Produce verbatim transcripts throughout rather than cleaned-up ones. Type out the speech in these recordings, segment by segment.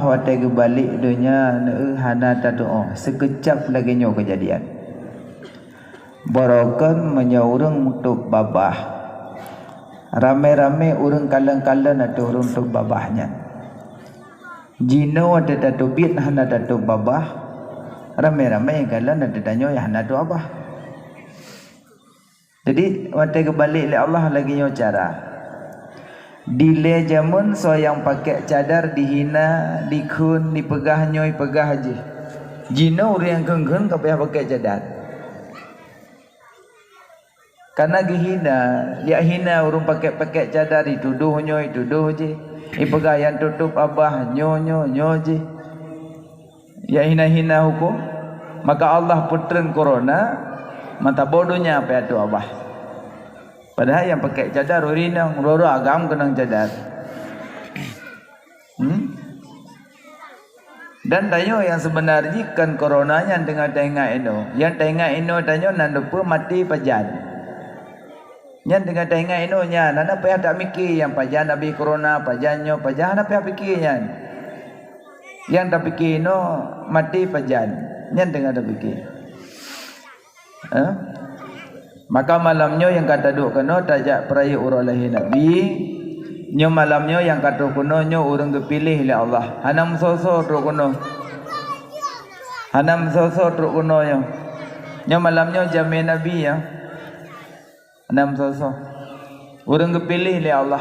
Watée geubalek donya neueu hana tatuoh, seukeucab lagée nyoe keujadian. Barokon meunyoe ureuëng tôb babah, ramé-ramé ureuëng kalon-kalon ateueh ureuëng tôb babah nyan. Jinoe watée tateubiet hana tatôb babah, ramé-ramé nyang kalon ateueh tanyoe nyang hana tôb babah. Jadi watée geubalek lé Allah lagée nyoe cara. Dilée jameun soe nyang pakék cadar dihina, dikheun, dipeugah nyoe, peugah jih. Jinoe ureuëng nyang kheun-kheun ka payah pakék cadar. Kana geuhina, jak hina ureuëng pakék-pakék cadar, itudoh nyoe, itudoh jih. Ipeugah nyang tutôb babah nyoe, nyoe, nyoe jih. Jak hina-hina huköm, maka Allah peutreun korona, meutabah donya payah tôb babah. Padahai nyang pakék cadar ureuëng inong, roro agam keunong cadar. Hmm? Dan tanyoe nyang seubeuna jih kon korona nyan teungoh taingat inoe. Nyang taingat inoe tanyoe nan dupeue maté pajan. Nyan teungoh taingat inoe nyan, hana payah tamike nyang pajan abéh korona, pajan nyoe, pajan, hana payah pike nyan. Nyang tapike inoe maté pajan, nyan teungoh tapike. Eh? Maka malam nyoe nyang ka taduek keunoe tajak peurayeuk uroe lahé Nabi. Nyoe malam nyoe nyang ka troh keunoe nyoe ureuëng geupiléh lé Allah. Hana meusoe-soe troh keunoe. Hana meusoe-soe troh keunoe nyoe. Nyoe malam nyoe jamé Nabi nyan. Hana meusoe-soe. Ureuëng geupiléh lé Allah.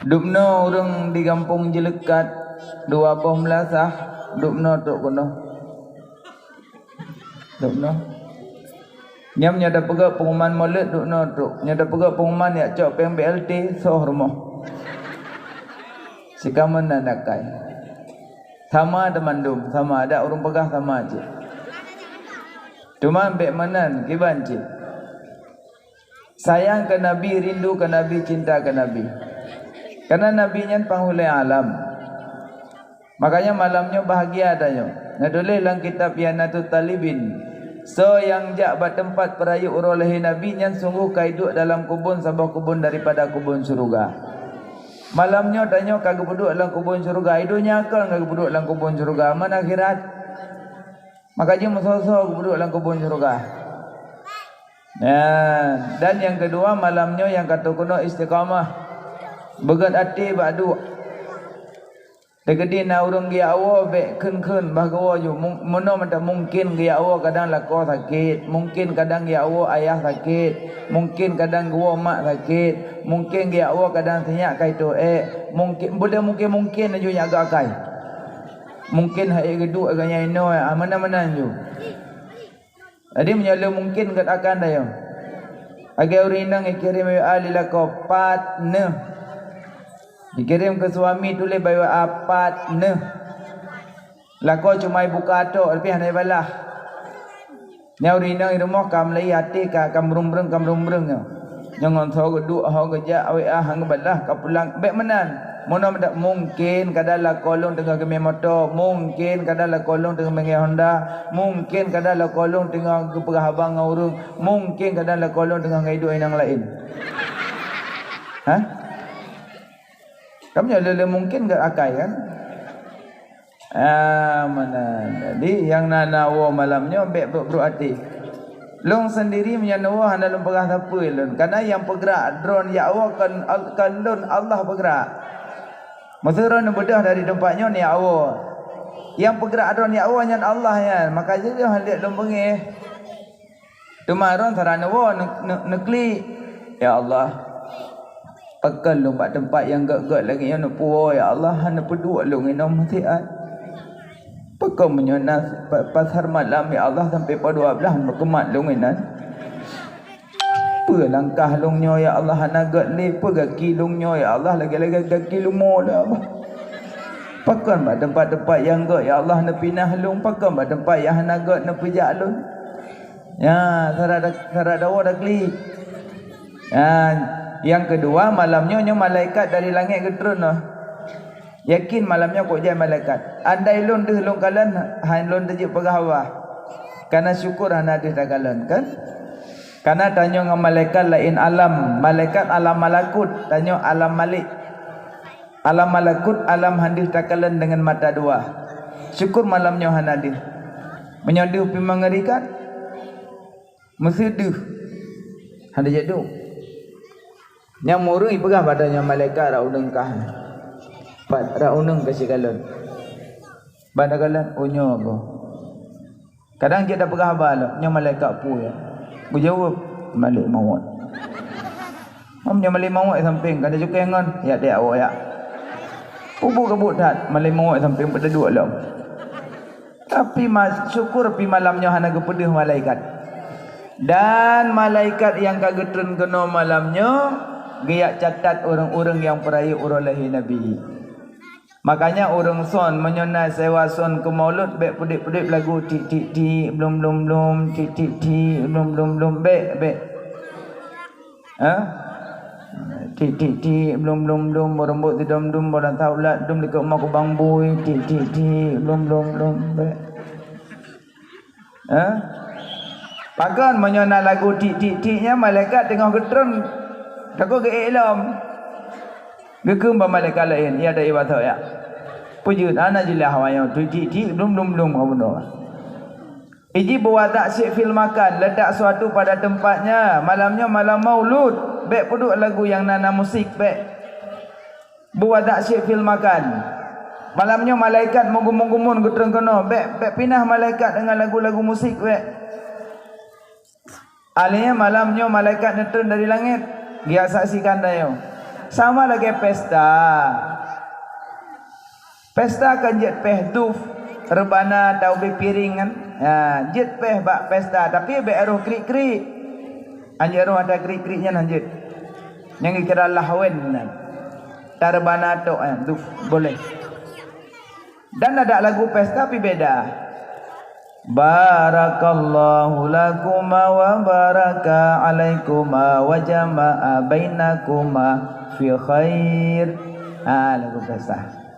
Dubnoe ureuëng di gampông Jeuleukat, dua boh meulasah, dubnoe trok keunoe. Dubnoe. Nyan nyoe tapeugah pengumuman Maulid, dubnoe trok. Nyoe tapeugah pengumuman jak cok péng B L T, soh rumoh. Sikameun na dakai. Sama teumandum, sama. Adak ureuëng peugah sama cit. Teuma bék meunan kiban cit. Sayang keu Nabi, rindu keu Nabi, cinta keu Nabi. Karena Nabi nyan panghulée alam. Makanya malam nyoe bahagia tanyoe. Neutuléh lam kitab I'anatut Thalibin, soe nyang jak bak teumpat peurayeuk uroe lahé Nabi nyan sunggoh ka iduek dalam kubon saboh kubon daripada kubon syeuruga. Malam nyoe tanyoe ka geupeuduek lam kubon syeuruga. I donya kon ka geupeuduek lam kubon syeuruga, man akhirat. Maka jeuet meusoe-soe geupeuduek lam kubon syeuruga. Nah, dan nyang keudua, malam nyoe nyang ka teukeunong istiqamah. Beugét até bak duek. Teukeudi na ureuëng geujak woe bék kheun-kheun bah geuwoe ju. Mung-, meunoe mantong mungken geujak woe kadang lakoe sakét, mungken kadang geujak woe ayah sakét, mungken kadang geuwoe mak sakét, mungken geujak woe kadang sinyak ka itôh ék, mungken, beudôh mungken-mungken laju nyak geuakai. Mungken hai geuduek ganyang inoe, ah, meunan-meunan ju. Jadi meunyoe lôn mungken gét akan dayong. Lagée ureuëng inong ikirém W A lé lakoe, "Pat neuh?" Ikirém keu suami tuléh bak W A, "Pat neuh?" Lakoe cuma ibuka tok, leubeh hana ibalah. Nyan ureuëng inong i rumoh ka meulai até ka, ka meureueng-reueng, ka meureueng-reueng nyoe. Nyoe ngon soe geuduek, ho geujak, awai ah, han geubalah, ka pulang, bék meunan. Meunoe meudak mungken kadang lakoe lôn teungoh geumé moto, mungken kadang lakoe lôn teungoh meungéh Honda, mungken kadang lakoe lôn teungoh geupeugah haba ngon ureuëng, mungken kadang lakoe lôn teungoh ngon iduek inong laén. Hah? Kamoe nyoe le-le mungken gét akai kan? Ah, meunan. Jadi nyang na, na woe malam nyoe bék brok-brok até. Lôn seundiri meunyoe neuwoe hana lôn peugah sapeue lôn. Karena nyang peugrak droe jak woe kon, kon lôn, Allah peugrak. Meuseu droe neubeudôh dari teumpat nyoe neujak woe. Nyang peugrak droe jak woe nyan Allah nyan. Maka jeuet lheueh lôn beungéh. Teuma droe sira neuwoe ne-, ne-, neuklik, "Ya Allah, pakon lôn bak teumpat nyang gét-gét lagée nyoe neupuwoe, ya Allah, hana peuduek lôn inong meusiat. Pakon meunyoe na pa-, pasar malam, ya Allah, sampai pukul dua belas meukeumat lôn inan? Peue langkah lôn nyoe, ya Allah, hana gét lé? Peue gaki lôn nyoe, ya Allah, lagée-lagée gaki leumo, ya Allah? Pakon bak teumpat-teumpat nyang gét, ya Allah, neupinah lôn? Pakon bak teumpat nyang hana gét neupeujak lôn?" Nyan, sira da-, sira dawoe daklik. Nyan, nyang keudua, malam nyoe, nyoe malaikat dari langét geutreun nyoe. Yakin malam nyoe kok jai malaikat. Andai lôn deuh lôn kalon, han lôn teujeuet peugah haba. Karena syukur hana deuh takalon, kan? Karena tanyoe ngon malaikat laén alam. Malaikat alam malakut, tanyoe alam malik. Alam malakut, alam hana deuh takalon deungon mata dua. Syukur malam nyoe hana deuh. Meunyoe deuh pih meungerikan, meusideuh. Hana jaduk. Nyang ureuëng ipeugah bak tanyoe malaikat rhot uneung kah. Pat rhot uneung ka sikalon. Bak takalon, "Oh, nyoe goe." Kadang jeuet tapeugah haba lom, "Nyoe malaikat peue?" Geujaweueb, "Malaikat mawöt." "Hom nyoe malaikat mawöt sampéng, ka tacukée ngon, yak teuyak awak yak." Peue buet ka buet that, malaikat mawöt sampéng peuet duek lom. Tapi ma-, syukur pih malam nyoe hana geupeudeuh malaikat. Dan malaikat nyang ka geutreun keunoe malam nyoe, geujak catat ureuëng-ureuëng nyang peurayeuk uroe lahé Nabi. Makanya ureuëng son, meunyoe na sewa son keu maulud, bék peudeuek-peudeuek lagu tik, tik, tik, blum, blum, blum, tik, tik, tik, blum, blum, blum, bék, bék. Ha? Tik, tik, tik, blum, blum, blum, beureumbok sidom dum, boh dan taulat dum, likot umu kubang bui, tik, tik, tik, blum, blum, blum, bék. Ha? Pakon meunyoe na lagu tik, tik, tik nyan malaikat teungoh geutreun, takot geuék lom. Geukheun bak malaikat laén, "Ya, ada ibadah ya." Peujeuet, hana jeulaih awaknyoe, tik, tik, tik, blum, blum, blum, ka bunoe. Iji buat tak syik fil makan, letak suatu pada tempatnya. Malam nyoe malam maulud, bék peuduek lagu nyang na, na musik, bék. Buat tak syik fil makan. Malam nyoe malaikat meugumun-gumun geutreun keunoe, bék, bék pinah malaikat deungon lagu-lagu musik, bék. Akhirnya malam nyoe malaikat neutreun dari langét, geujak saksikan tanyoe. Sama lagée pesta. Pesta kan jeuet péh duf, reubana, atau ubé piréng kan. Ha, jeuet péh bak pesta, tapi bék roh krik-krik. Hanjeuet roh ata krik-krik nyan hanjeuet. Nyang geukira lahwen nyan. Tareubana tok nyan, duf, boleh. Dan adak lagu pesta pih beda. Barakallahu lakuma wa baraka alaikuma wa jama'a bainakuma fi khair. Ha, lagu pesta.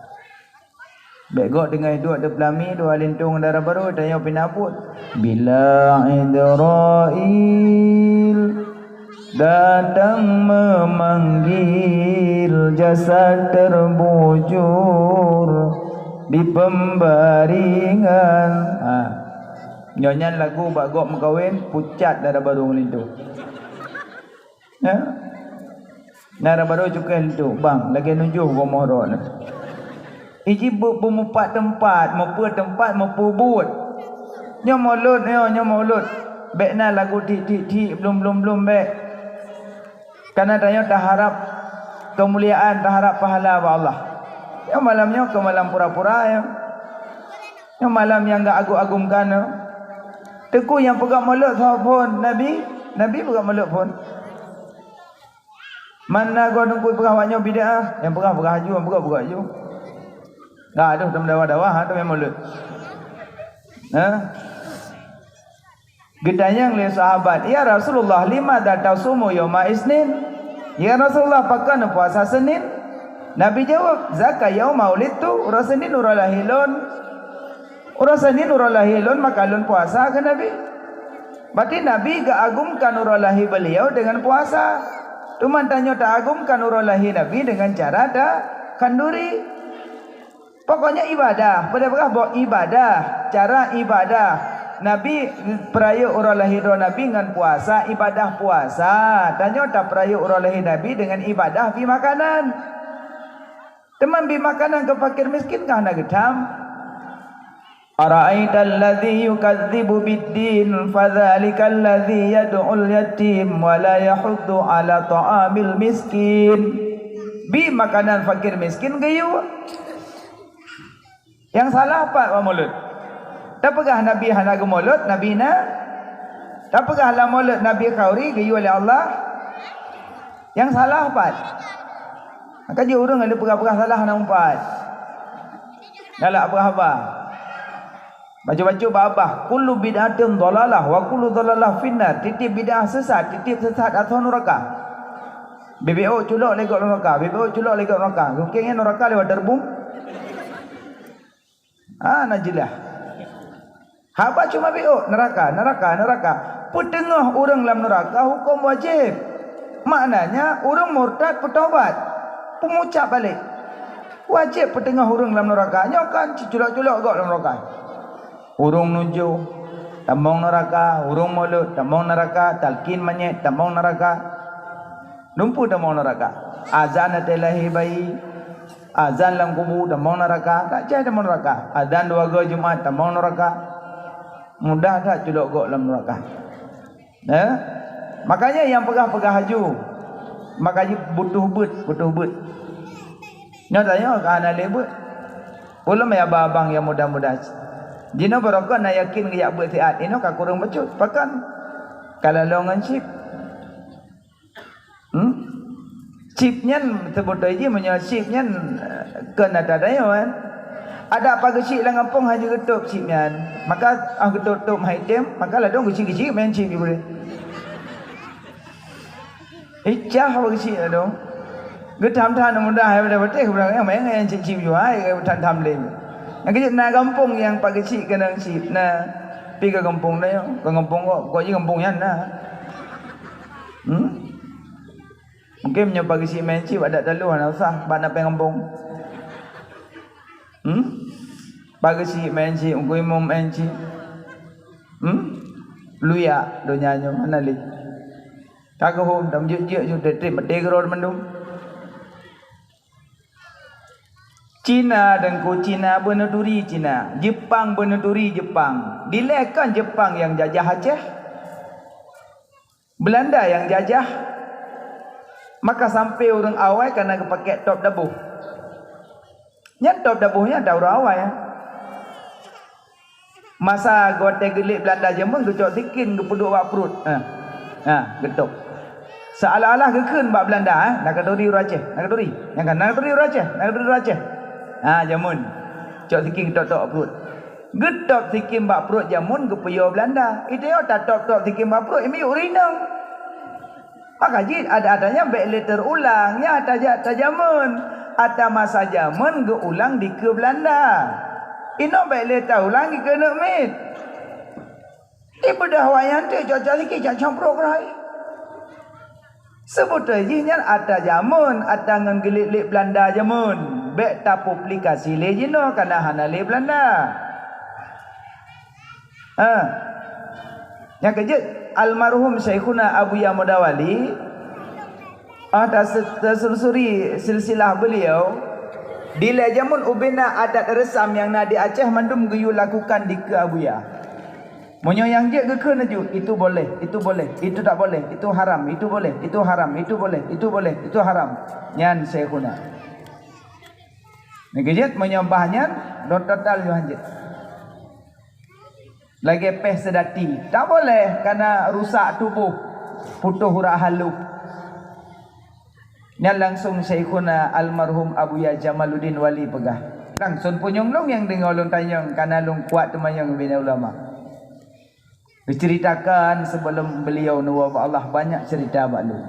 Bék gok teungoh duek di peulami, dua lintong dara barô, tanyoe pih na buet. Bila Idrail datang memanggil, jasad terbujur di pembaringan. Ha. Nyoe nyan lagu bak gok meukawen, pucat dara barô ngon lintong. Ya. Dara barô cukai lintong, bang, lagée nujoh gomoh droe nyoe. Iji bu-, beumupat teumpat, meupeue teumpat, meupeue buet. Nyoe maulud, nyoe, nyoe maulud. Bék na lagu tik, tik, tik, blum, blum, blum, bék. Karena tanyoe taharab keumuliaan, taharab pahala bak Allah. Nyoe malam nyoe keu malam pura-pura, ya. Nyoe malam nyang geuagum-agumkan, ya. Teungku nyang peugah maulud soe phon? Nabi? Nabi peugah maulud phon? Mana goe teungku peugah awak nyoe bid'ah? Nyang peugah, peugah aju, nyang peugah, peugah aju. Dah, aduh, teuma dawa-dawa, ha, teuma maulud. Ha? Geutanyong lé sahabat, "Ya Rasulullah, limadza tasumu yauma isnin?" "Ya Rasulullah, pakon puasa Senin?" Nabi jaweueb, "Zaka yauma wulidtu, uroe Senin uroe lahé lôn." "Uroe Senin uroe lahé lôn, maka lôn puasa," kheun Nabi. Berarti Nabi geuagumkan uroe lahé beliau dengan puasa. Teuma tanyoe taagumkan uroe lahé Nabi dengan cara takhanduri. Pokoknya ibadah, boleh peugah boh ibadah, cara ibadah. Nabi peurayeuk uroe lahé droe Nabi ngon puasa, ibadah puasa. Tanyoe tapeurayeuk uroe lahé Nabi dengan ibadah bri makanan. Teuma bri makanan keu fakir miskin ka hana geutam. Ara'aital ladzi yukadzibu biddin, fadzalikal ladzi yad'ul yatim wa la yahuddu ala ta'amil miskin. Bri makanan fakir miskin geuyue. Nyang salah pat bak maulud? Tapeugah Nabi hana geumaulud, Nabi na. Tapeugah lam maulud Nabi khauri geuyue lé Allah. Nyang salah pat? Maka jih ureuëng ada peugah-peugah salah na umpat. Galak peugah haba. Baca-baca bak babah, "Kullu bid'atin dhalalah wa kullu dhalalah finnar." Tieb-tieb bid'ah sesat, tieb-tieb sesat ateueh nuraka. Bibék ôk culok lé gob nuraka, bibék ôk culok lé gob nuraka. Gukeng nyan nuraka lewat derbum. Ah, na jeulaih. Haba cuma bék ôk, nuraka, nuraka, nuraka. Peuteungoh ureuëng lam nuraka huköm wajéb. Maknanya, ureuëng murtad peutobat, peumucab balek. Wajéb peuteungoh ureuëng lam neuraka. Nyoe kan culok-culok gob lam neuraka. Ureuëng nujoh, tamong neuraka. Ureuëng mulod, tamong neuraka. Talkin manyét, tamong neuraka. Dumpeue tamong neuraka. Azan watée lahé bayi, azan lam kubu, tamong neuraka. Ka jai tamong neuraka. Azan dua goe Jumat, tamong neuraka. Mudah that culok gob lam neuraka. Eh? Makanya nyang peugah-peugah laju. Makanya butuh beuet, butuh beuet. Nyoe tanyoe ka hana lé beuet. Ulôn ya abang-abang nyang muda-muda. Jinoe barokon na yakin geujak beuet siat. Inoe ka kureueng bacut. Pakon? Ka laloe ngon chip. Hmm? Chip nyan seubeutoe jih, meunyoe chip nyan, eh, kon ata dayuan. Adak pageusik lam gampông hana geutôp chip nyan. Maka, ah, geutôp-tôp hai tem, maka ladôm geuchik-geuchik main chip jih boleh. Icah pageusik ladôm. Geutham-tham mudah hai pada patéh, kurang main, main chip-chip jua, hai, geutham-tham lé. Nyang keujeuet na gampông nyang pageusik keunong chip, na pi ka gampông dayuan, ka gampông kok, kok jih gampông nyan na. Hmm? Mungkin meunyoe pageusik main chip, adak taloh hana usah, bak na péng gampông. Hmm? Pageusik main chip, Teungku Imum main chip. Hmm? Luyak donya nyoe hana lé. Ka geuhom, dan jeuet-jeuet ju trép-trép maté keudroe mandum. Cina, Teungku, Cina beuneuturi Cina, Jepang beuneuturi Jepang. Dilée kan Jepang nyang jajah Aceh. Belanda nyang jajah, maka sampoe ureuëng awai kana geupakék tôb daboh. Nyan tôb daboh nyan ata ureuëng awai. Masa watée geulet Belanda jameun geucok sikin geupeuduek bak pruet. Ha. Ha, geutôb. Seolah-olah geukheun bak Belanda, eh, "Na katuri ureuëng Aceh, na katuri. Nyang ka na katuri ureuëng Aceh, na katuri ureuëng Aceh." Ha, jameun. Cok sikin geutôb-tôb pruet. Geutôb sikin bak pruet jameun geupeuyô Belanda. Ita nyoe tatôb-tôb sikin bak pruet, imiyueb ureuëng inong. Maka jih ata-ata nyan bék lé teurulang, nyan ata ja-, ata jameun. Ata masa jameun geuulang dikeue Belanda. Inoe bék lé taulang dikeue aneuk miet. Ibeudôh awak nyan teuk cok-cok sikit, cok-cok pruet keudroe. Seubeutoe jih nyan ata jameun, ata ngon geulet-let Belanda jameun. Bék tapublikasi lé jinoe kana hana lé Belanda. Ha. Nyang keujeuet, almarhum Syaikhuna Abuya Modawali, ah, tas-, tasulusuri silsilah beliau, dilée jameun ubena adat reusam nyang na di Aceh mandum geuyue lakukan dikeue Abuya. Meunyoe nyang jeuet geukheun laju, "Itu boleh, itu boleh, itu tak boleh, itu haram, itu boleh, itu haram, itu boleh, itu boleh, itu haram." Nyan Syaikhuna. Nyang keujeuet meunyoe bah nyan, dot total yoh hanjeuet. Lagée péh seudati, tak boleh, kana rusak tuboh, putôh urat halôh. Nyan langsong Syaikhuna almarhum Abuya Jamaluddin Wali peugah. Langsong punyueng lôn nyang deungoe lôn tanyong, kana lôn kuat teumanyong ubena ulama. Diceritakan sebelum beliau neuwoe bak Allah, banyak cerita bak lôn.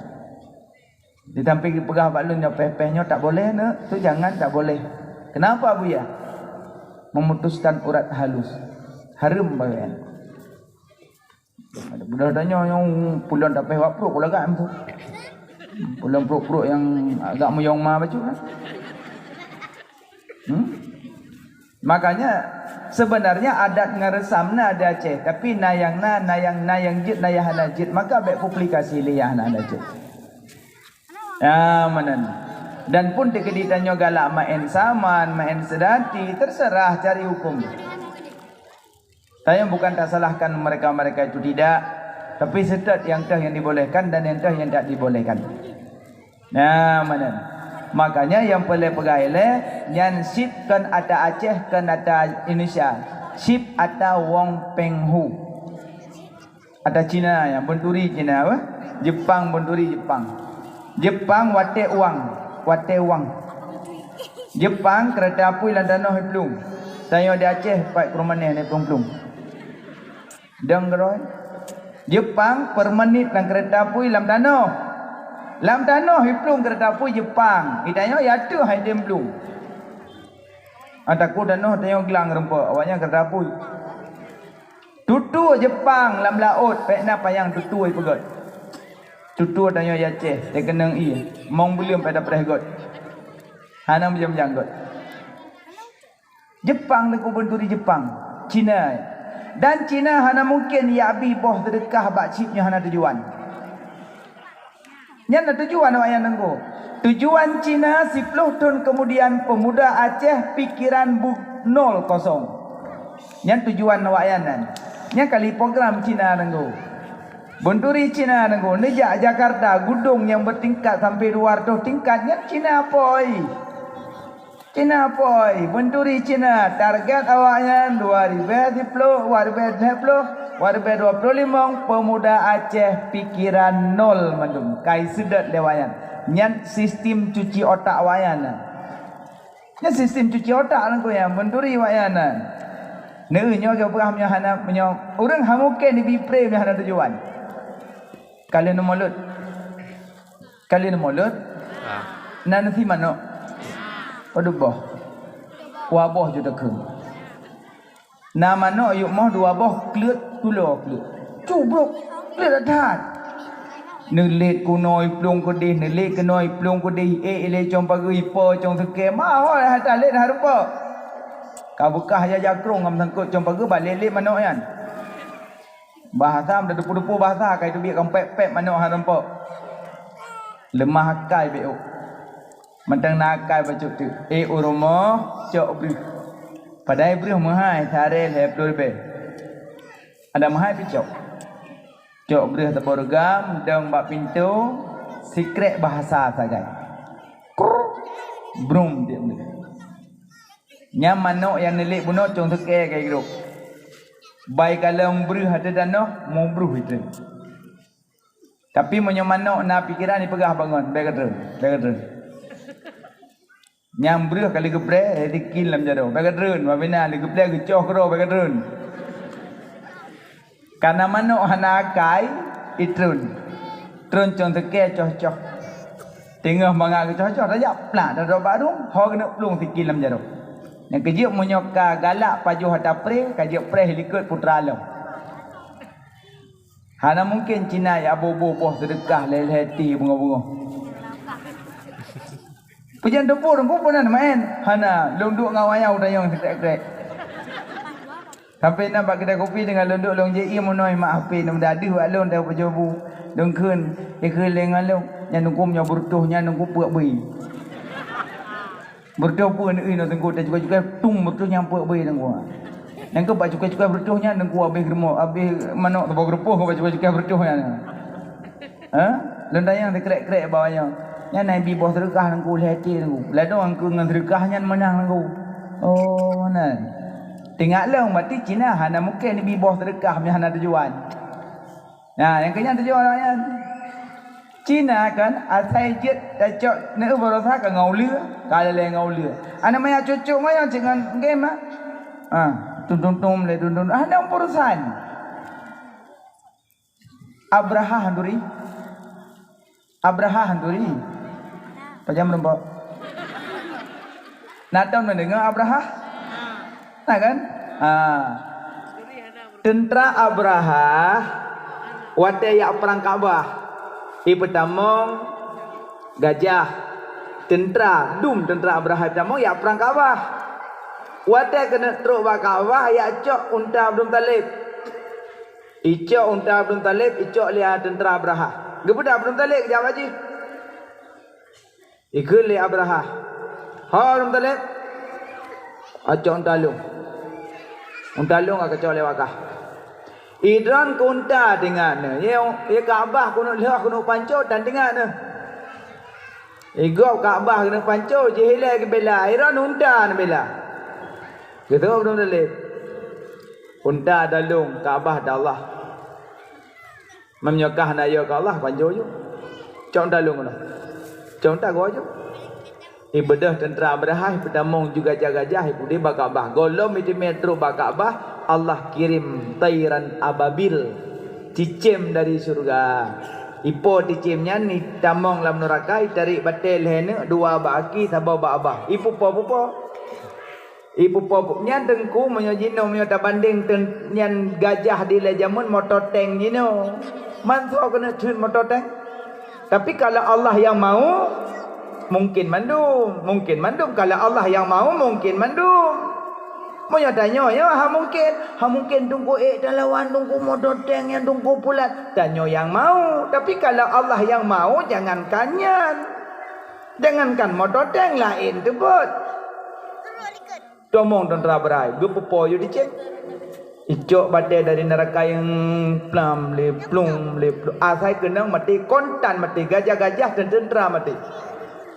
Di samping dipeugah bak lôn nyoe péh-péh nyoe tak boleh, neuk, tu jangan, tak boleh. Kenapa, Buya? Memutuskan urat halus. Hareuem bak gobnyan. Budah tanyoe nyoe pulan tapéh bak pruet, ku lagak nyan tu. Pulan pruet-pruet nyang agak meuyong ma bacut kan. Hmm? Makanya, sebenarnya adat ngon reusam na di Aceh, tapi na nyang na, na nyang, na nyang jeuet, na nyang hana jeuet, maka bék publikasi lé nyang hana, hana jeuet. Ya, meunan. Dan pun teukeudi tanyoe galak maén saman, maén seudati, terserah cari hukum. Tanyoe bukan tasalahkan mereka-mereka itu tidak, tapi seutôt nyang teuh nyang dibolehkan dan nyang teuh nyang tak dibolehkan. Nah, meunan. Makanya nyang peureulée peugah ilée, nyan chip kon ata Aceh, kon ata Indonesia. Chip ata Wong Peng Hu. Ata Cina nyang beunturi Cina apa? Jepang beunturi Jepang. Jepang watée uang, watée uang. Jepang keureuta apui lam tanoh iplueng. Tanyoe di Aceh pat peurumaneh hana iplueng-plueng. Dong keudroe. Jepang peurumaneh lam keureuta apui lam tanoh. Lam tanoh iplueng keureuta apui Jepang. Di tanyoe ya teuh hai tem plueng. Ataku tanoh tanyoe glang rumpok, awaknyan keureuta apui. Tutue Jepang lam laôt, pék na panyang tutue ipeugöt. Tutue tanyoe di Aceh, teukeunong ié, mong buleuen pék tapreh göt. Hana meujam-jam göt. Jepang, Teungku, beuturi Jepang, Cina. Dan Cina hana mungken jak bi boh seudeukah bak chip nyang hana tujuan. Nyan na tujuan awak nyan, Teungku. Tujuan Cina, siploh thon keumudian peumuda Aceh pikeran bu-, nol kosong. Nyan tujuan awak nyan nyan. Nyan kali program Cina, Teungku. Beuturi Cina, Teungku. Neujak Jakarta, gudong nyang beutingkat sampai dua ratus tingkat, nyan Cina apoi. Cina apoi, beuturi Cina, target awaknyan dua ribèe siploh, dua ribèe lhèe ploh, dua ribèe dua ploh limong, peumuda Aceh pikeran nol mandum, kai seudot lé awaknyan. Nyan sistem cuci otak awaknyan nyan. Nyan sistem cuci otak nyan, beuturi awaknyan nyan. Neu nyoe geupeugah meunyoe hana, meunyoe ureueng hana mungken jibi pré meunyoe hana tujuan. Ka lheueh neumulot. Ka lheueh neumulot. Ah. Na neusie manok. Padub boh. Dua boh ju takheun. Na manok yôh moh dua boh, kleuet tulo kleuet. Cubrok, kleuet that-that. Neulét keunoe plueng keudeh, neulét keunoe plueng keudeh, ék ilée cong pageue, ipo cong seukée, ma ho hata lét hareumpok. Ka beukah jaja krong ngon meusangkot cong pageue, balét-lét manok nyan. Bahasa meudepu-depu bahasa, kai teubiet kang pép-pép manok hareumpok. Leumah akai bék ôk. Mantong na akai bacut teuk. Eh, u rumoh, cok breuh. Padahai breuh meuhai, saré lhèe ploh ribèe. Ada meuhai pih cok. Cok breuh saboh reugam, dong bak pintoe, sikrek bahasa sagai. Kruk. Brum, tiep breuh. Nyan manok nyang neulét bunoe cong seukée kai grob. Bai kalon breuh ateueh tanoh, mubreuh itreun. Tapi meunyoe manok na pikeran, ipeugah bangon, "Bèk katreun, bèk katreun." Nyang breuh ka lheueh geupreh, eh, dikin lam jaroe, "Bèk katreun." Wabina lheueh geupreh, geucoh keudroe, "Bèk katreun." Kana manok hana akai, itreun. Treun cong seukée coh-coh. Teungoh mangat geucoh-coh, tajak plak, tadok bak rueng, ho keuneuk plueng sikin lam jaroe. Nyang keujeuet meunyoe ka galak pajoh ata pré, ka jeuet preh likot putra lom. Hana mungken Cina jak boh-boh boh seudeukah lhèe-lhèe ti beungoh-beungoh. Peue nyang teupeu Teungku, peue na maén? Hana, lôn duek ngon awak nyan u tanyong sikrek-krek. Sampai na bak keudai kopi teungoh lôn duek, lôn jieb ie meunoe, mak H P lôn meudadeuk bak lôn, teuh pajoh bu. Lôn kheun, ikheun lé ngon lôn, "Nyan Teungku, meunyoe beureutoh nyan Teungku peuet bui." Beureutoh peue neuh inoe Teungku, tacukai-cukai tung beureutoh nyan peuet bui Teungku. Nyang keuh bak cukai-cukai beureutoh nyan Teungku habéh rumoh, habéh manok saboh geurupoh bak cukai-cukai beureutoh nyan. Ha? Lôn tanyong sikrek-krek bak awak nyan. Nyan na ibi boh seudeukah Teungku lhèe ti Teungku. Ladôm keu ngon seudeukah nyan meunang Teungku. Oh, meunan. Teuingat lôn, berarti Cina hana mungken ibi boh seudeukah meunyoe hana tujuan. Nah, nyang keu nyan tujuan awak nyan. Cina kan asai jeuet tacok neuh baroesa ka ngon uleue, ka lé ngon uleue. Aneuk manyak cocok ngon nyan cit ngon game ah. Ah, tum tum tum lé tum tum. Ah, hana urusan. Abraha handuri. Abraha handuri. Pajan meurumpok. Na tom neudeungoe Abraha? Na kan? Ha. Teuntra Abraha watée jak prang Ka'bah, ipeutamong gajah. Teuntra, dum teuntra Abraha ipeutamong jak prang Ka'bah. Watée keuneuk trok bak Ka'bah, jak cok unta Abdul Muthalib. Icok unta Abdul Muthalib, icok lé teuntra Abraha. Geupeugah Abdul Muthalib, geujak bak jih. Ikheun lé Abraha, "Ho Abdul Muthalib, acok unta lôn. Unta lôn ka kacok lé wakah. Idroen keu unta teuingat neuh. Ye, ye Ka'bah keuneuk lheueh keuneuk panco tan teuingat neuh. Igob Ka'bah keuneuk panco, jih ilée geubela, idroen unta neubela." Geuteupeue Abdul Muthalib, "Unta dan lôn, Ka'bah dan Allah. Meunyoe kah na yôh keu Allah, panco ju. Cok unta lôn keunoe. Cok unta goe ju." Ibeudôh teuntra Abraha, ipeutamong ju gajah-gajah, ipude bak Ka'bah. Gohlom iteumé trok bak Ka'bah, Allah kirém tairan ababil, cicém dari syeuruga. Ipo cicém nyan, itamong lam neuraka, itarek batée lhée neuk, dua bak aki, saboh bak babah. Ipupo-pupo. Ipupo nyan Teungku, meunyoe jinoe, meunyoe tabandeng ten-, nyan gajah dilée jameun, moto tank jinoe. Man soe keuneuk theun moto tank? Tapi kalau Allah yang mau, mungkin mandum, mungkin mandum. Kalau Allah yang mau, mungkin mandum. Meunyoe tanyoe, nyoe ha mungken, ha mungken teungku ék talawan teungku moto tank nyang teungku pulat. Tanyoe nyang mau, tapi kalau Allah nyang mau, jangankan nyan. Jangankan moto tank, laén teubot. Tomong teuntara beurai, geupeupo yue dicék. Icok batée dari neuraka nyang plam lé plung lé plung. Asai keunong maté, kontan maté, gajah-gajah dan teuntara maté.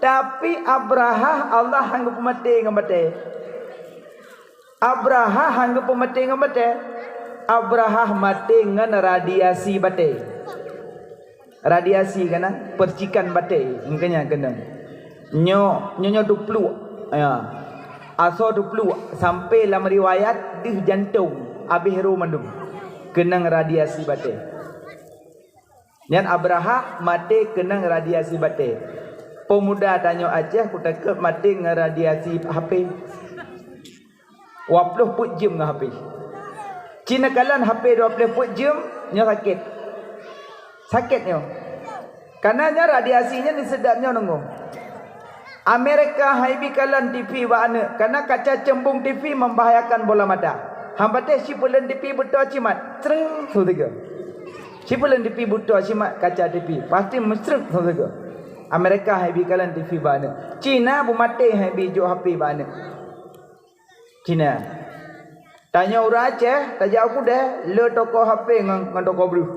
Tapi Abrahah Allah han geupeumaté ngon batée. Abrahah han geupeumaté ngon batée. Abrahah maté ngon radiasi batée. Radiasi kana percikan batée, meukeunyan keunong. Nyoe, nyoe, nyoe teupluek. Ya. Asoe teupluek sampai lam riwayat deuh jantong, abéh roh mandum. Keunong radiasi batée. Nyan Abrahah maté keunong radiasi batée. Peumuda tanyoe Aceh kutakot maté ngon radiasi H P. Dua ploh peuet jeuem ngon H P. Cina kalon H P dua ploh peuet jeuem, nyoe sakét. Sakét nyoe. Kana nyan radiasi nyan diseudap nyoe deungoe. Amerika han ibi kalon T V bak aneuk, kana kaca ceumbong T V membahayakan bola mata. Han patéh sipeuleueng T V beutôi cimat, creng, su teuga. Sipeuleueng T V beutôi cimat kaca T V, pasti meusrek, su teuga. Amerika han ibi kalon T V bak aneuk. Cina beumaté han ibi jok H P bak aneuk. Cina. Tanyoe ureueng Aceh, tajak u keudè, le toko H P ngon, ngon toko breuh.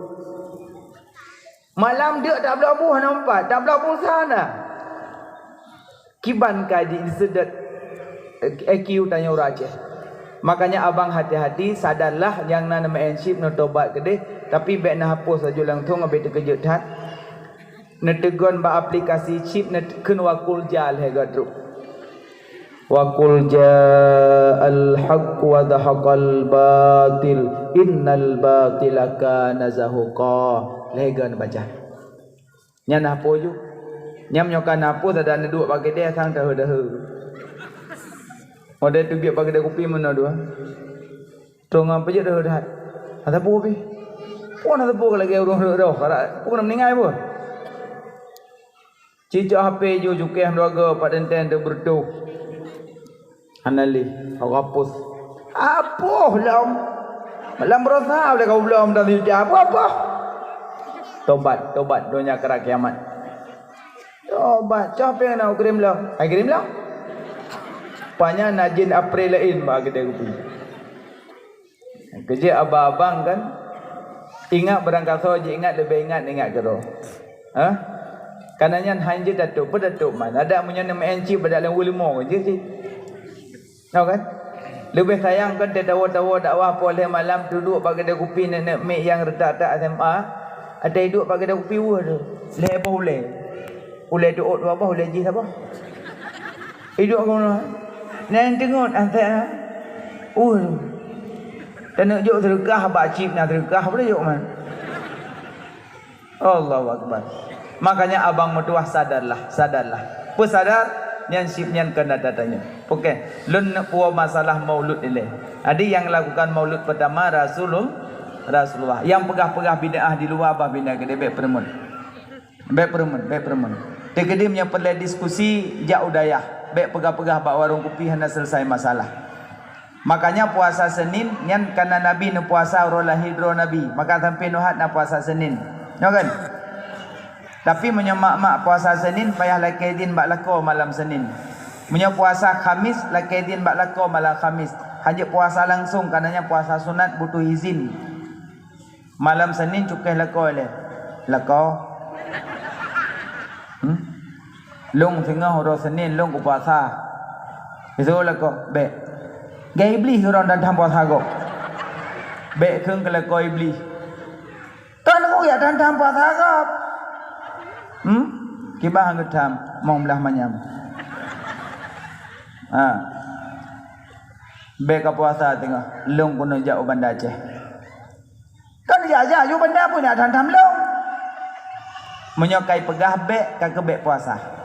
Malam deuk tabloe buh hana meupat, tabloe pulsa na. Kiban ka di, diseudot, eh, E Q tanyoe ureueng Aceh. Makanya abang hati-hati, sadarlah nyang na neumaén chip neutobat keudeh, tapi bèk neuhapus laju langsung, abéh teukeujot that. Neuteugon bak aplikasi chip neut-, kheun wa qul ja lhèe goe trok. Wa qul ja'al haqq wa zahaqal batil, innal batila kana zahuqa. Lhèe goe neubaca. Nyan hapus ju. Nyan meunyoe ka na hapus, adak neuduek bak keudè sang daheu-daheu. Model teubiet bak keudè kupi meunoe dua. Troh ngon peujeuet deuh that. Hana sapeue pih. Peue hana sapeue lagèe ureueng rhot roh, karak peue keuneuk meuninggai peue. Cicok H P ju cukéh meulaga pat teuntèe teubeureutoh. Hana lé, hapus. Hapus lom. Lam beurasa lé ka ulom dan sijak hapus-hapus. Tobat, tobat donya keurak kiamat. Tobat, cah péng na ukrim lom. Ai krim lom. Panya na jin apre laén bak keudè kupi. Keujeuet abang-abang kan, ingat barangkasoe jiingat leubeh ingat, ingat keudroe. Hah? Kana nyan han jeuet tatôp, peue tatôp man. Adak meunyoe neumeu'en cit, adak lôn weueh leumo jeuet cit. Tau kan? Leubeh sayang kan teuh tawoe-tawoe dakwah poh lhèe malam, duek bak keudè kupi neuk-neuk mic nyang reutak-reutak S M A, atai duek bak keudè kupi weueh tu. Lhèe boh ulèe. Ulèe teuôt dua boh, ulèe jih saboh. Iduek keunoe. Nyan teungeut ansèe na. Uh. Taneuk jok seudeukah bak cit na seudeukah, boleh jok man. Allahu Akbar. Makanya abang meutuah sadarlah, sadarlah. Peusadar nyan sip nyan keunan tatanyoe. Oke, lôn neuk puwoe masalah maulud ilèe. Jadi nyang lakukan maulud pertama Rasulul-, Rasulullah. Nyang peugah-peugah bid'ah di luwa bah bina keudeh bèk peureumeun. Bèk peureumeun, bèk peureumeun. Teukeudi meunyoe peureulèe diskusi, jak u dayah. Bèk peugah-peugah bak warong kupi hana selesai masalah. Makanya puasa Senin nyan kana Nabi neupuasa uroe lahé droe Nabi. Maka sampoe neuhat na puasa Senin. Nyoe kan? Tapi meunyoe mak-mak puasa Senin payah lakèe idin bak lakoe malam Senin. Meunyoe puasa Khamis lakèe idin bak lakoe malam Khamis. Hanjeuet puasa langsung, kana nyan puasa sunat butuh izin. Malam Senin cukéh lakoe lé. Lakoe. Hmm? Lôn singoh uroe Senin lôn kupuasa. Iseuôt lakoe, bèk. Gai Iblih ureueng dan tham puasa gob. Bèk kheun keu lakoe Iblih. Kan aku ya dan tham puasa gob. Hmm? Kiban han geutham, mong blah manyam. Ha. Bèk ka puasa singoh, lôn keuneuk jak u Banda Aceh. Kan jak-jak ju banda pun nyan tham-tham lôn. Meunyoe kai peugah bèk, ka keuh bèk puasa.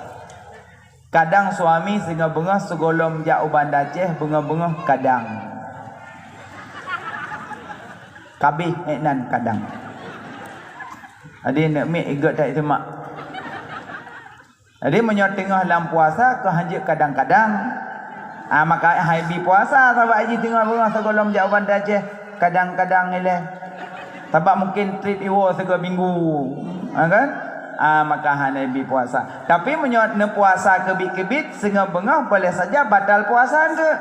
Kadang suami singoh beungoh sigohlom jak u Banda Aceh beungoh-beungoh kadang. Kabeh ék nan kadang. Jadi neuk miet igeuet that simak. Jadi meunyoe teungoh lam puasa keuh hanjeuet kadang-kadang, Ah, maka hai bi puasa sabab jih teungoh beungoh sigohlom jak u Banda Aceh, kadang-kadang ilée. Sabab mungkin trip iwoe sigoe minggu. Ha kan? Ah, maka hana bi puasa. Tapi meunyoe neupuasa keubiet-keubiet singoh beungoh boleh saja batal puasa eungkeu.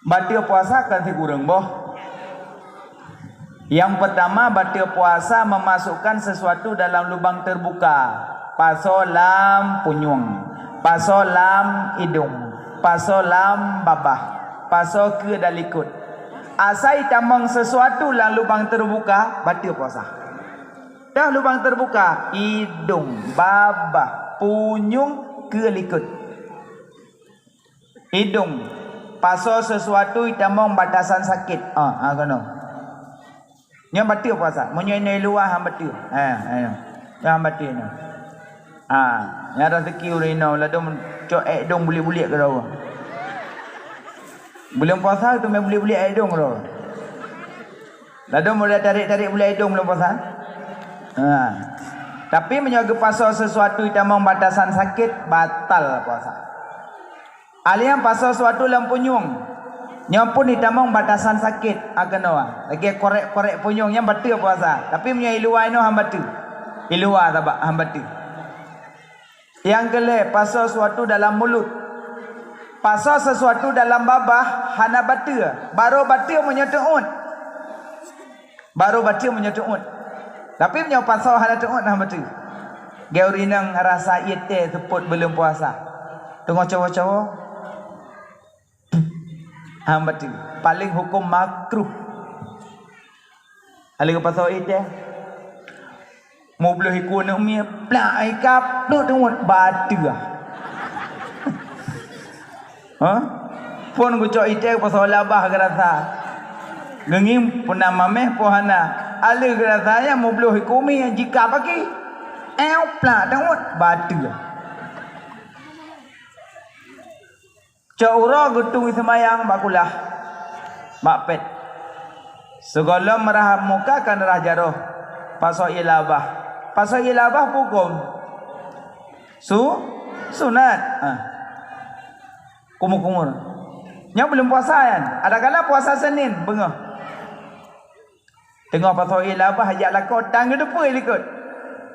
Bateue puasa kan sikureueng boh. Yang pertama, bateue puasa memasukkan sesuatu dalam lubang terbuka. Pasoe lam punyueng, pasoe lam idong, pasoe lam babah, pasoe keue dalikot. Asai tamong sesuatu lam lubang terbuka, bateue puasa. Dah lubang terbuka, idong, babah, punyueng, keue likot. Idong, pasoe sesuatu itamong batasan sakét. Ah, ha keunoe. Nyan bateue puasa. Meunyoe inoe luwa han bateue. Ha, ha. Nyan han bateue nyoe. Ha, nyan raseuki ureueng inoe ladom cok ék dong buliek-buliek keudroe. Buleuen puasa teumé buliek-buliek ék dong keudroe. Ladom mulai tarék-tarék buliek ék dong buleuen puasa. Ha. Tapi meunyoe geupasoe sesuatu itamong batasan sakét, batal puasa. Alheuh pasoe sesuatu lam punyueng. Nyoe pun itamong batasan sakét, ha keunoe. Lagée korek-korek punyueng nyan bateue puasa. Tapi meunyoe iluwa inoe han bateue. Iluwa sabab han bateue. Nyang keulhée, pasoe sesuatu dalam mulut. Pasoe sesuatu dalam babah hana bateue. Barô bateue meunyoe teuôt. Barô bateue meunyoe teuôt. Tapi meunyoe pasoe hana teuôt, han bateue. Geu rinang rasa ié tée seupôt buleuen puasa. Teungoh cawa-cawa. Han bateue. Paléng huköm makruh. Aleuh geupasoe ié tée. Meubloh iku aneuk miet, plak ai kap, plak teuôt bateue. Ha? Phon geucok ié tée pasoe labah geurasa. Geungieng peuna mameh po hana. Aleuh geurasa nyan meubloh iku miet jika paki. Éu plak teuôt bateue. Cok uroe geutung seumayang bak kulah, bak pét. Sigohlom rhah muka kan rhah jaroe, pasoe ié labah. Pasoe ié labah peue huköm? Su-, sunat. Ha. Kumur-kumur. Nyoe buleuen puasa nyan. Adakala puasa Senin beungoh. Teungoh pasoe ié labah jak lakoe, tan geuteupeue likot.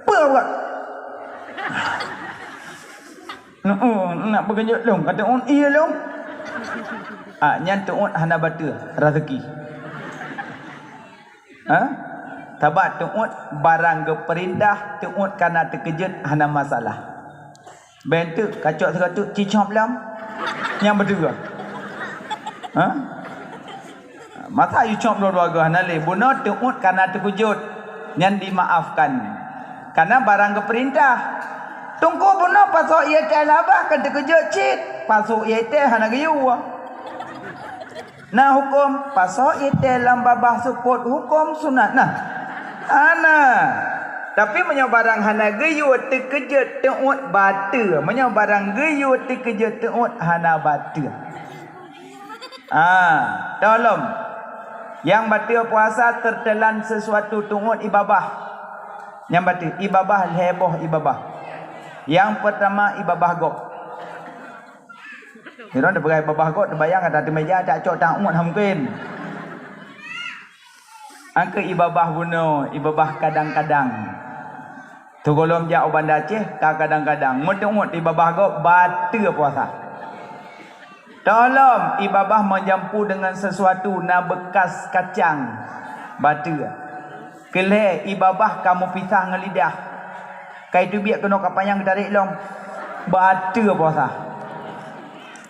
Peue buet? Nak beugeunjot lom, ka teuôt ié lom. Ah, nyan teuôt hana bateue raseuki. Ha? Sabab teuôt barang geupeurintah, teuôt kana teukeujot hana masalah. Bék teuk kacok sigoe teuk cicop lom. Nyang beudua. Ha? Masa yue cop dua-dua geuh hana lé, bunoe teuôt kana teukeujot, nyan dimaafkan. Kana barang geupeurintah. Teungku bunoe pasoe ié tée labah ka teukeujot cit, pasoe ié tée hana geuyue. Na huköm pasoe ié tée lam babah seupôt huköm sunat na? Hana. Tapi meunyoe barang hana geuyue teukeujot teuôt bateue, meunyoe barang geuyue teukeujot teuôt hana bateue. Ah, tolom. Nyang bateue puasa teurteulan sesuatu teuôt ié babah. Nyang bateue ié babah lhée boh ié babah. Nyang peurtama ié babah gob. Sidroe teupeugah ié babah gob teubayang ata teumeja tak cok teuôt han mungken. Angkeu ié babah bunoe, ié babah kadang-kadang. Sigohlom jak u Banda Aceh ka kadang-kadang. Meuteuôt ié babah gob bateue puasa. Tolom ié babah meujampu deungon sesuatu na beukas kacang bateue. Keulhée ié babah ka meupisah ngon lidah. Ka iteubiet keunoe ka panyang geutarek lom. Bateue puasa.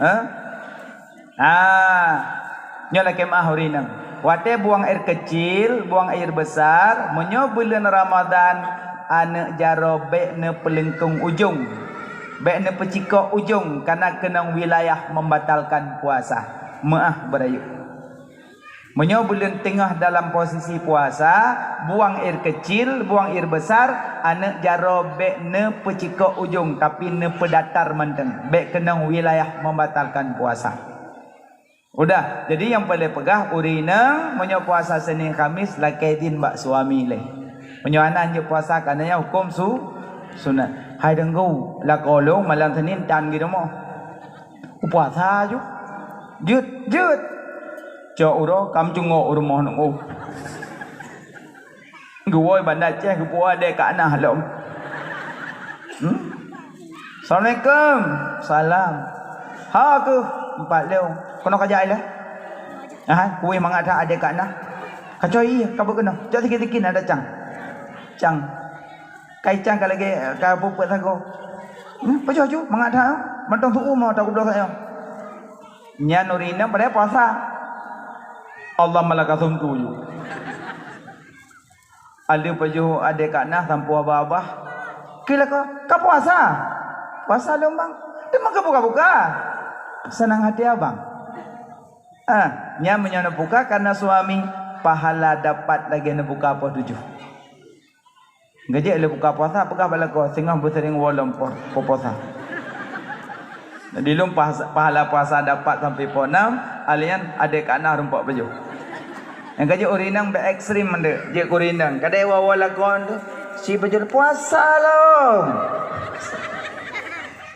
Hah? Ah, nyoe lakée meuáh ureuëng inong. Watée buang air kecil, buang air besar, meunyoe buleuen Ramadhan, aneuëk jaroe bék neupeuleungkong ujong, bék neupeucikok ujong, kana keunong wilayah membatalkan puasa. Meuáh beurayeuk. Meunyoe buleuen teungoh dalam posisi puasa, buang air kecil, buang air besar, aneuëk jaroe bék neupeucikok ujong, tapi neupeudatar mantong, bék keunong wilayah membatalkan puasa. Udah, jadi nyang paleng peugah ureuëng inong meunyoe puasa Senin Khamis lakée idin bak suami lé. Meunyoe hana jeuet puasa kana nyan huköm su-, sunat. Hai Teungku, lakoe lôn malam Senin tan geudumoh. Kupuasa ju. Jeuet, jeuet. Cok uroe, kam cungok u rumoh nunggu. Geuwoe Banda Aceh, geupuwoe adek kak nah lom. Hmm? "Assalamualaikum." "Salam." "Ha keuh?" "Empat lheueh." "Keunoe kajak ilée." "Ah, kueh mangat that adek kak nah." "Kacoi ié, ka beukeunoe." "Cok sikit-sikit na ada cang." Cang. Kai cang ka lagée ka peuet sagoe. Hmm, pajoh ju, mangat that, mantong tu'uem mata kubloe sayang. Nyan ureueng inong padahai puasa. Allah malakasum tuju. Ada pajoh adek kak nah sampoe abah-abah. Kira ka, ka puasa. Puasa lom bang. Teuma ka buka-buka. Senang hati abang. Ah, nyan meunyoe neubuka karena suami, pahala dapat lagée neubuka poh tujoh. Gajek lé buka puasa, peugah bak lakoe, singoh beuseuring woe lom po-, puasa. Jadi lom pah-, pahala puasa dapat sampai poh enam, alian adek kak nah rumpok pajoh. Nyang gajek ureueng inong bek ekstrim mandum, jeuet keu ureueng inong. Kadang woe-woe lakoe tu, si pajoh puasa lom.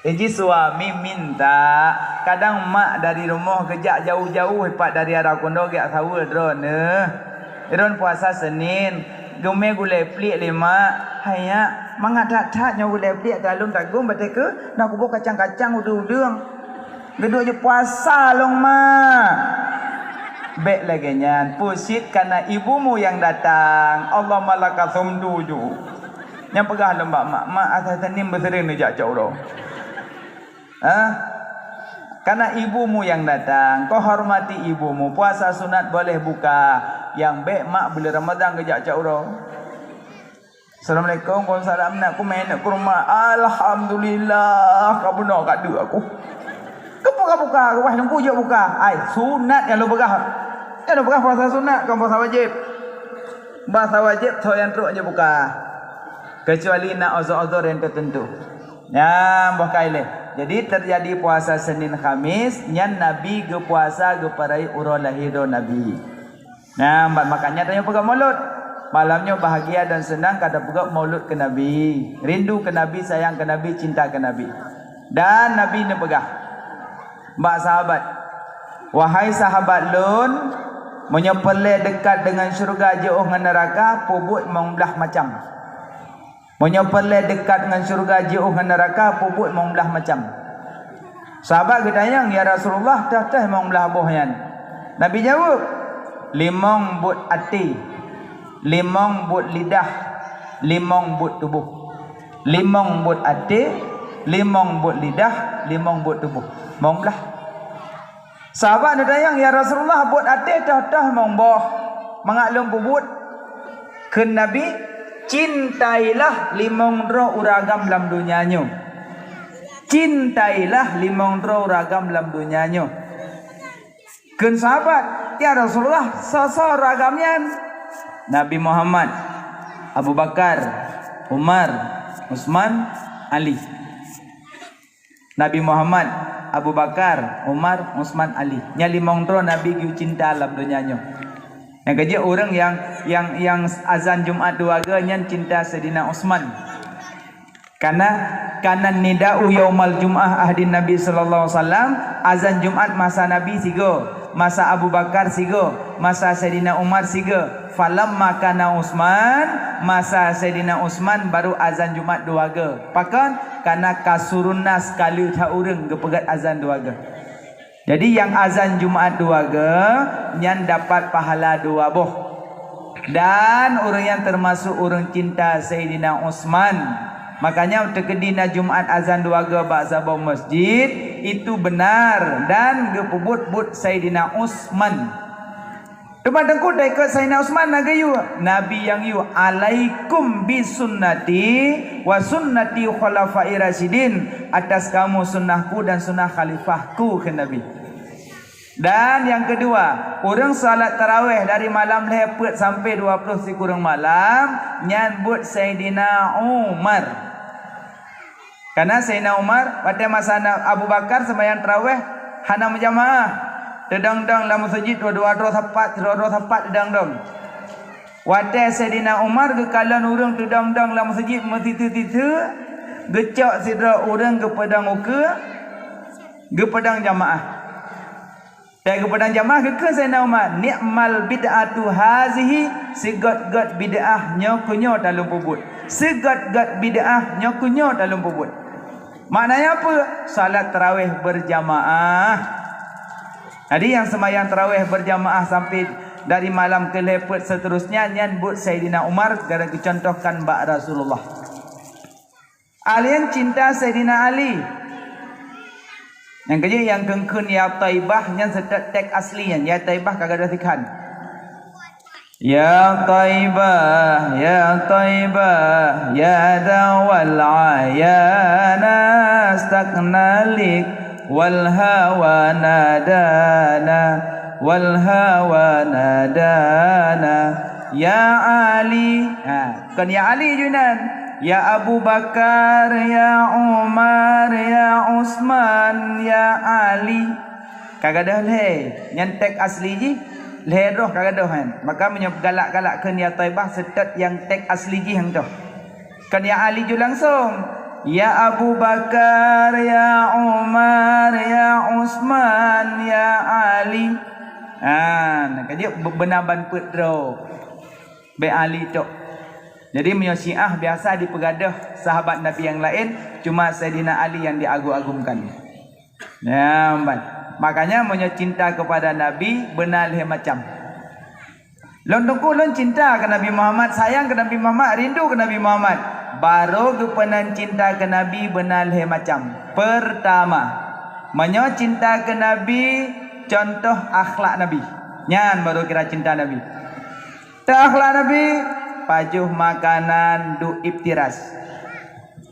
Iji suami minta, kadang mak dari rumoh geujak jauh-jauh ipat dari Arakundo geujak saweue droeneuh. Droen puasa Senin, geumé gulée pliek lé mak, "Hai yak, mangat that-that nyoe gulée pliek talom tagong batée keu na kuboh kacang-kacang udeueng-udeueng. Geuduek ju puasa lom mak." Bék lagée nyan, pusit kana ibumu nyang datang, Allah malakasum tuju. Nyang peugah lom bak mak, "Mak, asai Senin beuseuring neujak cok uroe." Hah? Kana ibumu nyang datang, kau hormati ibumu. Puasa sunat boleh buka. Nyang bék mak buleuen Ramadhan geujak cok uroe. "Assalamualaikum." "Waalaikumsalam, nak kumé, nak kurma." "Alhamdulillah, ka bunoe ka deuk aku." Keupeue ka buka, wah nunggu jok buka. Ai, sunat nyang lôn peugah. Nyang lôn peugah puasa sunat, kon puasa wajéb. Puasa wajéb tho nyang trok jok buka. Kecuali na uzur-uzur nyang tertentu. Nyan boh kai lé. Jadi terjadi puasa Senin Khamis, nyan Nabi geupuasa geupeurayeuk uroe lahé droe Nabi. Nah, ma-, makanya tanyoe peugah maulud. Malam nyoe bahagia dan senang ka tapeugah maulud keu Nabi. Rindu keu Nabi, sayang keu Nabi, cinta keu Nabi. Dan Nabi neupeugah bak sahabat, "Wahai sahabat lôn, meunyoe peureulée deukat deungon syeuruga jiôh ngon neuraka, peubuet limong blaih macam." Meunyoe peureulée deukat ngon syeuruga jiôh ngon neuraka, peubuet limong blaih macam. Sahabat geutanyong, "Ya Rasulullah, toh-toh limong blaih boh nyan?" Nabi jaweueb, "Limong buet até, limong buet lidah, limong buet tuboh." Limong buet até, limong buet lidah, limong buet tuboh. Limong blaih. Sahabat neutanyong, "Ya Rasulullah, buet até toh-toh limong boh, mangat lôn peubuet?" Kheun Nabi, "Cintailah limong droe ureueng agam lam donya nyoe. Cintailah limong droe ureueng agam lam donya nyoe." Kheun sahabat, "Ya Rasulullah, soe-soe ureueng agam nyan?" Nabi Muhammad, Abu Bakar, Umar, Utsman, Ali. Nabi Muhammad, Abu Bakar, Umar, Utsman, Ali. Nyan limong droe Nabi geucinta lam donya nyoe. Nyang keujeuet ureueng nyang, nyang, nyang azan Jumat dua ga nyan cinta Saidina Utsman. Kana, kana nida'u yaumal jum'ah ahdin Nabi sallallahu alaihi wasallam, azan Jumat masa Nabi sigoe, masa Abu Bakar sigoe, masa Saidina Umar sigoe. Falamma kana Utsman, masa Saidina Utsman baru azan Jumat dua ga. Pakon? Kana kasurun nas, ka le that ureueng geupeugét azan dua ga. Jadi nyang azan Jumat dua ga nyan dapat pahala dua boh. Dan ureueng nyan teumasuk ureueng cinta Saidina Utsman. Makanya teukeudi na Jumat azan dua ga bak saboh masjid, itu benar dan geupeubuet buet Saidina Utsman. Teuma teungku, taikot Saidina Utsman na geuyue, Nabi nyang yue, "Alaikum bi sunnati wa sunnati khulafai rasyidin," atas kamu sunnahku dan sunnah khalifahku, kheun Nabi. Dan nyang keudua, ureueng salat taraweh dari malam lhèe peuet sampai dua ploh sikureueng malam, nyan buet Saidina Umar. Kana Saidina Umar, watèe masa na Abu Bakar seumayang taraweh hana meujamaah. Teudong-dong lam meuseujid dua-dua droe sapat, sidroe-droe sapat teudong-dong. Watèe Saidina Umar geukalon ureueng teudong-dong lam meuseujid meutiteue-titeue, geucok sidroe ureueng geupeudong ukeue, Geupeudong jamaah. Watée geupeudong jamaah, geukheun Saidina Umar, "Ni'mal bid'atu hazihi, seugét-gét bid'ah nyoe keu nyoe talôn peubuet. Seugét-gét bid'ah nyoe keu nyoe talôn peubuet." Maknanya apa? Salat tarawih berjamaah. Jadi, nyang seumayang tarawih berjamaah sampai dari malam keu lhée peuet seterusnya, nyan buet Saidina Umar gara geucontohkan bak Rasulullah. Alien cinta Saidina Ali. Nyang keujeuet nyang kheun-kheun ya Thaibah nyan seutôt teks asli nyan. Ya Thaibah ka gadôh sikhan. Ya Thaibah, ya Thaibah, ya dawal ayana, staknalik wal hawa nadana, wal hawa nadana. Ya Ali. Ha, kon ya Ali junan. Ya Abu Bakar, ya Umar, ya Usman, ya Ali. Ka gadôh lhée, nyan teks asli jih, lhée droe ka gadôh nyan. Maka meunyoe galak-galak kheun ya Thaibah seutôt nyang teks asli jih nyang toh. Kon ya Ali ju langsong. Ya Abu Bakar, ya Umar, ya Usman, ya Ali. Ha, ka jeuet be-, beuna ban peuet droe. Bék Ali tok. Jadi, meunyoe Syiah biasa dipeugadôh sahabat Nabi nyang laén, cuma Saidina Ali nyang diagung-agungkan. Nyan ban. Makanya, meunyoe cinta kepada Nabi, beuna lhée macam. Lôn teungku lôn cinta keu Nabi Muhammad, sayang keu Nabi Muhammad, rindu keu Nabi Muhammad. Barô geupeunan cinta keu Nabi beuna lhée macam. Pertama, meunyoe cinta keu Nabi, contoh akhlak Nabi. Nyan barô kira cinta Nabi. Teu akhlak Nabi, pajoh makanan duek iftiras.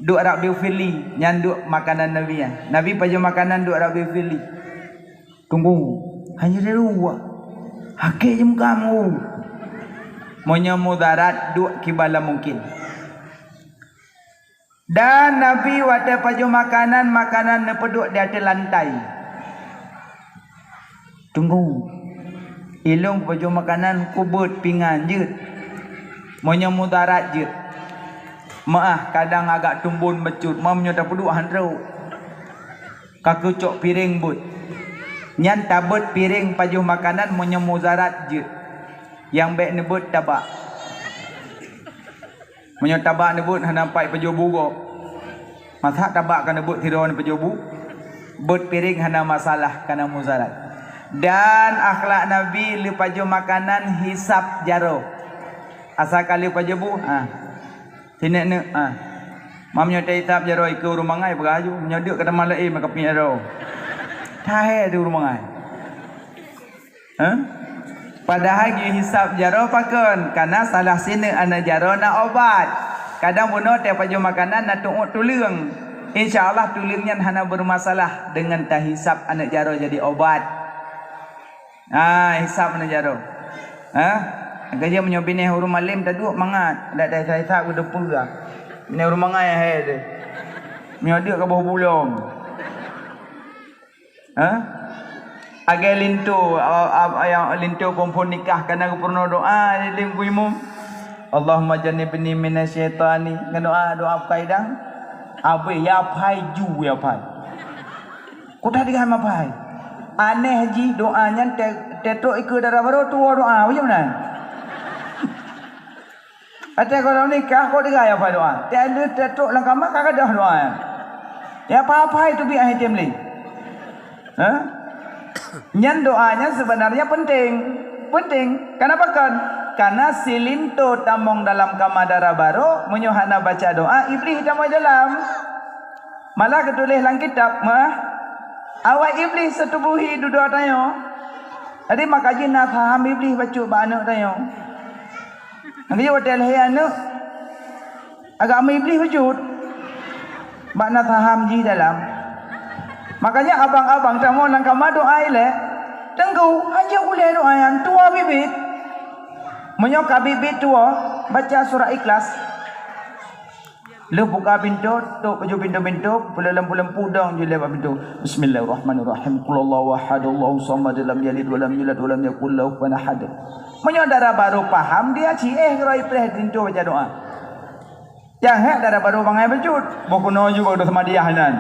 Duek rab biu fili, nyan duek makanan Nabi nyan. Nabi pajoh makanan duek rab biu fili. Tunggu, hanya dari uwa. Hakik je muka mu. Meunyoe mudarat duek kiban lam mungkin. Dan Nabi watée pajoh makanan, makanan neupeuduek di ateueh lantai. Tunggu. Ilong pajoh makanan kubeuet pingan jeuet. Meunyoe mudarat jeuet. Meuah kadang agak tumbon bacut, ma meunyoe tapeuduek han trok. Ka keucok piréng beuet. Nyan tabeuet piréng pajoh makanan meunyoe mudarat jeuet. Nyang bék neubeuet tabak. Meunyoe tabak neubeuet hana pai pajoh bu gob. Masa tabak ka neubeuet sidroe pajoh bu, beuet piréng hana masalah, kana mudarat. Dan akhlak Nabi lé pajoh makanan hisab jaroe. Asai ka lé pajoh bu, ha. Sineuk-neuk, ha. Ma meunyoe tahisab jaroe ikeue ureueng mangai peugah aju, meunyoe deuk ka tamah laén maka pih jaroe. Tahé teu ureueng mangai. Hah? Padahai geuhisab jaroe pakon? Kana salah sineuk aneuk jaroe na obat. Kadang bunoe teuh pajoh makanan na tu'uek tuleueng. Insya Allah tuleueng nyan hana bermasalah deungon tahisab aneuk jaroe jadi obat. Ah, hisab aneuk jaroe. Hah? Keujeuet meunyoe binéh ureueng malém taduek mangat, dak tahisab-hisab geudeue peugah. Binéh ureueng mangai hai teuh. Meunyoe deuk ka boh bulong. Ha? Agée linto, a, a, nyang linto phon-phon nikah kana geupeurunoe doa di lim ku imum. Allahumma jannibni minasyaitani. Ngon doa, doa peukaidah. Abéh ya phai ju ya phai. Kuta digai ma phai. Aneh jih doa nyan te-, tetrok ikeue dara barô tuwoe doa. Bagaimana? Watée gohlom nikah, kok teuga ya pha doa. Tiep lheueh trok lam kama ka gadôh doa nyan. Ya pha-pha itu biet hai tem lé. Ha? Nyan doa nyan sebenarnya penting. Penting. Kenapa kan? Karena silinto tamong dalam kama dara barô, meunyoe hana baca doa, Iblih tamong dalam. Malah geutuléh lam kitab, meuah, awai Iblih seutubuhi dudoe tanyoe. Jadi, maka jih na saham Iblih bacut bak aneuk tanyoe. Nyang geuyue watée lahé aneuk, agama Iblih bacut bak na saham jih dalam. Makanya abang-abang tamong lam kama doa ilée, teungku, hanjeuet ulée doa nyan, tuwoe biet-biet. Meunyoe ka biet-biet tuwoe, baca surat Ikhlas. Lheueh buka pintoe, tok baju pintoe-pintoe, peuleumpu-leumpu dong jih lewat pintoe. Bismillahirrahmanirrahim. Qul huwallahu ahad, Allahu samad, lam yalid walam yulad walam yakul lahu kufuwan ahad. Meunyoe dara barô paham, dia ci éh keuroi preh pintoe baca doa. Nyang hék dara barô bangai bacut. Boh keunoe ju bak dosa madiah nan.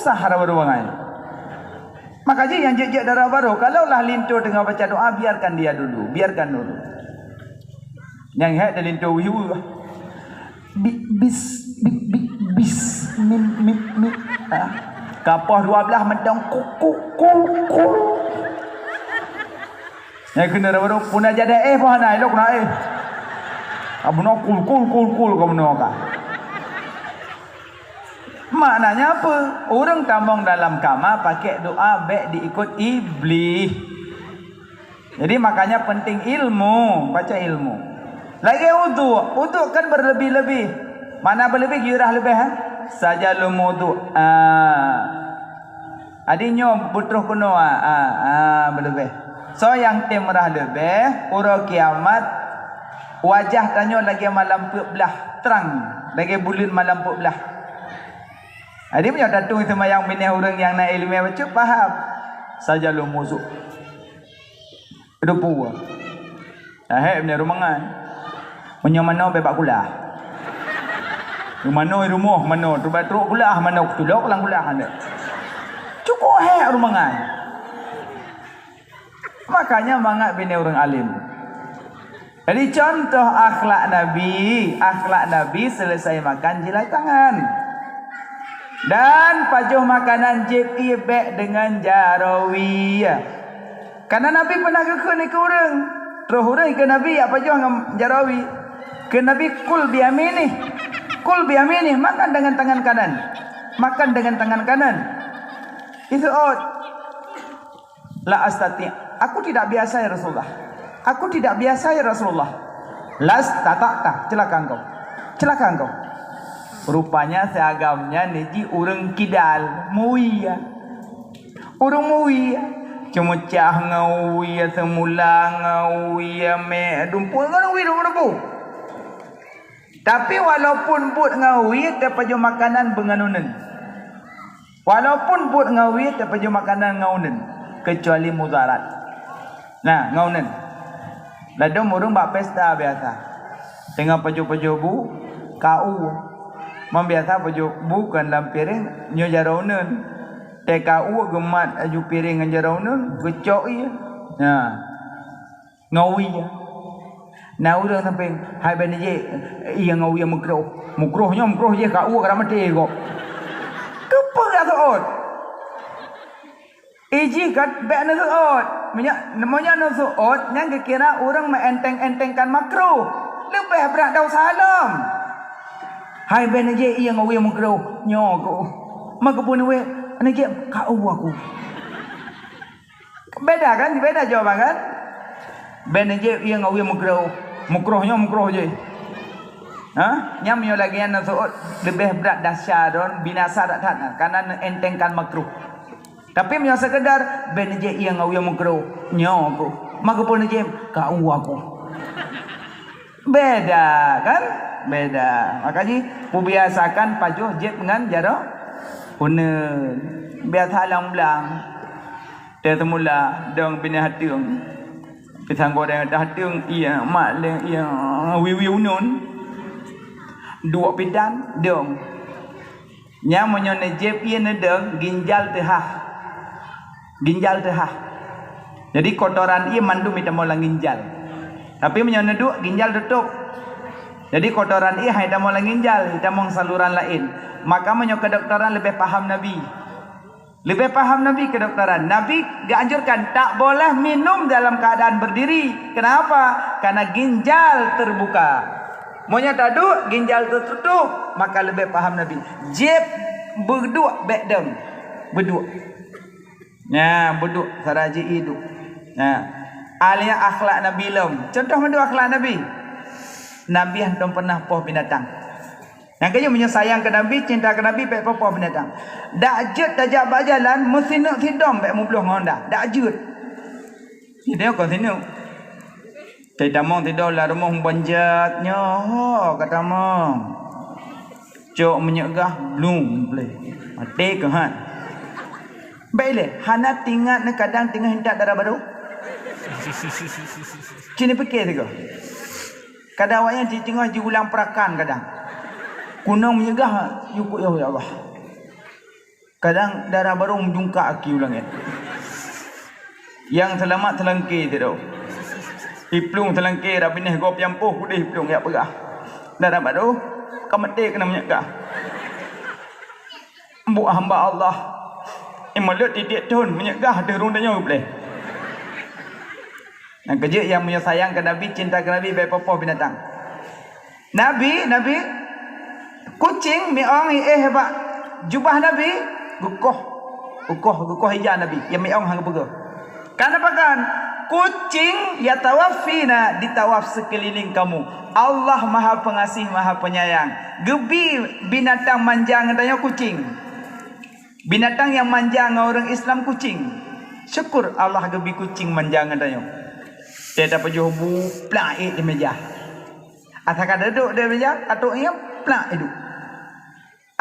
Sah dara barô bangai. Maka jih nyang jeuet-jeuet dara barô, kalaulah linto teungoh baca doa, biarkan dia dulu, biarkan dulu. Nyang hék di linto wih-wih. Bi-, bis, bi-, bi-, bis, mim, mim, mim. Ah. Ka poh dua belas mantong, kuk, kuk, kuk, kuk. Nyang keuneuk dara barô, puna jadah éh, poh hana, ilok na éh. Ka bunoe kul, kul, kul, kul, ka bunoe ka. Maknanya apa? Ureuëng tamong dalam kama pakai doa bék diikut iblih. Jadi makanya penting ilmu, baca ilmu. Lagée uduk, uduk kan berlebih-lebih. Mana berlebih, geuyue rhah leubeh, ha? Saja lom uduk. Ah. Adi nyoe beutroh keunoe, ah, ah, ah, berlebih. Soe nyang tem rhah leubeh, uroe kiamat, wajah tanyoe lagée malam peuet blah, trang, lagée buleuen malam peuet blah. Jadi meunyoe tatung seumayang binéh ureuëng nyang na iéleumé bacut, paham. Saja lom uduk. Keudeupu. Dah hék, beuna rumangan. Meunyoe manoe bék bak kulah. Manoe rumoh manoe, trok bak trok kulah manoe, kutulok lam kulah anda. Cukôp hék rumangan. Makanya mangat binéh ureuëng alim. Jadi contoh akhlak Nabi, akhlak Nabi selesai makan jilai tangan. Dan pajoh makanan jieb ié bék deungon jaroe. Karena Nabi pernah geukheun keu ureuëng. Troh ureuëng keu Nabi, "Apa joh ngon jaroe?" Keu Nabi, "Kul biyaminih." "Kul biyaminih," makan dengan tangan kanan. Makan dengan tangan kanan. Itu ot. "La astati." Aku tidak biasa, ya Rasulullah. Aku tidak biasa, ya Rasulullah. "Lastata'ta." Celaka engkau. Celaka engkau. Rupanya si agam nyan jih ureuëng kidal, muia. Ureuëng muia. Ceumeucah ngon uia, seumula ngon uia, mé dumpuk ngon uia, dumpuk. Tapi walaupun buet ngon uia, tapajoh makanan beungon uneun. Walaupun buet ngon uia, tapajoh makanan ngon uneun, kecuali mudarat. Nah, ngon uneun. Ladom ureuëng bak pesta biasa. Teungoh pajoh-pajoh bu, ka u. Memang biasa pajoh bu kon lam piréng, nyoe jaroe uneun. Teuka u geumat aju piréng ngon jaroe uneun, geucok ié. Nah. Ngon uia. Na ureuëng sampéng, "Hai, bèk neujép ié ngon uia meukroh." Meukroh nyoe, meukroh jih ka u ka maté gob. Keupeue ka seuôt? Ijih ka bèk neuseuôt. Meunyoe, meunyoe neuseuôt, nyan geukira ureuëng meuenteng-entengkan makruh. Leubeh brat desya lom. "Hai, bèk neujép ié ngon uia meukroh." Nyoe keuh. Meukeupeue neuwèh, neujép ka u aku. Beda kan? Beda jawaban kan? Bèk neujép ié ngon uia meukroh. Meukroh nyoe meukroh jih. Ha? Nyan meunyoe lagèe nyan neuseuôt leubeh brat desya droe, binasa that-that na, karena neuentengkan makruh. Tapi meunyoe sekedar, "Bèk neujép ié ngon uia meukroh." Nyoe keuh. Meukeupeue neujép, ka u aku. Beda kan? Beda. Makajih, peubiasakan pajoh jép ngon jaroe uneun. Biasa lam blang. Teuh seumula dong binéh ateueng. Pisang goreng ateueh ateueng, ié mak lé ié wiwi uneun. Duek pidan dong. Nyan meunyoe neujép ié neudong, ginjal teuhah. Ginjal teuhah. Jadi kotoran ié mandum jitamong lam ginjal. Tapi meunyoe neuduek, ginjal tutôp. Jadi kotoran ié han jitamong lam ginjal, jitamong saluran laén. Maka meunyoe keudoktoran leubeh paham Nabi. Leubeh paham Nabi keudoktoran. Nabi geuanjurkan tak boleh minum dalam keadaan berdiri. Kenapa? Karena ginjal terbuka. Meunyoe taduek, ginjal teututup, maka leubeh paham Nabi. Jép beuduek bèk dong. Beuduek. Nyan, beuduek sara ji iduek. Nyan. Alia akhlak Nabi lom. Contoh mandum akhlak Nabi. Nabi hantom pernah poh binatang. Nyang keujeuet meunyoe sayang keu Nabi, cinta keu Nabi, bèk poh-poh binatang. Dak jeuet tajak bak jalan, meusineuk sidom bèk mubloh ngon Honda. Dak jeuet. Sidom kon sineuk. Teutamong sidom lam rumoh banjat nyoe ka tamong. Cok minyeuk gah, blum, pleh. Maté keuh han. Bèk ilée, hana tingat neukadang teungoh intat dara barô. Cit neupike sigoe. Kadang awaknyan cit teungoh jiulang peurakan kadang. Kunong meunyeugah, yukuk ya Allah. Kadang dara barô meujungka aki u langét. Nyang seulamat seulangké sidroe. Iplueng seulangké, rab binéh gob nyang poh pudeh iplueng jak peugah. Dara barô, ka maté keunan meunyoe kah. Mbok hamba Allah. Imeuleuet tieb-tieb thon meunyoe kah deuh rhueng tanyoe geubleh. Nyang keujeuet nyang meunyoe sayang keu Nabi, cinta keu Nabi, bèk poh-poh binatang. Nabi, Nabi, kucing miong iéh bak jubah Nabi, geukoh, geukoh, geukoh ija Nabi, nyang miong han geupeugah. Kana pakan, kucing yatawaf fina, ditawaf seukeuliléng kamoe. Allah Maha Peungaséh, Maha Peunyayang. Geubi binatang manja ngon tanyoe kucing. Binatang nyang manja ngon ureuëng Islam kucing. Syukur Allah geubi kucing manja ngon tanyoe. Teuh tapajoh bu, plak ék di meja. Asa ka dudoe di meja, ka trok iéh, plak iduek.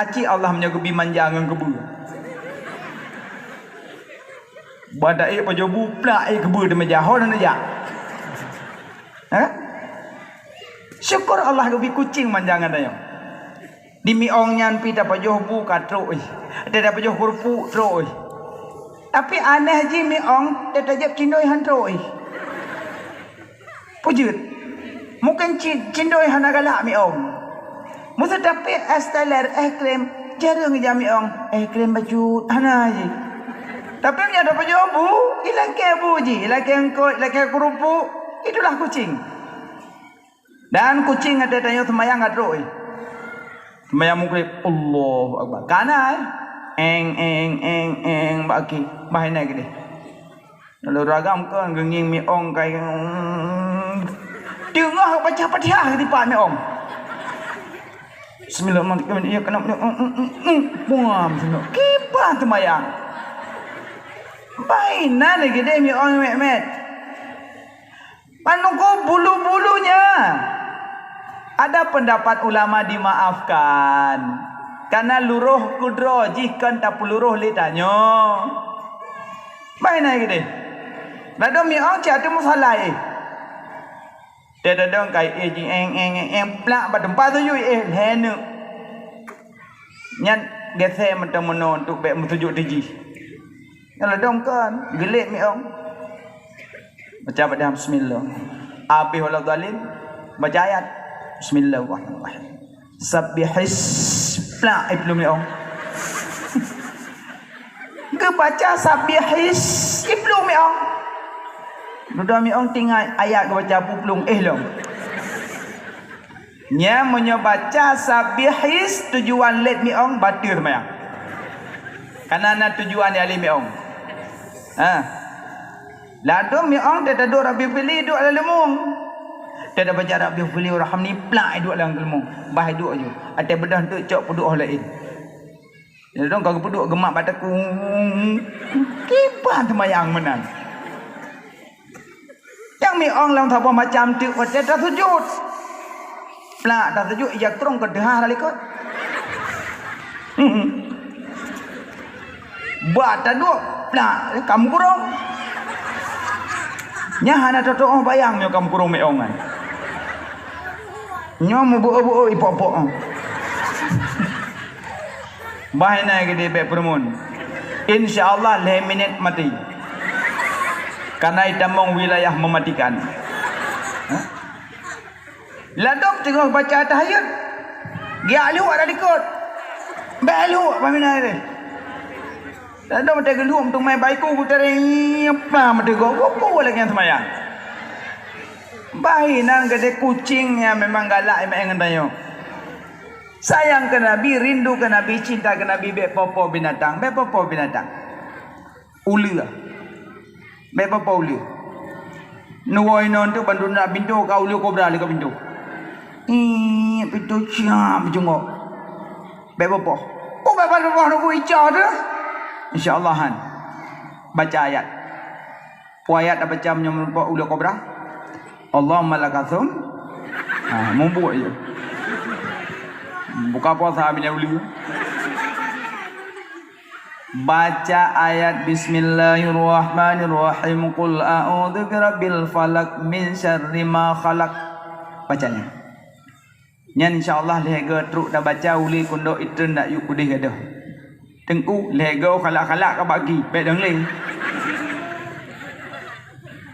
Aci Allah meunyoe geubi manja ngon keubeue. Bah taék pajoh bu, plak ék keubeue di meja, ho na jak. Hah? Syukur Allah geubi kucing manja ngon tanyoe. Di miong nyan pih tapajoh bu ka trok ih. Teuh tapajoh keurupuk trok ih. Tapi aneh jih miong teuh tajép cindoi han trok ih. Peue jeuet? Mungken ci-, cindoi hana galak miong. Meuseu tapék es teler, es krim, jareueng ija miong, es krim bacut, hana jih. Tapi meunyoe tapajoh bu, ilakée bu jih, ilakée eungkôt, ilakée keurupuk, itulah kucing. Dan kucing watée tanyoe seumayang ka trok, eh. Seumayang Maghrib, Allahu Akbar. Kana, eh. Eng, eng, eng, eng, bak akhé. Bah inan keudeh. Lalu ragam kan geungieng miong kai. Teungoh baca Fatihah dipat miong. Bismillahirrahmanirrahim. Ya kena, mm, mm, mm, mm. Buam, kiban seumayang. Bah inan lagée deh miong met-met. Manunggu bulu-bulunya. Ada pendapat ulama dimaafkan. Karena luroh keudroe jih kon tapeuluroh lé tanyoe. Bah inan keudeh. Ladôm miong cit ateueh musala éh. Teuh ladôm kai éh jih eng, eng, eng, eng, plak bak teumpat sujut éh, lhèe neuk. Nyan geusé mantong meunoe untuk bèk meusujut di jih. Nyan ladôm kon, geulet miong. Baca Fatihah, bismillah. Abéh waladhdallin, baca ayat. Bismillahirrahmanirrahim. Sabbihis, plak, iplueng miong. Geubaca sabbihis, iplueng miong. Dudoe miong tinggai ayat geubaca puplueng, éh lom. Nyan meunyoe baca sabbihis tujuan let miong, bateue seumayang. Karena na tujuan nyang lé miong. Ha. Ladôm miong teuh taduek Rabbighfirli duek lam leumong. Teuh tabaca Rabbighfirli warhamni plak duek lam leumong. Bah duek ju. Até beudoh teuk cok peuduek ho laén. Ladôm ka geupeuduek geumat bak takue. Kiban seumayang meunan. Nyang miong lam saboh macam teuk watée tasujut. Plak tasujut ija krong keudeuh hana likot. Hmm. Bak taduek plak ka meukurong. Nyan hana teutuoh bayang nyoe ka meukurong miong nyan. Nyoe meubeue-beue ipok-pok. Bah inan keudeh bèk peurumun. Insya Allah lhèe minét maté. Karena itamong wilayah mematikan. Hah? Ladôm teungoh baca tahiyat. Geujak luek lam likot. Bèk luek bah inan keudeh. Ladôm teuh geuluek meuteumé bak iku geutareng pah meuteugok. Woe lagée nyan seumayang. Bah inan keudeh kucing nyang memang galak imeung ngon tanyoe. Sayang keu Nabi, rindu keu Nabi, cinta keu Nabi, bèk poh-poh binatang, bèk poh-poh binatang. Uleue. Bèk poh-poh uleue. Neuwoe inoe teuk bandum na pintoe ka uleue kobra lé ka pintoe. Ih, pintoe siap beujungok. Bèk poh-poh. Oh, bèk poh-poh nunggu icah tu. Insya Allah han. Baca ayat. Peue ayat tabaca meunyoe meurumpok uleue kobra? Allahumma lakasum. Ha, mubuek je. Buka puasa bila uleue. Baca ayat Bismillahirrahmanirrahim. Qul a'udzu birabbil falaq min syarri ma khalaq. Bacanya. Nyan insya Allah lhèe go trok tabaca uleue kundok itreun dak yue keudeh gadoh. Teungku, lhèe goe khalak-khalak ka bak gaki, bèk dong lé.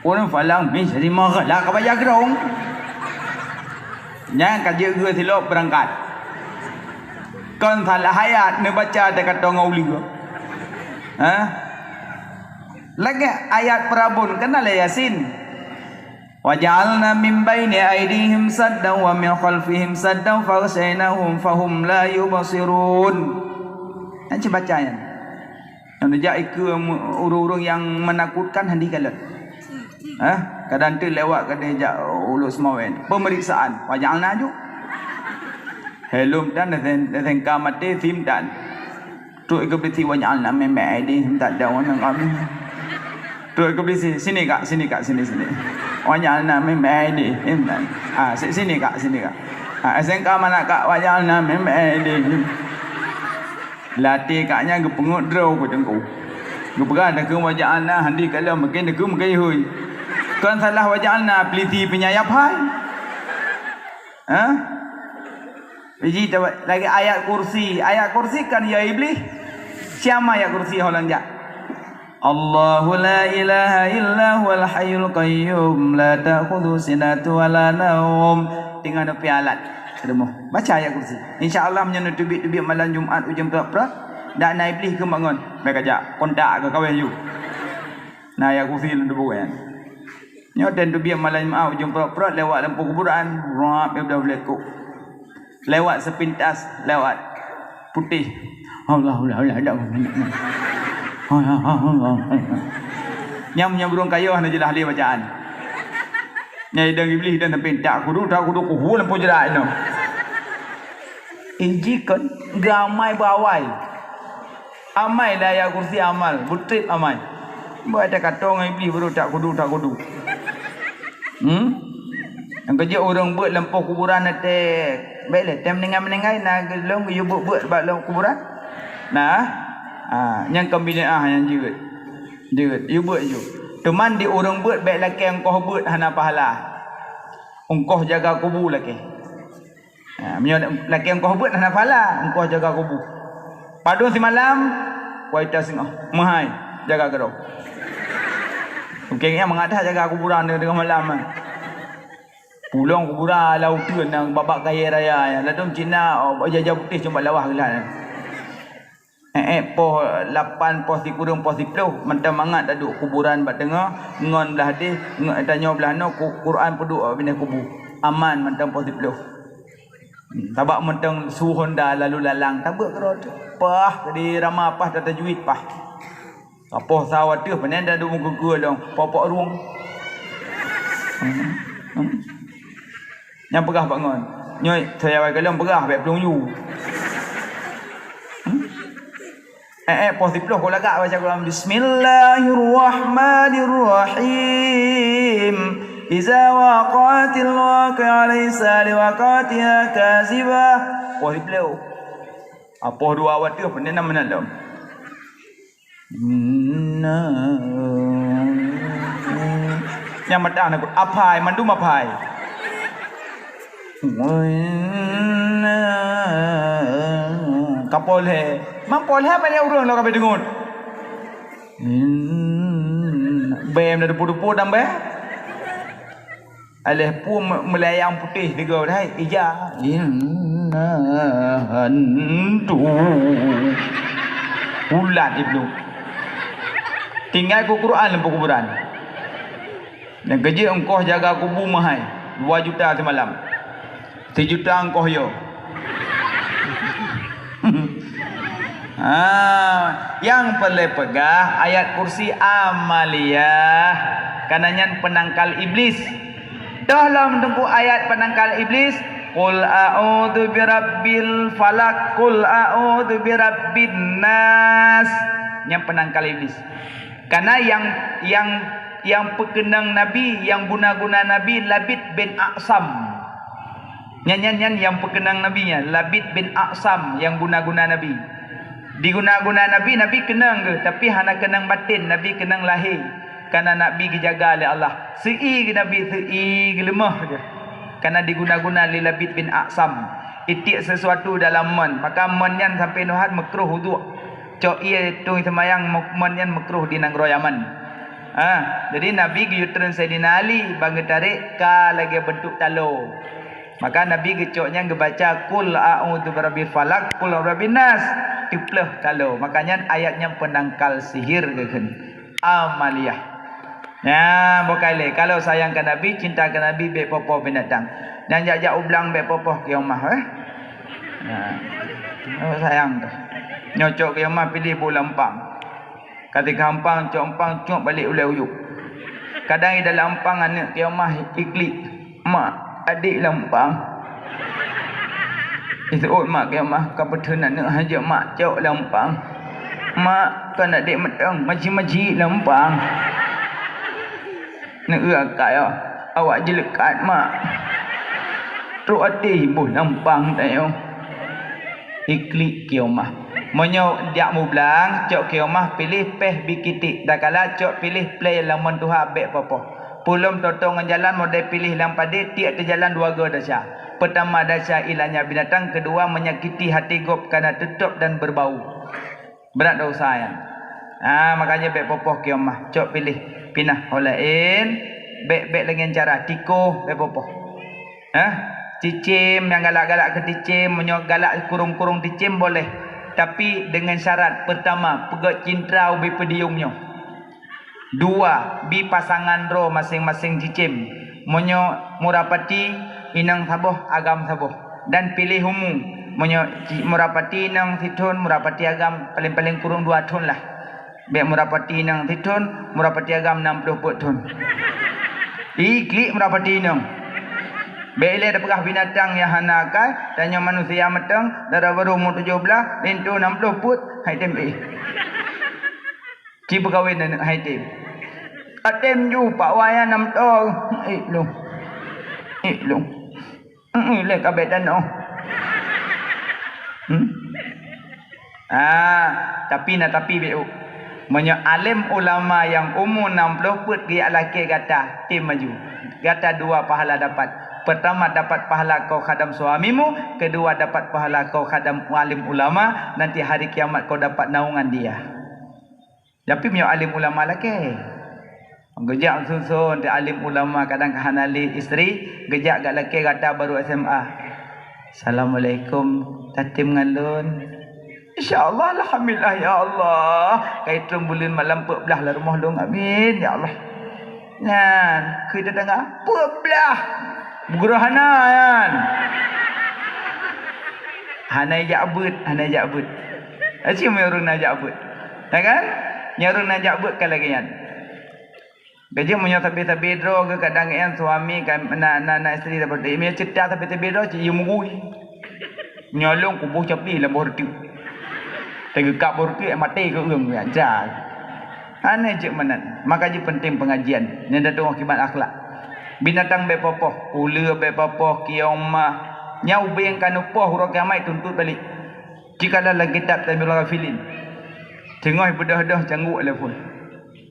Ureueng falang mi jadi meugalak ka bak jagrong. Nyan ka jeuet geuh silop beurangkat. Kon salah ayat neubaca teuka tongo uleue. Ha? Lagèe ayat peurabon kan na lé Yasin. Wa ja'alna min baini aidihim saddan wa min khalfihim saddan faghsyainahum fahum la yubsirun. Nyan cit baca nyan. Nyang neujak ikeue ureueng-ureueng nyang meunakutkan hana jikalon. Hah? Kadang teuk lewat kadang jak Uluk Seumawen. Pemeriksaan. Wa ja'alna ju. Helm tan, S N K maté, sim tan. Trok ikeue bisi wa ja'alna min baini aidihim saddan wa min khalfihim. Trok ikeue bisi, sini kak, sini kak, sini, sini. Wa ja'alna min baini aidihim saddan. Ah, si-, sini kak, sini kak. Ah, S N K mana kak? Wa ja'alna min baini aidihim. Latih kak nyan geupeungeut droe ku teungku. Geupeugah takheun wa ja'alna hana jikalon, mungken takheun mungken hui. Kon salah wa ja'alna, peliti peunyayap hai. Hah? Ji lagi ayat kursi. Ayat kursi kan ya Iblih. Siapa ayat kursi ho lôn jak? Allahu la ilaha illa huwal hayyul qayyum la ta'khudhu sinatu wa la naum. Tinggal neupie alat. Rumoh. Baca ayat kursi. Insya Allah meunyoe neuteubiet-teubiet malam Jumat ujeuen prot-prot, dak na Iblih keu bangon. Bèk kajak kontak keu kaweh ju. Na ayat kursi lôn teubuet nyan. Nyoe dan teubiet malam Jumat ujeuen prot-prot lewat lampôh kuburan. Rap, ya udah belekuk. Lewat sepintas, lewat putéh. Allah, Allah, Allah, Allah. Nyam, nyam burung kayoh hana jeulaih lé bacaan. Nyai dang Iblih dan sampai tak kudu, tak kudu kuhu lampu jerat inoe. Inji kon geuamai beuawai. Amai dah ayat kursi amal, beutrép amai. Buat ada katong Iblih baru tak kudu, tak kudu. Hmm? Nyang keujeuet ureueng beuet lampôh kuburan até, bèk lé, tem meuninggai-meuninggai na geulong geuyue beuet-beuet bak lom kuburan. Nah, ha, nyang kon bid'ah nyang jeuet. Jeuet, yue beuet ju. Teuma di ureueng beuet bèk lakèe ongkoh beuet hana pahala. Ongkoh jaga kubu lakèe. Ha, meunyoe lakèe ongkoh beuet hana pahala, ongkoh jaga kubu. Padum simalam, kuaita singoh. Meuhai, jaga keudroe. Mungken nyan mangat that jaga kuburan teungoh malam. Pulong kuburan lam uteuen nyang bak-bak kayèe raya nyan. Ladôm cit na, oh, ijazah putéh cuma lawah geulah nyan. Ék-ék poh lapan, poh sikureueng, poh siplôh, mantong mangat taduek kuburan bak teungoh, ngon blah deh, ngon tanyoe blah noe, ku-, Quran peuduek bak binéh kubu. Aman mantong poh siplôh. Hmm, sabab mantong su honda lalu lalang, tabeuet keudroe teuh. Pah, di rama pah, tatajwid pah. Apoh sawa teuh, panen dah duek meukeue-keue dong, pok-pok rueng. Hmm, hmm. Nyang peugah bak ngon. Nyoe, saya awai kalon peugah, bèk peulung yu. Hmm? Eh, eh, poh siplôh kok lagak baca Quran. Bismillahirrahmanirrahim. Iza waqa'atil waqi'ah laisa liwaqa'atiha kazibah. Poh siplôh. Ah, poh dua watèe pun dia nama nak lom. Inna. Nyang meudah nak aphai, mandum aphai. Inna. Kapol he. Mang pol he banyak ureueng lah kabe dengut. Hmm, bèe meudupu-dupu dan bèe. Aléh pu me-, meulayang putéh tiga dah, ija. Inna hantu. Ulat ibnu. Tinggai ku Quran lam pekuburan. Dan keujeuet ongkoh jaga kubu meuhai, dua juta simalam. Sijuta ongkoh yo. Ah, nyang peureulèe peugah ayat kursi amaliyah. Karena nyan peunangkal iblis. Toh lom teungku ayat peunangkal iblis, "Qul a'udzu birabbil falaq, qul a'udzu birabbin nas." Nyan peunangkal iblis. Karena nyang, nyang, nyang peukeunong Nabi, nyang guna-guna Nabi Labid bin A'sam. Nyan, nyan, nyan nyang peukeunong Nabi nyan, Labid bin A'sam nyang guna-guna Nabi. Diguna-guna Nabi, Nabi keunong geuh, tapi hana keunong baten, Nabi keunong lahé. Karena Nabi geujaga lé Allah. Seu'i geuh Nabi, seu'i geuh leumoh geuh. Karena diguna-guna lé Labid bin A'sam. Itiek sesuatu dalam mon, maka mon nyan sampai neuhat meukruh uduk. Cok ié tueng seumayang mon nyan meukruh di nanggroe Yaman. Ah, jadi Nabi geuyue treun Saidina Ali ban geutarek ka lagée beuntuk talo. Maka Nabi geucok nyan geubaca, "Qul a'udzu birabbil falaq, qul a'udzu birabbin nas." Teupleuh talo. Maka nyan ayat nyan peunangkal sihir geukheun. Amaliyah. Nyan bukai lé. Kalau sayang keu Nabi, cinta keu Nabi, bék poh-poh binatang. Nyang jak-jak u blang bék poh-poh keu omah, eh. Nah, oh, sayang tu. Nyoe cok keu omah piléh boh lam umpang. Ka teuka umpang, cok umpang, cok balek ulée uyuek. Kadang di dalam umpang aneuk keu omah iklik, "Mak, adek lam umpang." Iseuôt mak keu omah, ka peutheun aneuk hajat mak cok lam umpang. "Mak, kon adek mantong, maji-maji lam umpang." Neueu akai, awak jeuleukat mak. Trok até boh lam umpang tanyoe. Iklik keu omah. Meunyoe jak mublang, cok keu omah piléh péh bi kiték. Dakala cok piléh plé lamon tuha bék poh-poh. Peulom toto ngon jalan model piléh lam padé tiek teujalan dua goe desya. Peutama desya ilanya binatang, keudua menyakiti hati gob kana teutôb dan beubau. Brat dosa nyan. Ha, makanya bék poh-poh keu omah, cok piléh pinah ho laén, bék, bék lagée nyan cara, tikoh bék poh-poh. Hah? Cicém nyang galak-galak keu cicém, meunyoe galak kurong-kurong cicém boleh, tapi dengan syarat, peutama, peugét cintra ubé peudiyong nyoe. Dua, bi pasangan droe maséng-maséng cicém. Meunyoe murapati, inong saboh, agam saboh. Dan piléh umu. Meunyoe ci-, murapati inong sithon, murapati agam paléng-paléng kurong dua thon lah. Bék murapati inong sithon, murapati agam nam ploh peuet thon. Iklik murapati inong. Bék ilée tapeugah binatang nyang hana akai, tanyoe manusia mantong, dara barô umu tujoh blaih, linto nam ploh peuet, hai tem éh. Ci peukawen aneuk hai tem. Atem ju pak waya nam tol. Ék lôn. Ék lôn. Ék lé ka bék tanoh. Hmm? Ah, tapi na tapi bék u. Meunyoe além ulama nyang umu nam ploh peuet geujak lakée gata, tem maju. Gata dua pahala dapat. Pertama dapat pahala kau khadam suamimu, kedua dapat pahala kau khadam alim ulama, nanti hari kiamat kau dapat naungan dia. Tapi meunyoe alim ulama lakée. Geujak suson di alim ulama kadang ka hana lé istri, geujak gak lakée gata baru S M A. "Assalamualaikum, tatem ngon lôn." "Insya Allah, alhamdulillah, ya Allah. Kai trôn buleuen malam peuet blaih lam rumoh lôn, amin, ya Allah." Nyan, keu tetangga, "Peuet blaih." Bugroe hana nyan. Hana jak beuet, hana jak beuet. Aci meunyoe ureuëng na jak beuet. Ya kan? Nyoe ureuëng na jak beuet ka lagée nyan. Gaji meunyoe sabe-sabe droe geuh kadang nyan suami kan na, na, na istri seperti ini. Meunyoe ceuta sabe-sabe droe cit yue meugui. Nyoe lôn kuboh capli lam boh reuteuek. Teugeukab boh reuteuek maté keu ureuëng nyan. Cah. Aneh cit meunan. Maka jih penting pengajian. Nyan tatueng akibat akhlak. Binatang bék poh-poh, uleue bék poh-poh, kiong mah. Nyan ubeng ka neupoh uroe kiamat tuntot balek. Cit ka lam kitab Taibul Ghafilin. Teungoh beudôh-dôh cangguek lé phon.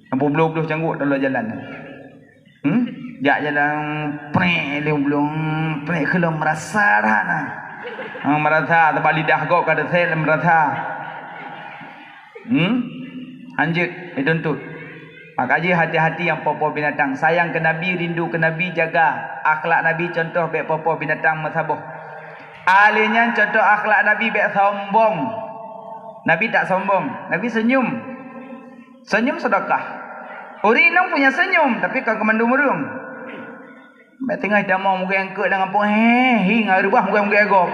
Lampu bloh-bloh cangguek taloe jalan. Hmm? Jak jalan prek lé bloh, prek keu lôn meurasa that na. Ha, meurasa teubak lidah gob ka teuset lé meurasa. Hmm? Hanjeuet dituntut. Maka jih hati-hati nyang poh-poh binatang. Sayang keu Nabi, rindu keu Nabi, jaga akhlak Nabi, contoh bék poh-poh binatang meusaboh. Ahli nyan contoh akhlak Nabi bék sombong. Nabi tak sombong, Nabi senyum. Senyum sedekah. Ureuëng inong punya senyum, tapi kon keu mandum ureuëng. Bék teungoh tamong mugée eungkôt lam gampông, he, hi ngon reubah mugée-mugée gob.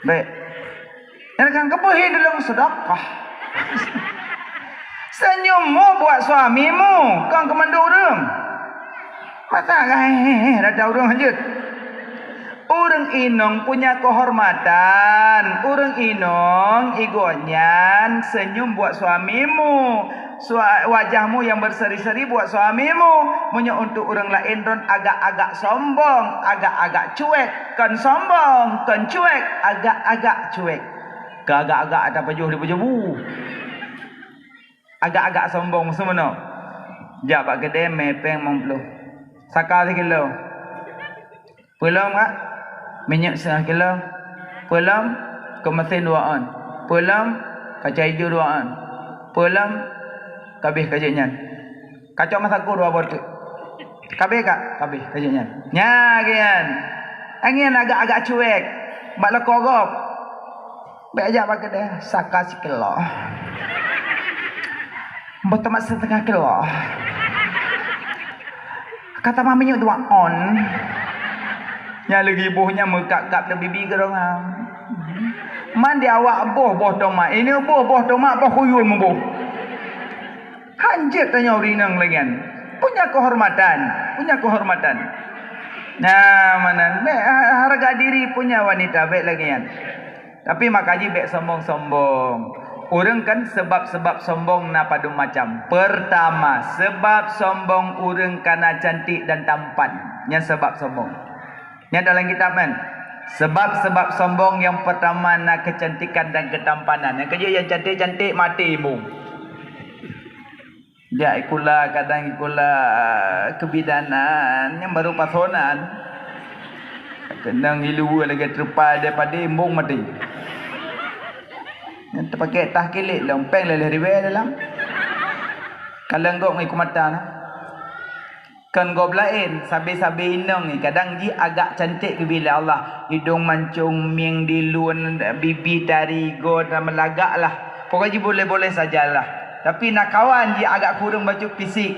Bék. Nyan kan keupeue hi dulom sedekah. Senyummu buat suamimu, kon keu mandum ureuëng. Masa gai, rata ureuëng hanjeuet. Ureuëng inong punya keuhormatan. Ureuëng inong, igoe nyan senyum buat suamimu. Sua-, wajahmu yang berseri-seri buat suamimu. Meunyoe untuk ureuëng laén ron agak-agak sombong, agak-agak cuek. Kon sombong, kon cuek, agak-agak cuek. Keu agak-agak ata pajoh di pajoh bu. Agak-agak sombong seumono. Jak bak keudè mè péng limong ploh. Saka sikilo. Peulom, Kak? Minyeuk setengah kilo. Peulom, keu mesin dua on. Peulom kaca ijo dua an. Peulom kabeh ka jeuet nyan. Kacok masa ku dua boh teuk. Kabeh ka? Kabeh ka jeuet nyan. Nya geuyan. Angén agak-agak cuek. Bak loko gob. Bèk jak bak keudè, saka sikilo. Beuteumèe siteungoh kilo. Ka tamah minyeuk dua on. Nyang leugi boh nyan meukab-kab lam bibi keudroe. Man di awak boh, boh tomat. Ini boh, boh tomat, boh kuyueng boh. Hanjeuet tanyoe ureueng inong lagèe nyan. Punya kehormatan, punya kehormatan. Nah, meunan. Bèk ha-, harga diri punya wanita, bèk lagèe nyan. Tapi maka jih bèk sombong-sombong. Ureueng kan sebab-sebab sombong na padum macam. Pertama, sebab sombong ureueng kana cantik dan tampan. Nyan sebab sombong. Nyan dalam kitab kan. Sebab-sebab sombong nyang pertama na kecantikan dan ketampanan. Nyang keujeuet nyang cantik-cantik maté imbong. Jak sikula, kadang sikula kebidanan, nyan baru pasonan. Keunong iluwa lagèe treupa daripada imbong maté. Nyan teupakèk tah kilék lom, péng lhèe ribèe dalam. Kalon gok ngon iku mata na. Kon gob laén, sabe-sabe inong nyan kadang jih agak cantik geubri lé Allah. Idong mancong, mieng di lôn, bibi tari, goe dan meulagak lah. Pokok jih boleh-boleh sajalah. Tapi na kawan jih agak kureueng bacut fisik.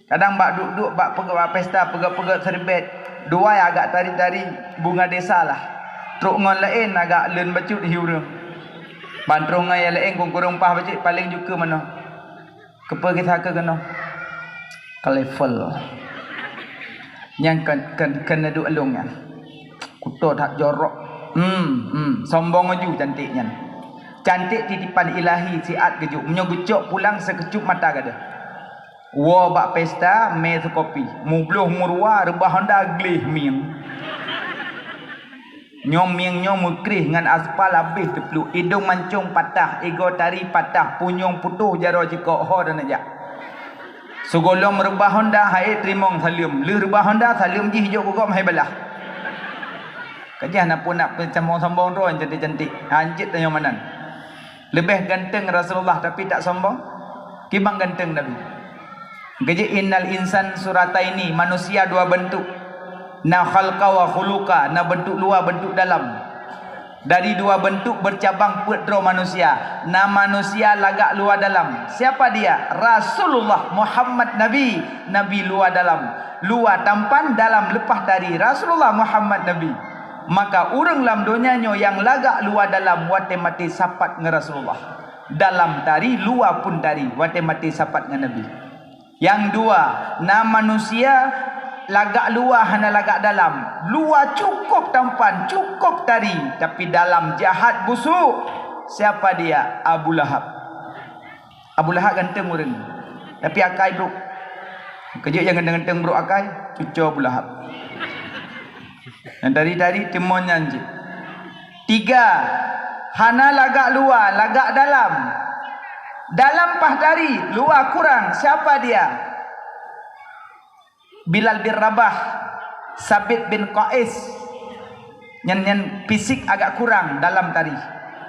Kadang bak duek-duek, bak peugöt, bak pesta, peugöt-peugöt serbet. Dua agak tari-tari, bunga desa lah. Trok ngon laén agak leuen bacut hi ureueng. Ban trok ngon nyang laén kon kureueng paih bacut, paleng jukeu manoe. Keupeue kisah keu keunoe? Ka level. Nyang keu, keu, keu neuduek lôn nyan. Kuto that jorok. Hmm, hmm. Sombong laju cantik nyan. Cantik titipan ilahi siat geujok. Meunyoe geucok pulang seukeucup mata gadôh. Woe bak pesta, mè seukopi. Mubloh meuruwa, reubah honda, gleh mieng. Nyoe mieng nyoe meukreh ngon aspal habéh teupluek, idong mancong patah, igoe tari patah, punyueng putôh, jaroe jikok, ho dan jak. Sigohlom reubah honda, hai teurimong saleuem. Lheueh reubah honda, saleuem jih jok keu gob hai balah. Ka jih na pun nak peusombong-sombong droe cantik-cantik. Hanjeuet tanyoe meunan. Leubeh ganteng Rasulullah tapi tak sombong. Kiban ganteng Nabi. Keujeuet innal insan surataini, manusia dua bentuk. Na khalqa wa khuluqa, na bentuk luwa, bentuk dalam. Dari dua bentuk bercabang peuet droe manusia. Na manusia lagak luwa dalam. Siapa dia? Rasulullah Muhammad Nabi. Nabi luwa dalam. Luwa tampan, dalam leupah tari. Rasulullah Muhammad Nabi. Maka ureueng lam donya nyoe nyang lagak luwa dalam watée maté sapat ngon Rasulullah. Dalam tari, luwa pun tari, watée maté sapat ngon Nabi. Nyang dua, na manusia lagak luwa hana lagak dalam. Luwa cukôp tampan, cukôp tari, tapi dalam jahat busuk. Siapa dia? Abu Lahab. Abu Lahab ganteng ureueng, tapi akai brok. Keujeuet nyang ganteng-ganteng brok akai, cuco Abu Lahab. Nyang tari-tari timon nyan cit. Tiga, hana lagak luwa, lagak dalam. Dalam paih tari, luwa kurang. Siapa dia? Bilal bin Rabah, Sabit bin Qais. Nyan, nyan fisik agak kurang dalam tari.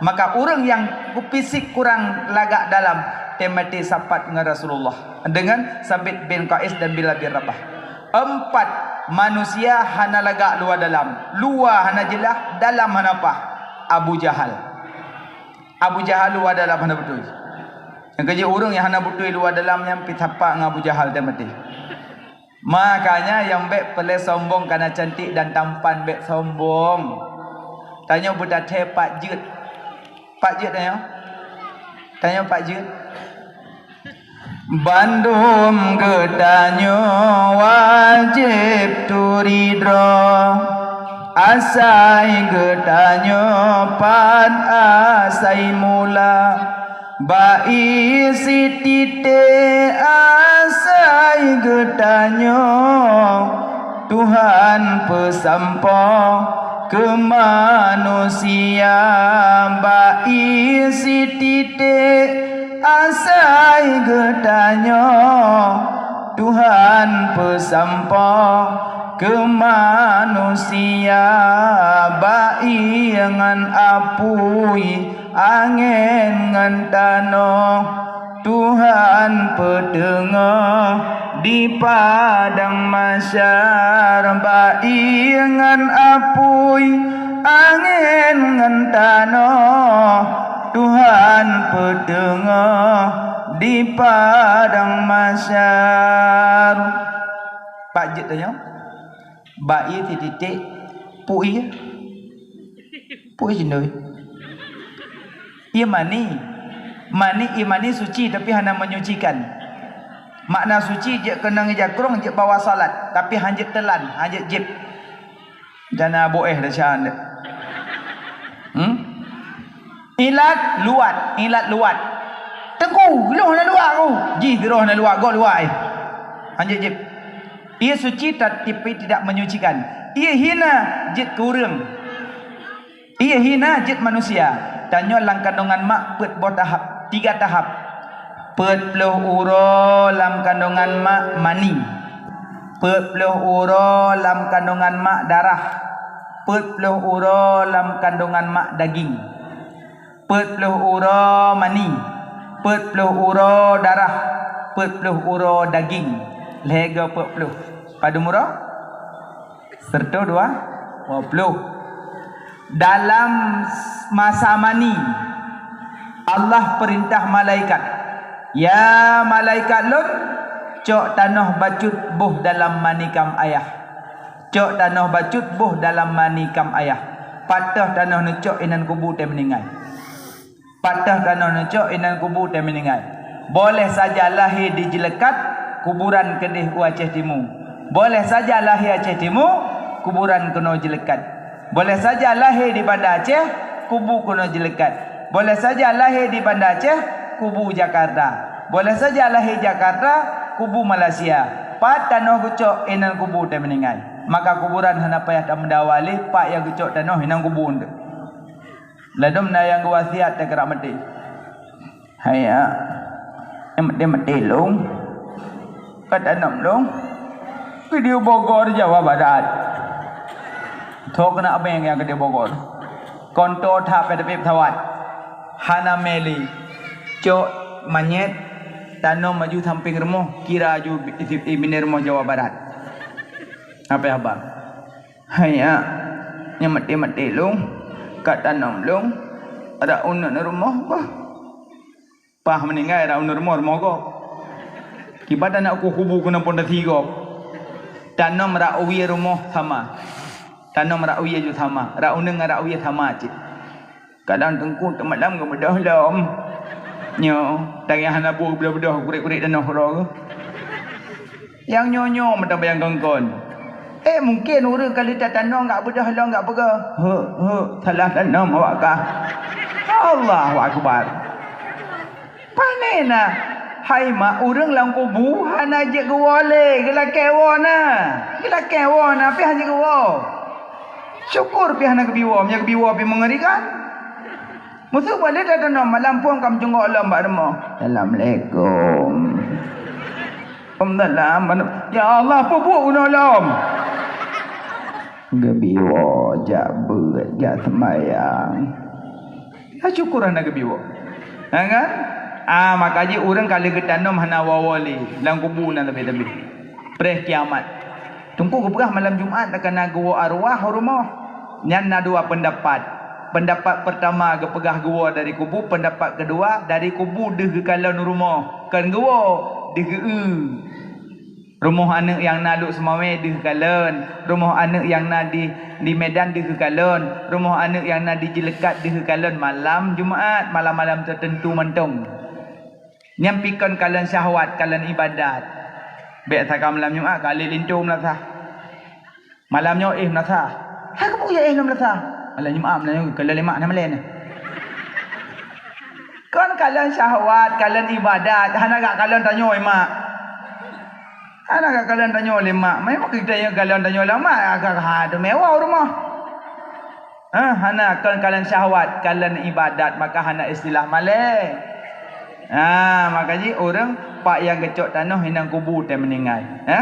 Maka ureueng nyang fisik kurang lagak dalam, teumaté sapat ngon Rasulullah. Deungon Sabit bin Qais dan Bilal bin Rabah. Empat, manusia hana lagak luwa dalam. Luwa hana jeulaih, dalam hana paih. Abu Jahal. Abu Jahal luwa dalam hana beutôi. Nyang keujeuet ureueng nyang hana beutôi luwa dalam nyan pih sapat ngon Abu Jahal teumaté. Makanya nyang bék peureulée sombong kana cantik dan tampan bék sombong. Tanyoe beutathe pat jeuet. Pat jeuet tanyoe? Tanyoe pat jeuet? Bandum geutanyoe wajéb turi droe, asai geutanyoe pat asai mula. Bak ié sititék asai geutanyoe, Tuhan peusampoe keu manusia. Bak ié sititék asai geutanyoe, Tuhan peusampoe keu manusia. Bak ié ngon apui Angén ngon tanoh Tuhan peuteungoh di padang mahsyar, ba'i ngon apui. Angén ngon tanoh Tuhan peuteungoh di padang mahsyar. Pak jeuet tanyoe. Ba'i sititik, pui. Pui jinoe. Ie mani. Mani, ie mani suci tapi hana menyucikan. Makna suci jeuet keunong jakrong, jeuet bawa salat, tapi hanjeuet teulan, hanjeuet jieb. Jana boh eh dah syan deh. Hmm? Ilat luwat, ilat luwat. Teungku, lôn hana luwat ku. Jih sidroe hana luwat, gob luwat eh. Hanjeuet jieb. Ie suci tapi tidak menyucikan. Ie hina jeuet keu ureuëng. Ie hina jeuet manusia. Tanyoe lam kandongan mak peuet boh tahap, tiga tahap. Peuet ploh uroe lam kandongan mak mani. Peuet ploh uroe lam kandongan mak darah. Peuet ploh uroe lam kandongan mak daging. Peuet ploh uroe mani. Peuet ploh uroe darah. Peuet ploh uroe daging. Lhée go peuet ploh. Padum uroe? Serta dua, dua ploh. Dalam masa mani, Allah peurintah malaikat, "Ya malaikat Lôn, cok tanoh bacut boh dalam manikam ayah. Cok tanoh bacut boh dalam manikam ayah." Pat teuh tanoh neucok inan kubu teuh meuninggai. Pat teuh tanoh neucok inan kubu teuh meuninggai. Boléh saja lahé di Jeulekat, kuburan keudeh u Aceh Timu. Boléh saja lahé Aceh Timu, kuburan keunoe Jeulekat. Boléh saja lahé di Banda Aceh, kubu keunoe Jeulekat. Boléh saja lahé di Banda Aceh, kubu Jakarta. Boléh saja lahé Jakarta, kubu Malaysia. Pat tanoh geucok inan kubu teuh meuninggai. Maka kuburan hana payah tameudawa lé, pat nyang geucok tanoh inan kubu teuh. Ladôm na nyang geuwasiat teuh keurak maté. Hai ya, nyang maté-maté lôn, ka tanom lôn, keu di Bogor, Jawa Barat. Tho keuneuk abéng nyang keu di Bogor. Kon tho that pih teupie pesawat. Hana mé lé. Cok manyét, tanom aju sampéng rumoh, kira aju i, i, i binéh rumoh Jawa Barat. Apa haba? Hai ya, nyang maté-maté lôn, ka tanom lôn, rot uneuen rumoh bah. Paih meuninggai rot uneuen rumoh, rumoh gob. Kiban tanak ku kubu keunoe pondasi gob. Tanom rot wie rumoh sama. Tanom rot wie ju sama. Rot uneuen ngon rot wie sama cit. Kadang teungku teumalam geubeudôh lom. Nyoe, tangiah hana boh beudôh-beudôh, kurek-kurek tanoh uroe. Nyang nyoe-nyoe meutambayang kongkon. Eh, mungken ureuëng ka lheueh tanoh gak beudôh lom gak peugah, "Hek, hek, salah tanom awak kah." Allahu Akbar. Pane na, hai mak, ureuëng lam kubu hana jeuet geuwoe lé, geulakée woe na. Geulakée woe na, pih hana jeuet geuwoe. Syukur pih hana geubi woe, meunyo geubi woe pih meungerikan. Meuseubab lé tanoh malam phon ka meucunggok lom bak rumoh. "Assalamualaikum." "Waalaikumsalam." "Ya Allah, peubuet bunoe lom." Geubi woe jak beuet, jak seumayang. Ya syukur hana geubi woe. Ha kan? Ah, maka jih ureuëng ka lheueh geutanom hana woe-woe lé, lam kubu na leubeh-leubeh. Preh kiamat. Teungku geupeugah malam Jumat takana geuwoe arwah u rumoh. Nyan na dua peundapat. Peundapat peurtama geupeugah geuwoe dari kubu, peundapat keudua dari kubu deuh geukalon u rumoh. Kon geuwoe, deuh geu-eu. Rumoh aneuëk nyang na Lhokseumawe deuh kalon, rumoh aneuëk nyang na di, di Medan deuh geukalon, rumoh aneuëk nyang na di Jeulekat deuh geukalon malam Jumat, malam-malam teuteuntu mantong. Nyan pih kon kalon syahwat, kalon iébadat. Bék saka malam Jumat ka lé linto meulasah. Malam nyoe éh meulasah. Hai keupeue ya éh lom meulasah? Malam Jumat malam nyoe kalon lemak na malée na. Kon kalon syahwat, kalon iébadat, hana gak kalon tanyoe mak. Hana gak kalon tanyoe lé mak. Memang kita nyang kalon tanyoe lé mak, agak ha tu mewah u rumoh. Ha, hana kon kalon syahwat, kalon iébadat, maka hana istilah malée. Ha, maka jih ureuëng pat nyang geucok tanoh inan kubu teuh meuninggai. Ha?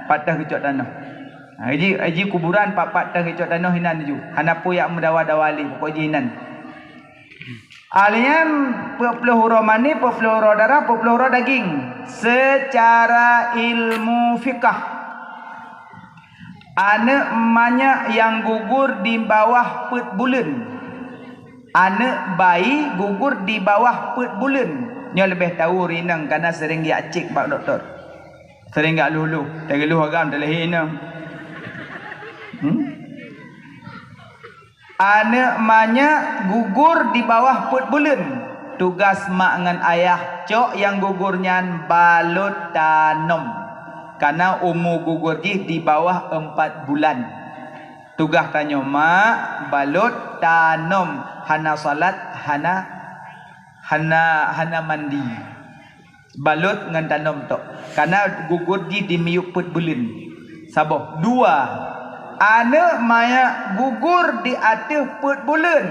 Pat teuh geucok tanoh. Ha, jih, jih kuburan pat-pat teuh geucok tanoh inan ju. Hana peue yak meudawa-dawa lé, pokok jih inan. Alian peuet ploh uroe mani, peuet ploh uroe darah, peuet ploh uroe daging. Secara ilmu fiqah, aneuk manyak nyang gugur di bawah peuet buleuen. Aneuk bayi gugur di bawah peuet buleuen. Nyoe leubeh tau rineng, kana sering jak cek bak dokto. Sering jak lhôh-lhôh, teugeulhôh agam teulahé inong. Hmm? Aneuk manyak gugur di bawah peuet buleuen. Tugaih mak ngon ayah cok nyang gugur nyan balot tanom. Kana umu gugur jih di bawah empat bulan. Tugaih tanyoe mak, balot tanom, hana salat, hana, hana, hana mandi. Balot ngon tanom tok. Kana gugur jih di miyueb peuet buleuen. Saboh. Dua, aneuk manyak gugur di ateueh peuet buleuen.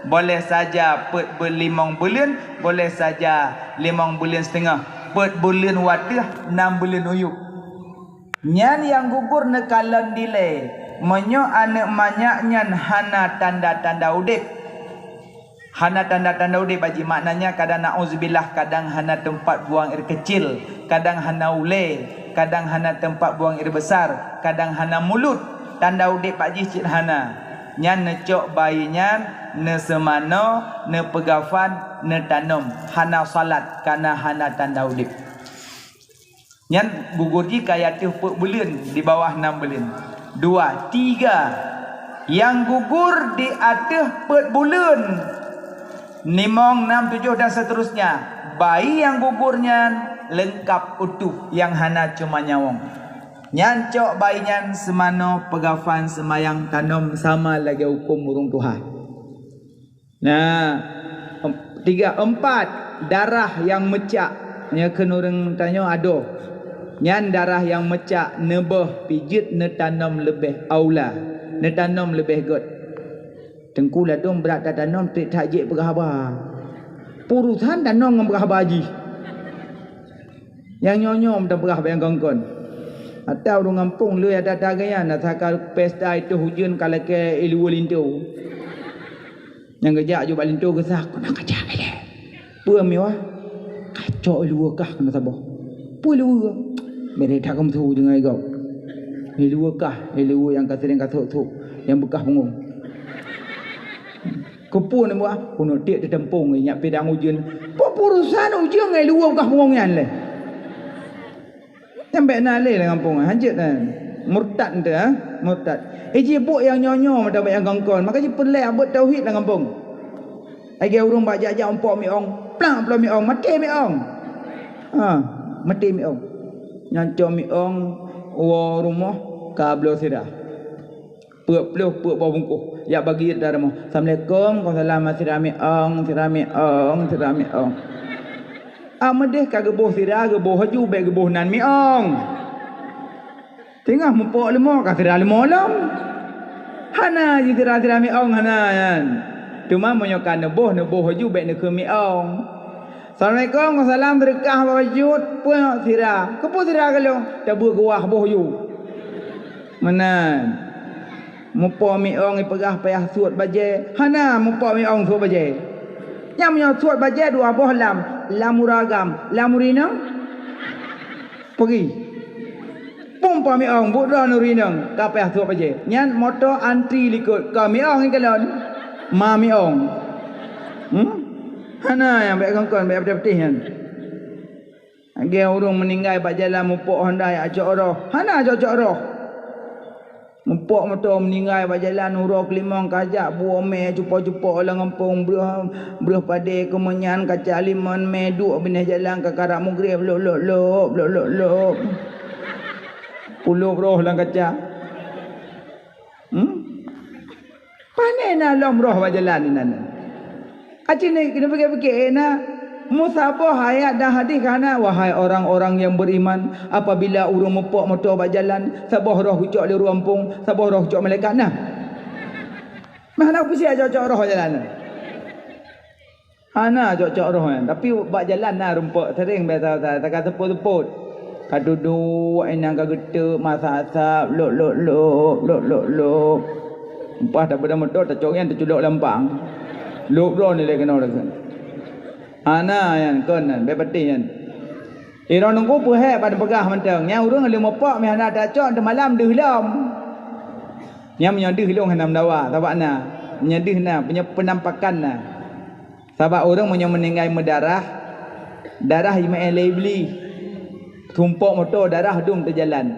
Boleh saja peuet beu-, limong buleuen, boleh saja limong buleuen siteungoh. Peuet buleuen u ateueh, nam buleuen u yueb. Nyan nyang gugur neukalon dilée. Meunyoe aneuk manyak nyan hana tanda-tanda udeb, hana tanda-tanda udeb, Pak Ji, maknanya kadang, naudzubillah, kadang hana teumpat buang air kecil, kadang hana ulée, kadang hana teumpat buang air besar, kadang hana mulut, tanda udeb bak jih cit hana. Nyan neucok bayi nyan, neuseumanoe, neupeugafan, neutanom, hana salat, kana hana tanda udeb. Nyan gugur jih ka ateueh peuet buleuen, di bawah nam buleuen. Dua, tiga, nyang gugur di ateueh peuet buleuen, limong, nam, tujoh, dan seterusnya. Bayi nyang gugur nyan leungkap utuh, nyang hana cuma nyawöng. Nyan cok bayi nyan seumanoe, peugafan, seumayang, tanom, sama lagée huköm ureuëng tuha. Nah, em-, tiga, empat, darah nyang meucak. Nyoe kheun ureuëng tanyoe adoe. Nyan darah nyang meucak, neuböh, pijeut, neutanom leubeh aula, neutanom leubeh göt. Teungku, ladôm brat tatanom, treb that jeuet peugah haba. Peue urosan tanom ngon peugah haba jih. Nyang nyoe-nyoe meuteumpeugah bak nyang kon-kon. Ata ureuëng gampông lé ata-ata geuh nyan, ata ka pesta itôh ujeuen ka lakée iluweue linto. Nyang geujak jubak linto geusak, "Keunoe kajak ilée." "Peue meuwah?" "Kacok iluweue kah keunoe saboh." "Peue iluweue?" "Bèk that kamoe su deungon gob." "Iluweue kah, iluweue nyang ka sering kasôk-sôk, nyang beukah bungong." "Keupeue neubuet?" "Keuneuk tiek teuteumpông nyak pidang ujeuen." "Peue urosan ujeuen ngon iluweue beukah bungong nyan lé?" Nyan bèk na lé lam gampông, hanjeuet na. Murtad teuh, ha? Murtad. Eh, jibôk nyang nyoe-nyoe meutabak nyang kon-kon. Maka jipeureulèe abot tauhid lam gampông. Lagèe ureueng bak jak-jak umpok miong, plak bloe miong, maté miong. Ha, maté miong. Nyan cok miong woe rumoh ka bloe sira. Peuet ploh, peuet boh bungkôh. Jak bagi ata rumoh. "Assalamualaikum." "Waalaikumsalam." "Sira miong, sira miong, sira miong." Ah, meudeh ka geuboh sira, geuboh laju, bèk geuboh nan miong. Teungoh mupok leumo, ka sira leumo lom. Hana jisira-sira miong, hana nyan. Teuma meunyoe ka neuboh, neuboh laju, bèk neukheun miong. "Assalamualaikum." "Waalaikumsalam." Seudeukah bak bacut, peue sira. "Keupeue sira gohlom?" "Tabeue geuwah boh ju." Meunan. Mupok miong ipeugah payah suet bajèe. Hana mupok miong suet bajèe. Nyan meunyoe suet bajèe dua boh lam, lam uroe agam, lam uroe inong. Peugi. Pom pa miong, buet droe nuri inong, ka payah suet bajèe. Nyan moto antri likot, ka miong ikalon. Ma miong. Hmm? Hana nyang bèk kon-kon, bèk peutéh-peutéh nyan. Lagèe ureueng meuninggai bak jalan mupok honda jak cok roh. Hana cok-cok roh. Mupok moto meuninggai bak jalan uroe keulimong ka jak buet mè cupo-cupo lam gampông breuh, breuh padé keumeunyan kaca limon mè duek binéh jalan ka karap mugreb lop, lop, lop, lop, lop, lop. Pulop roh lam kaca. Hmm? Pané na lom roh bak jalan inan. Aci ni kena pikir-pikir, eh, na. Meusaboh ayat dan hadis ka na, "Wahai orang-orang yang beriman, apabila ureueng mupok moto bak jalan, saboh roh geucok lé ureueng gampông, saboh roh geucok malaikat." Na. Meuhana peusiap cok-cok roh jalan. Hana cok-cok roh nyan, tapi bak jalan na rumpok sering biasa-biasa taga seupôt-seupôt. Ka duduek inan ka geuteuk masa asap, lop, lop, lop, lop, lop, lop. Leupah tapeudong moto, tacok nyan taculok lam pang. Lhok droeneuh lé keunoe lagèe nyan. Hana nyan kon nyan, bèk patéh nyan. Droeneuh ku peuhèk ban peugah mantong. Nyan ureueng lé mupok meuhana tacok teumalam deuh lom. Nyan meunyoe deuh lôn hana meudawa, sabab na. Meunyoe deuh na, meunyoe peunampakan na. Sabab ureueng meunyoe meuninggai meudarah, darah jimeu'en lé Iblih. Sumpok moto darah dum teujalan.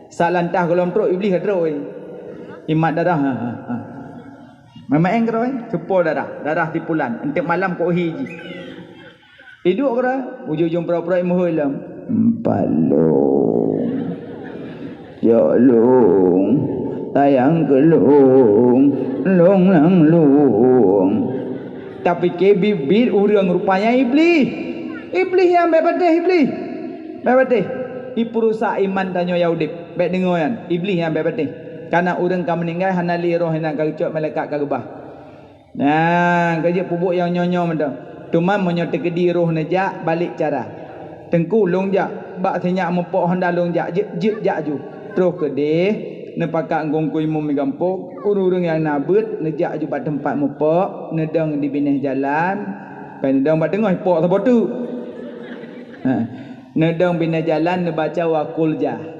Sak lantah gohlom trok Iblih ka trok, eh. Imat darah, ha, ha, ha. Meu'en keudroe, sumpok darah, darah sipulan. Enteuk malam kok hi jih. Iduek keudroe, ujong-ujong pura-pura imeuhôi lom. Empat lôn. Jok lôn, sayang keu lôn, lôn nyang lôn. Tapike biet-biet ureueng, rupanya Iblih. Iblih nyan bèk patéh, Iblih. Bèk patéh. Ipeurusak iman tanyoe nyang udeb. Bèk deungoe nyan. Iblih nyan bèk patéh. Kana ureueng ka meuninggai hana lé roh inan ka geucok malaikat ka geubah. Nah, ka jeuet peubuet nyang nyoe-nyoe mantong. Teuma meunyoe teukeudi roh neujak, balek cara. Teungku, lôn jak bak sinyak mupok honda lôn jak, jeuet, jeuet jak ju. Troh keudeh, neupakat ngon Teungku Imum di gampông, ureueng-ureueng nyang na beuet neujak ju bak teumpat mupok, neudong di binéh jalan, pai neudong bak teungoh ipok saboh teuk. Ha. Neudong binéh jalan neubaca wa qul ja.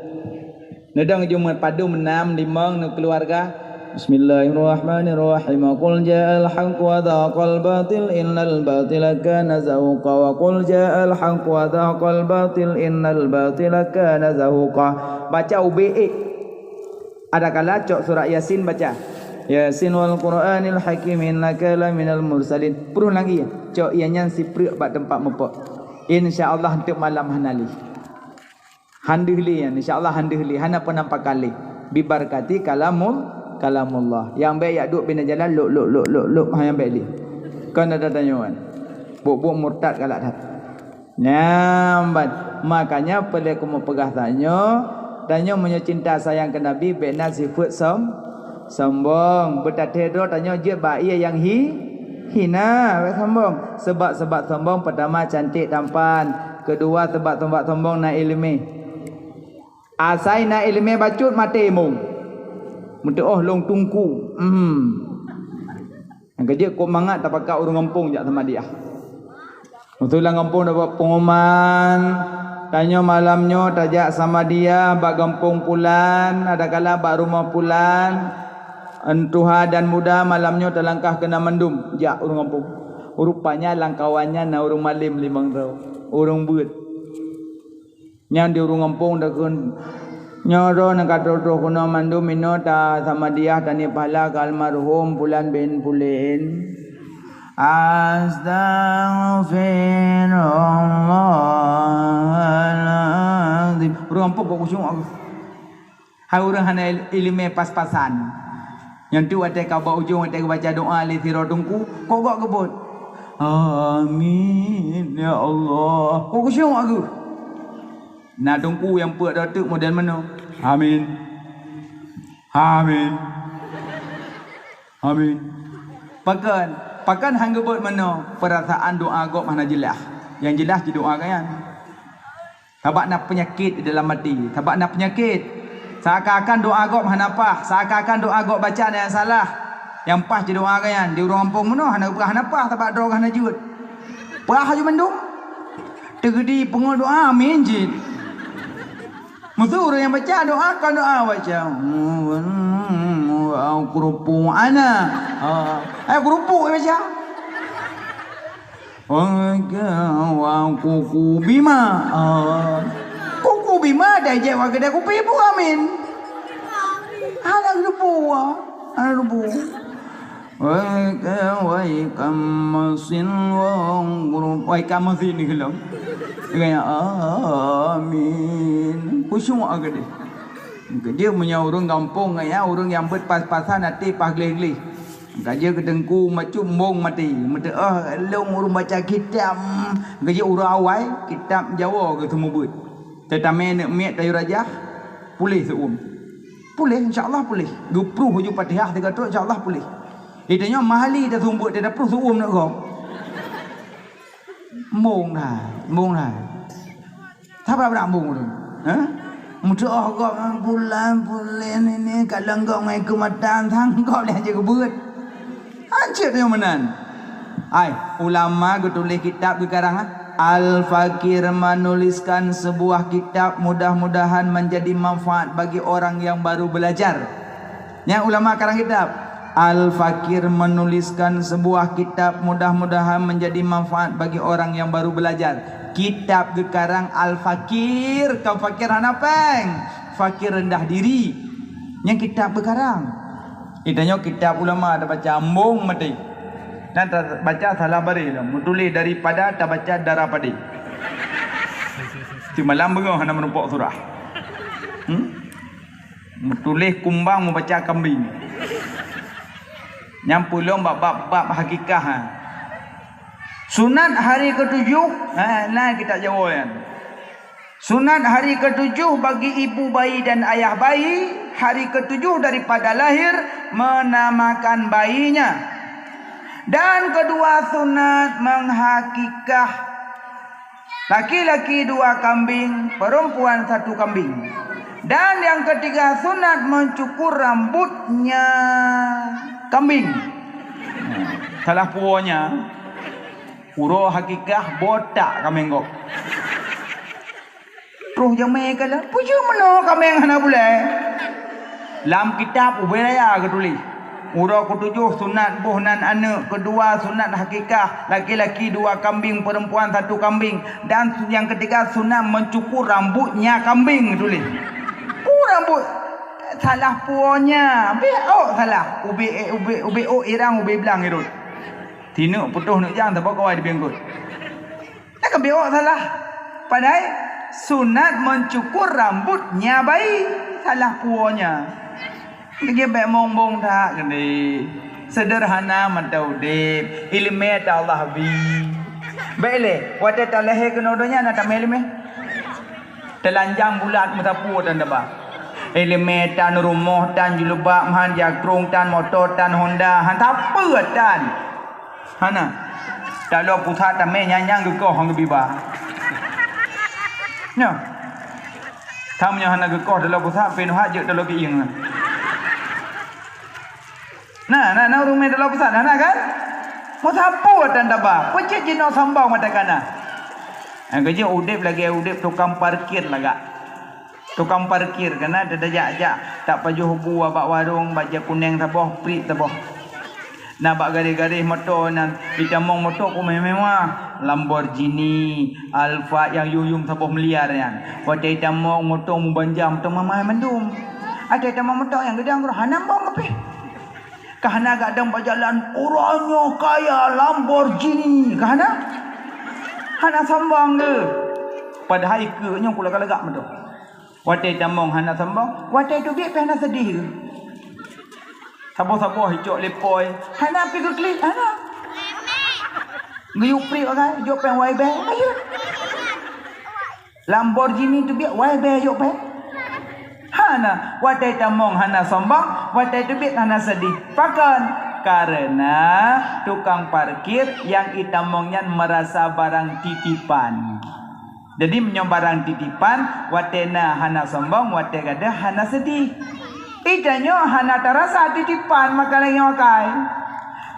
Neudong ju meupadum nam limong neukeuluwarga. Bismillahirrahmanirrahim. Qul ja'al haqq wa zahaqal batil innal batila kana zahuqa. Wa qul ja'al haqq wa zahaqal batil innal batila kana zahuqa. Baca ubé ék. Adakala cok surat Yasin baca. Yasin wal Qur'anil hakim innaka laminal mursalin. Pruh lagi, cok ié nyan sipreuk bak teumpat mupok. Insya Allah enteuk malam hana lé. Han deuh lé nyan, insya Allah han deuh lé, hana peunampakan lé. Bibarkati kalamul, kalamullah. Nyang bèk jak duek binéh jalan, lok, lok, lok, lok, lok, ha, nyang bèk lé. Kon ada tanyoe kan. Buet-buet murtad galak that. Nyan ban. Makanya peureulèe kamoe peugah tanyoe, tanyoe meunyoe cinta sayang keu Nabi, bèk na sifeuet som-, sombong. Beutathé droe tanyoe jeuet bak ié nyang hi-, hina, bèk sombong. Sebab-sebab sombong, peutama cantik tampan, keudua sebab-sebab sombong na iéleumé. Asai na iéleumé bacut maté mong. Meuteuoh lôn teungku. Hmm. Nyang keujeuet kok mangat tapakat ureueng gampông jak Samadiyah. Meuseu lam gampông dapat pengumuman, tanyoe malam nyoe tajak Samadiyah bak gampông pulan, adakala bak rumoh pulan. Tuha dan muda malam nyoe talangkah keunan mandum jak ureueng gampông. Rupanya lam kawan nyan na ureueng malém limong droe, ureueng beuet. Nyan di ureueng gampông takheun, "Nyoe droe nyang ka troh-troh keunoe mandum inoe ta Samadiyah taniep pahala keu almarhum Pulan bin Pulen." Astaghfirullahalazim. Ureueng gampông kok khusyuk aku. Hai ureueng hana il-, iéleumé pas-pasan. Nyan tu watèe ka bak ujong, watèe geubaca doa lé sidroe teungku, kok gok geubeuet, "Amin, ya Allah." Kok khusyuk aku. Na teungku nyang peuet dua teuk model meunoe. "Amin. Amin. Amin." Pakon? Pakon han geubeuet meunoe? Peurasaan doa gob hana jeulaih. Nyang jeulaih cit doa gobnyan. Sabab na peunyakét di dalam até. Sabab na peunyakét. Seakan-akan doa gob hana paih. Seakan-akan doa gob baca na nyang salah. Nyang paih cit doa gobnyan. Di ureueng gampông meunoe hana geupeugah hana paih, sabab droe hana jeuet. Paih laju mandum. Teugeudi peungeut doa, amin cit. Meuseu ureueng nyang baca doa, kon doa baca. Wa kurupu ana. Ha. Eh, kurupu baca. Wa kuku bima. Ah. Kuku bima dah jawab kedai kupi bu amin. Hana lupa. Hana lupa. Wa ka wa ikamasin wa guru-, wa ikamasin ni gelom. Gaya amin. Khusyuk agak deh. Keujeue meunyoe ureueng gampông nyan, ureueng nyang beuet pas-pasan até paih gleh-gleh. Ka jeuet keu teungku macut mbong maté, meuteuoh lôn ureueng baca kitab, ka jeuet ureueng awai, kitab Jawoe geuseumeubeuet. Teutamé neuk miet tayue rajah, puléh seu-uem. Puléh, insya Allah puléh. Geupruh uju Fatihah sigoe trok, insya Allah puléh. Di tanyoe mahali taseumeubeuet, tapruh seu-uem neuk gob. Mbong that, mbong that. Saba beurak mbong tu. Ha? Meuteuoh gob bulan, bulan ini, ka leueng gob ngon keumatan, sang gob lé hanjeuet geubeuet. Hanjeuet nyoe meunan. Hai, ulama geutuléh kitab geukarang, ha? Al-Fakir menuliskan sebuah kitab, mudah-mudahan menjadi manfaat bagi orang yang baru belajar. Nyan ulama karang kitab. Al-Fakir menuliskan sebuah kitab, mudah-mudahan menjadi manfaat bagi orang yang baru belajar. Kitab geukarang Al-Fakir, kon fakir hana péng. Fakir rendah diri. Nyan kitab geukarang. Itanyoe kitab ulama tabaca embong maté. Dan tabaca salah baréh lom. Meutuléh daripada tabaca dara padé. Simalam beungoh hana meurumpok surah. Hmm? Meutuléh kumbang meubaca kambing. Nyang peulom bab-bab hakikah, ha. Sunat hari ketujuh, ha, na kitab Jawoe nyan. Sunat hari ketujuh bagi ibu bayi dan ayah bayi, hari ketujuh daripada lahir menamakan bayinya. Dan kedua sunat menghakikah. Laki-laki dua kambing, perempuan satu kambing. Dan yang ketiga sunat mencukur rambutnya kambing. Salah puonya. Uroe hakikah botak kambing gob. Troh jamé kala, peue jeuet meunoe kambing hana bulée? Lam kitab ubé raya geutuléh. Uroe ketujoh sunat boh nan aneuëk, keudua sunat hakikah, laki-laki dua kambing, perempuan satu kambing, dan nyang keutiga sunat mencukur rambutnya kambing tuléh. Peue rambut? Salah puonya, bék ôk salah. Ubé, ubé, ubé ôk irang, ubé blang irot. Tineuk putôh neuk jang saboh kawai di biengkot. Takeubiok salah. Padahai sunat mencukur rambutnya bayi, salah puonya. Lagi bék mong-mong that geude. Sederhana mantong udép, iéleumé ta Allah bi. Bék lé, watée talahé keunoe donya na tamé iéleumé. Teulanjang bulat meusapu tan taba. Iéleumé tan, rumoh tan, jilbab han, jakrong tan, moto tan, Honda han, sapeue tan. Hana. Taloe pusat tamé nyang-nyang geukoh ngon geubiba. Nyoe. Tham nyoe hana geukoh taloe pusat, pih neuhak jeuet taloe keuieng. Nah, nah, nah, ureuëng mé taloe pusat, hana kan? Meusapeue tan taba, peucit jinoe sombong mata kana. Nyang keujeuet udép lagée udép tukang parkir lagak. Tukang parkir, kana teutajak-jak, tak pajoh bu bak warong, bajée kuneng saboh, prit saboh. Na bak garéh-garéh moto nan, itamong moto ku mewah-mewah, Lamborghini, Alphard nyang yum-yum saboh miliar nyan. Watée itamong moto mubanja moto mama mandum. Watée itamong moto nyang geudang hana mong apih. Ka hana gadang bak jalan, "Uroe nyoe kaya Lamborghini." Ka hana? Hana sombong ke? Padahai keu nyoe ku lagak-lagak moto. Watée tamong hana sombong, watée teubiet pih hana seudeh. Saboh-saboh icok lipoi, hana pi geuklik, hana. Geuyue prik agai, jok péng wai beh, ayo. Lamborghini teubiet wai beh jok péng. Hana, watée tamong hana sombong, watée teubiet hana seudeh. Pakon? Karena tukang parkir nyang itamong nyan merasa barang titipan. Jadi meunyoe barang titipan, watée na hana sombong, watée gadôh hana seudeh. Itanyoe hana tarasa titipan maka lagée nyoe kai.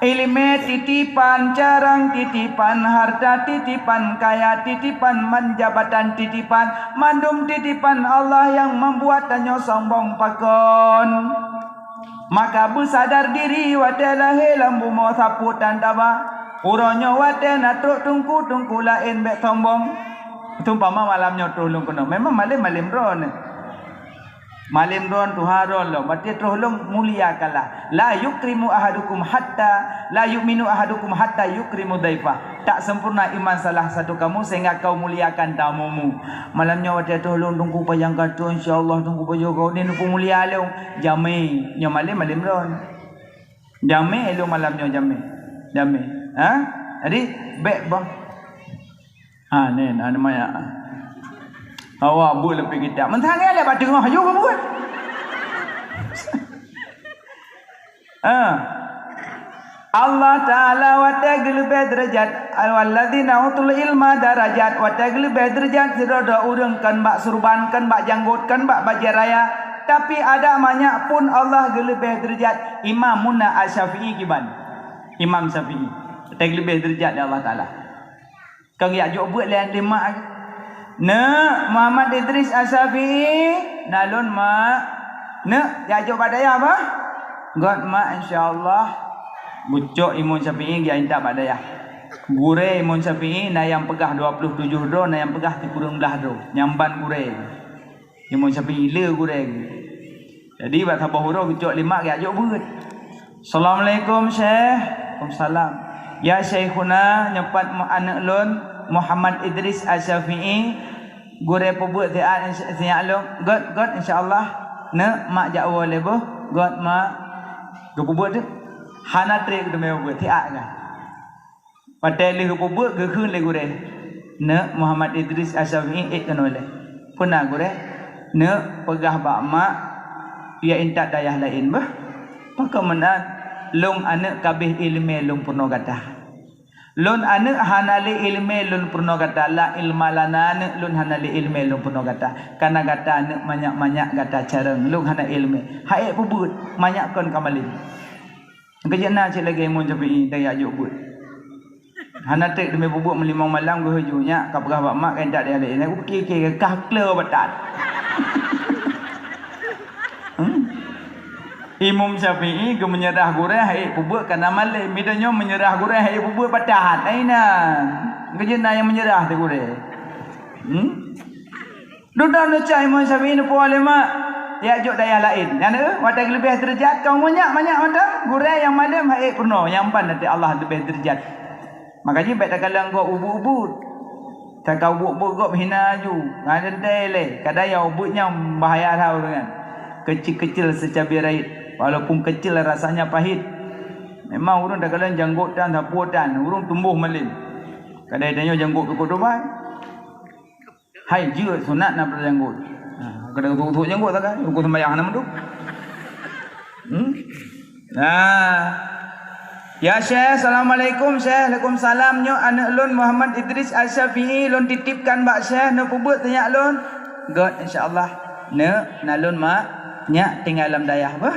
Iéleumé titipan, carông titipan, hareuta titipan, kaya titipan, man jabatan titipan, mandum titipan Allah nyang membuat tanyoe sombong pakon. Maka beusadar diri watée lahé lam bumoe sapeue tan taba. Uroe nyoe watée na trok teungku-teungku laén bék sombong. Seumpama malam nyoe troh lôn keunoe, memang malém-malém droeneuh. Malém droen tuha droen lom, berarti troh lôn mulia kalah. La yukrimu ahadukum hatta, la yu'minu ahadukum hatta yukrimu daifah. Tak sempurna iman salah satu kamu sehingga kau muliakan tamumu. Malam nyoe watée troh lôn teungku pajang karton, insya Allah teungku pajoh kau ni neupeu mulia lôn. Jamé, nyoe malém-malém droen. Jamé lôn malam nyoe jamé. Jamé. Ha? Jadi bék bah. Ha, ni, na nama ya. Awak buat lebih kita. Mentang lé bak teungoh aju buat. Ha. Allah Taala watée geuleubeh deurajat, alladzina utul ilma darajat, watée geuleubeh deurajat sidroe-droe ureuëng kon bak surban, kon bak janggot, kon bak bajée raya, tapi ada manyak pun Allah geuleubeh deurajat. Imamuna Asy-Syafi'i kiban. Imam Syafi'i. Watèe geuleubeh deurajat lé Allah Taala. Kon geujak jok beuet lé, lé mak. "Neuk, Muhammad Idris Asyafi'i, na lôn, Mak." "Neuk, jak jok bak dayah bah?" "Göt, Mak, insya Allah." Geucok Imum Syafi'i geujak intat bak dayah. Gurèe Imum Syafi'i na nyang peugah dua ploh tujoh droe, na nyang peugah sikureueng blah droe. Nyan ban gurèe. Imum Syafi'i le gurèe geuh. Jadi, bak saboh uroe geucok lé mak geujak jok beuet. "Assalamualaikum, Syekh." "Waalaikumsalam." "Ya Syaikhuna, nyoe pat mu-, aneuk lôn, Muhammad Idris Asyafi'i, gurèe peubeuet siat, insya-, siat lôn." "Göt, göt, insya Allah." "Neuk, mak jak woe lé boh." "Göt, mak." Geupeubeuet teuk. Hana trép geuteumé peubeuet, siat kan. Watèe lheueh geupeubuet, geukheun lé gurèe, "Neuk, Muhammad Idris Asyafi'i ék keunoe lé." "Peue na gurèe?" "Neuk, peugah bak mak, piyak intat dayah laén beuh. Pakon meunan, lôn aneuk ka abéh iéleumé lôn peurunoe gata. Lôn aneuk hana lé iéleumé lôn peurunoe gata, la ilma lana, neuk, lôn hana lé iéleumé lôn peurunoe gata. Kareuna gata aneuk manyak-manyak gata carông, lôn hana iéleumé. Han ék peubeuet, manyak kon ka malém." Keujeuet na cit lagèe Imum Syafi'i dan jak jok beuet. Hana trép teumé peubeuet meulimong malam geuhôi ju nyak ka peugah bak mak keu intat dayah laén. Aku pikir-pikir ka kle bak that. Hmm? Imum Syafi'i geumeunyeurah gurèe han ék peubeuet kareuna malém. Meunyoe nyoe meunyeurah gurèe han ék peubeuet bak that. Ai nan. Keujeuet na nyang meunyeurah teuh gurèe. Hmm? Dudoe neucah Imum Syafi'i neupuwoe lé mak, jak jok dayah laén. Nyan deuh, watèe geuleubeh deurajat, kon meunyak-manyak mantong, gurèe nyang malém han ék peurunoe, nyang ban até Allah leubeh deurajat. Makajih bèk takalon gob ubit-ubit. Takalon ubit-ubit gob hina aju, ngon teuntèe lé. Kadang nyang ubit nyan bahaya that ureueng nyan. Kecil-kecil secabai raït, walaupun kecil rasanya pahit. Memang ureueng takalon janggot tan, sapeue tan, ureueng tumboh malém. Kadang tanyoe janggot peukoh tubai. Hai, jeuet sunat na pada janggut. Ha, kadang usuk-usuk janggut sagai, rukun sembahyang hana meudum. Hmm? Nah. "Ya Syekh, assalamualaikum Syekh." "Waalaikumsalam. Nyoe aneuk lôn Muhammad Idris Asyafi'i lôn titipkan bak Syekh, neupeubuet sinyak lôn." "Göt, insya Allah." "Neuk, na lôn mak, nyak tinggai lam dayah beuh.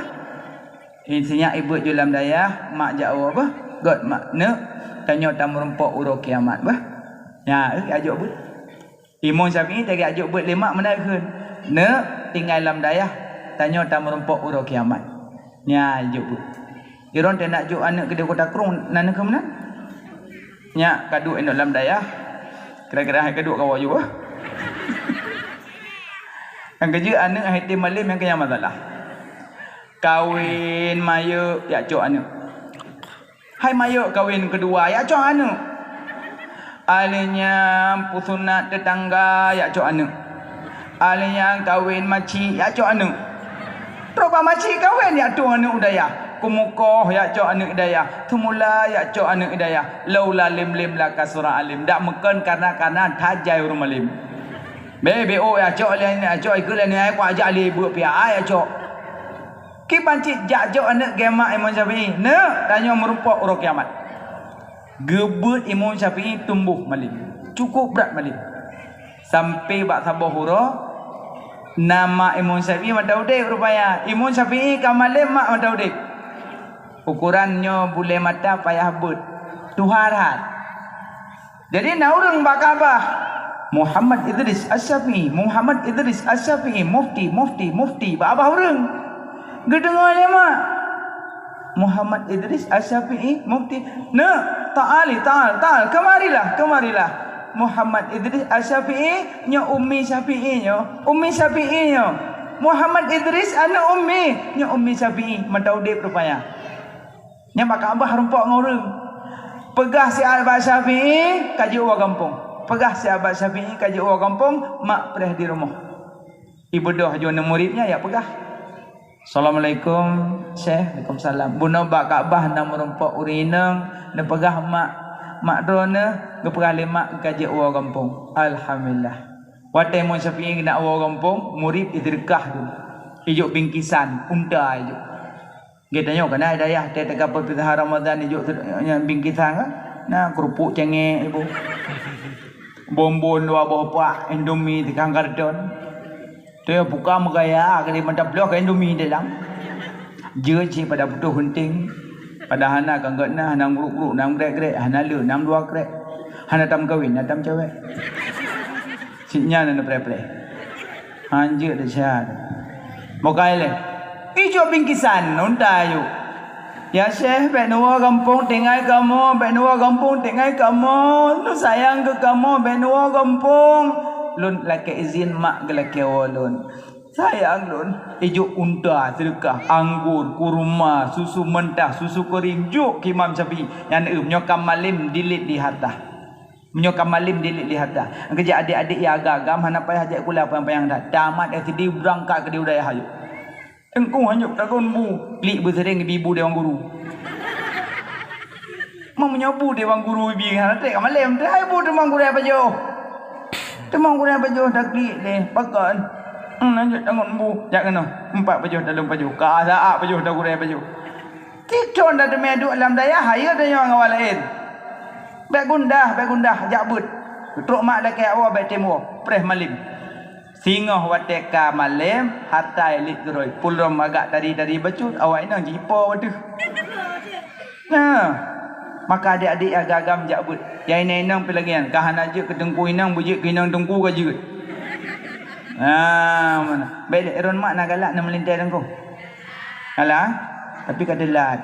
Sinyak ibeuet ju lam dayah, mak jak woe beuh." "Göt mak, neuk, tanyoe tameurumpok uroe kiamat beuh." Nyan, eh, jak jok beuet. Imum Syafi'i tajak jok beuet lé mak meunan kheun, "Neuk, tinggai lam dayah, tanyoe tameurumpok uroe kiamat." Nyan jok beuet. Droeneuh nak jok aneuk keudéh kota Krueng, na neukheun meunan? Nyak ka duek inong lam dayah, kira-kira hai ka duek kawa jok. Nyang keujeuet aneuk hai tem malém nyang keunyan masalah. Kawen mayeuek jak cok aneuk. Hai mayok kawen keudua, jak cok aneuk. Alèh nyan peusunat teutangga, jak cok aneuk. Alèh nyan kawen macik, jak cok aneuk. Trok bak macik kawen, jak tueng aneuk u dayah. Keumukoh, jak cok aneuk u dayah. Seumula, jak cok aneuk u dayah. Laula lem-lem lakasura alem. Dak meukon karna-karna that jai ureueng malem. Be, be, oh, jak cok lé, jak cok ikeu lé, nyan kuajak lé buet piah, jak cok. Kiban cit jak jok aneuk geuh mak Imam Syafi'i, "Neuk, tanyoe meurumpok uroe kiamat." Geubeuet Imam Syafi'i tumboh malem, cukup brat malem. Sampai bak saboh uroe, na mak Imam Syafi'i mantong udeb rupanya. Imam Syafi'i ka malem, mak mantong udeb. Ukoran nyoe bulèe mata payah beuet, tuha that. Jadi na ureueng bak Ka'bah, "Muhammad Idris Asy-Syafi'i, Muhammad Idris Asy-Syafi'i, mufti, mufti, mufti." Bak babah ureueng. Geudeungoe lé mak, "Muhammad Idris Asy-Syafi'i, mufti." "Neuk, ta'ali, ta'al, ta'al, kemarilah, kemarilah. Muhammad Idris Asy-Syafi'i, nyoe Ummi Syafi'i nyoe, Ummi Syafi'i nyoe. Muhammad Idris aneuk Ummi, nyoe Ummi Syafi'i." Mantong udeb rupanya. Nyan bak Ka'bah rumpok ngon ureueng. Peugah siat bak Syafi'i, ka jeuet u gampông. Peugah siat bak Syafi'i, ka jeuet u gampông, mak preh di rumoh. Ibeudôh ju aneuk murit nyan jak peugah, "Assalamualaikum, Syekh." "Waalaikumsalam." "Bunoe bak Ka'bah na meurumpok ureueng inong, neupeugah mak, mak droeneuh, geupeugah lé mak ka jeuet u gampông." Alhamdulillah. Watèe Imam Syafi'i geuneuk u gampông, murit iseudekah tu. Ijok bingkisan, unta ijok. Geutanyoe keunan dayah teuka peupitahan Ramadan ijok nyan bingkisan kan? Na keurupuk cengek ibu. Bonbon dua boh pak, Indomie tikang karton. Tu buka meugaya kali mantap bloh ka Indomie dalam. Jeuet cit pada putôh gunting. Padahai hana keu geuh na, hana gruek-gruek, na grek-grek, hana le, na dua krek. Hana tameukawen, na tameucewek. Cit nyan na preh-preh. Hanjeuet desya. Bukai lé. Ijok bingkisan, unta yuk. Ya Syekh, bèk neuwoe gampông tinggai kamoe, bèk neuwoe gampông tinggai kamoe. Lôn sayang keu kamoe, bèk neuwoe gampông. Lôn lakèe izin mak geulakèe woe lôn. Sayang lôn, ijok unta, seudeukah, anggô, kurma, susu mentah, susu keuring, jok keu Imam Syafi'i. Nyan eu, meunyoe ka malém dilit di harta. Meunyoe ka malém dilit di harta. Keujak adék-adék nyang agam-agam hana payah jak sikula panyang-panyang that. Tamat S D beurangkat keudéh u dayah ayue. Teungku hanyut tagon bu, klik beuseuréng ibu dewan guru. Meunyoe bu dewan guru ibi hana trép ka malém, hai bu teuma gurèe pajoh. Teuma gurèe pajoh taklik deh, pakon. Hmm, lanjut tangon bu, jak keunoe. Empat pajoh dalam pajoh. Ka saat pajoh dah gurèe pajoh. Titon dah teumé duek lam dayah, hayeue tanyoe ngon awak laén. Bèk gundah, bèk gundah, jak beuet. Trok mak lakèe awak bèk tem woe, preh malém. Singoh watèe ka malém, hatai lét geurôi. Pulom agak tari-tari bacut, awak inong jipo watèe. Nah, maka adék-adék agam-agam jak beuet. Nyang inong-inong pih lagèe nyan, ka hana jeuet keu teungku inong, beujeuet keu inong teungku ka jeuet. Nah, mana? Bèk lé, ron mak na galak na meulintèe teungku. Alah, tapi ka teulat.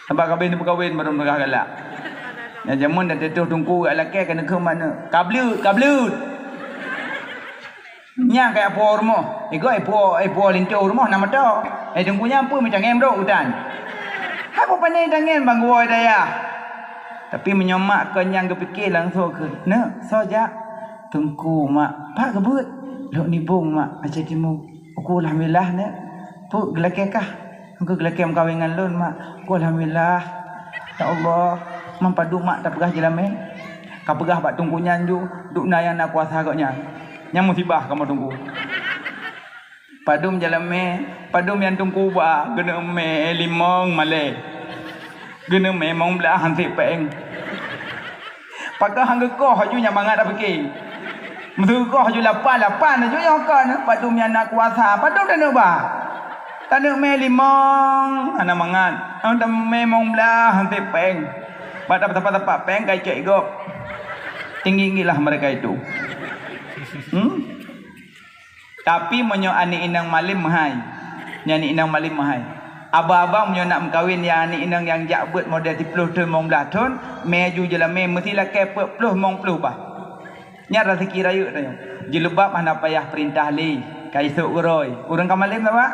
Sabab ka bèk neupeukawen baru meugah galak. Nyang jameun dah teutoh teungku jak lakèe ka neukheun mak neuk. Ka bleuet, ka bleuet. Nyang kaya puwoe rumoh. Igoe ipuwoe, ipuwoe linto rumoh na moto. Eh, teungku nyan peue mita ngém rot utan. Hai peue pandai tangen bang geuwoe dayah. Tapi meunyoe mak kon nyang geupike langsung kheun, "Neuk, soe jak?" "Teungku, mak." "Pat geubeuet?" "Lhok nibong, mak, Aceh Timu." "Uku alhamdulillah, neuk." "Peue geulakèe kah?" "Uku geulakèe meukawen ngon lôn, mak." "Uku alhamdulillah." "Ya Allah, man padum mak tapeugah jeulamé?" Ka peugah bak teungku nyan ju, dum na nyang na kuasa gobnyan. Nyan musibah kamoe teungku. Padum jeulamé, padum nyang teungku ba, geuneuk mé limong malèe. Geuneuk mé limong blah han sép péng. Pakon han geukoh aju nyan mangat tapike. Meuseukoh aju lapan, lapan aju nyoe kon. Padum nyang na kuasa, padum taneuk ba. Taneuk mé limong, hana mangat. Taneuk mé limong blah han sép péng. Bak tapak-tapak péng ka icok gob. Tinggi-tinggilah mereka itu. Hmm? Tapi meunyoe aneuk inong malém meuhai, nyan aneuk inong malém meuhai. Abang-abang meunyoe nak meukawen nyang aneuk inong nyang jak beuet model siplôh thon, limong blah thon, mé ju jeulamé meusti lakèe peuet plôh limong plôh bah. Nyan raseuki rayeuk tanyoe. Jilbab hana payah peurintah lé, ka isôk geurôi. Ureueng ka malém sabab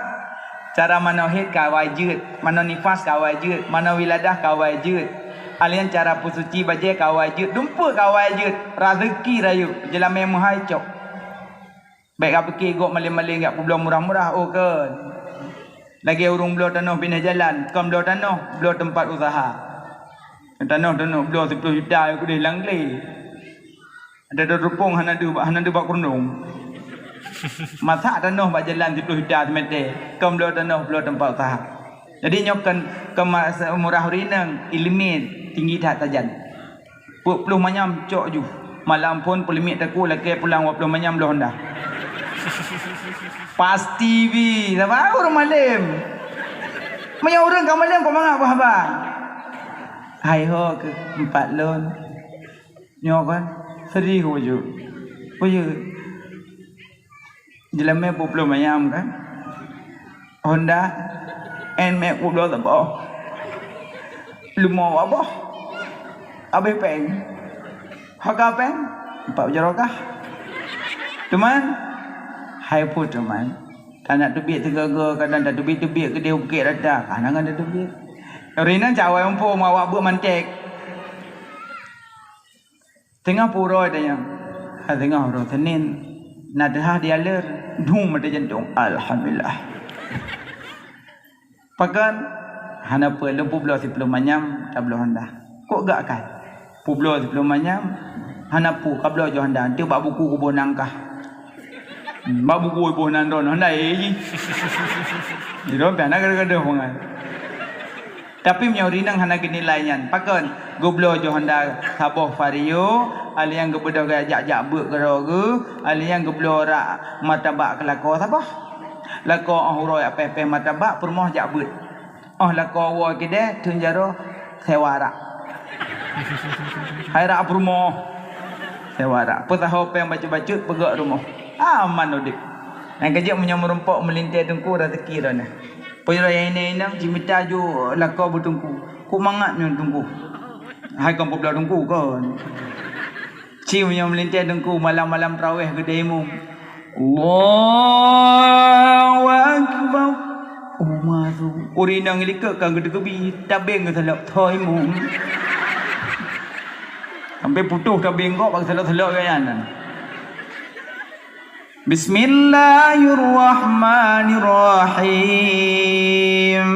cara manoe hét ka awai jeuet, manoe nifas ka awai jeuet, manoe wiladah ka awai jeuet. Alèh nyan cara peusuci bajèe ka awai jeuet, dumpeue ka awai jeuet. Raseuki rayeuk, jeulamé meuhai cok. Bèk kapike gob malém-malém jak peubloe murah-murah, oh kon. Lagèe ureueng bloe tanoh binéh jalan, kon bloe tanoh, bloe teumpat useuha. Tanoh, tanoh bloe siplôh juta keudéh lam glé. Ada dua rupông hana deuh, hana deuh bak keureunueng. Masak tanoh bak jalan siplôh juta seumètè, kon bloe tanoh, bloe teumpat useuha. Jadi nyoe kon, kon ma-, murah ureueng inong, ileumèe tinggi that sajan. Peuet plôh manyam cok ju. Malam phôn peuleumèe takue lakèe pulang dua plôh manyam bloe honda. Pasti bi, sabab ureueng malém. Meunyoe ureueng ka malém, kok mangat bah abang. Hai ho keu empat lôn. Nyoe kan, sedih uju. Uju. Jeulamé peuet plôh manyam kan. Honda N Max peuet plôh saboh. Leumo saboh. Abéh péng. Hareuga péng empat juta rokah. Teuma, hai peue teuma. Tanak teubiet sigoe-goe, kadang tateubiet-teubiet keudéh u Bukét Rata. Ka na ngon tateubiet. Ringan cawai mumpung awak beuet manték. Teungoh peuet uroe tanyong, ha teungoh uroe Senin, na teuhah dialer, dum mata jantong, alhamdulillah. Pakon, hana peue, lôn peubloe siplôh manyam, tabloe honda. Kok gak kai? Peubloe siplôh manyam, hana peue, kabloe ju honda, enteuk bak buku kuboh nangkah. Hmm, bak buku kuboh nan droe, honda, eh, ji. Di droe, hana gadoh-gadoh bangai. Tapi meunyoe rinang hana geunilai nyan, pakon? Geubloe ju honda saboh Vario, alèh nyan geubeudôh gaya jak-jak beuet keudroe geuh, alèh nyan geubloe rak martabak keu lakoe saboh. Lakoe óh uroe apéh-péh martabak peurumoh jak beuet. Oh, lakoe woe keudè, thon jaroe, sewa rak. Hai rak peurumoh. Sewa rak. Peusaho péng bacut-bacut, peugöt rumoh. Aman udép. Nyang keujeuet meunyoe meurumpok meulintèe teungku, raseuki droeneuh. Peue jroh nyang inong-inong, jimita ju lakoe beuteungku. Kok mangat nyoe teungku. Hai kon peubloe teungku kon. Ci meunyoe meulintèe teungku malam-malam traweh geudée imum. Allahu Akbar. Oh, masu. Ureueng inong likot ka geuteukeubie, tabeng geusalok tho imum. Sampai putôh tabeng kok bak salok-salok gaya nyan. Bismillahirrahmanirrahim.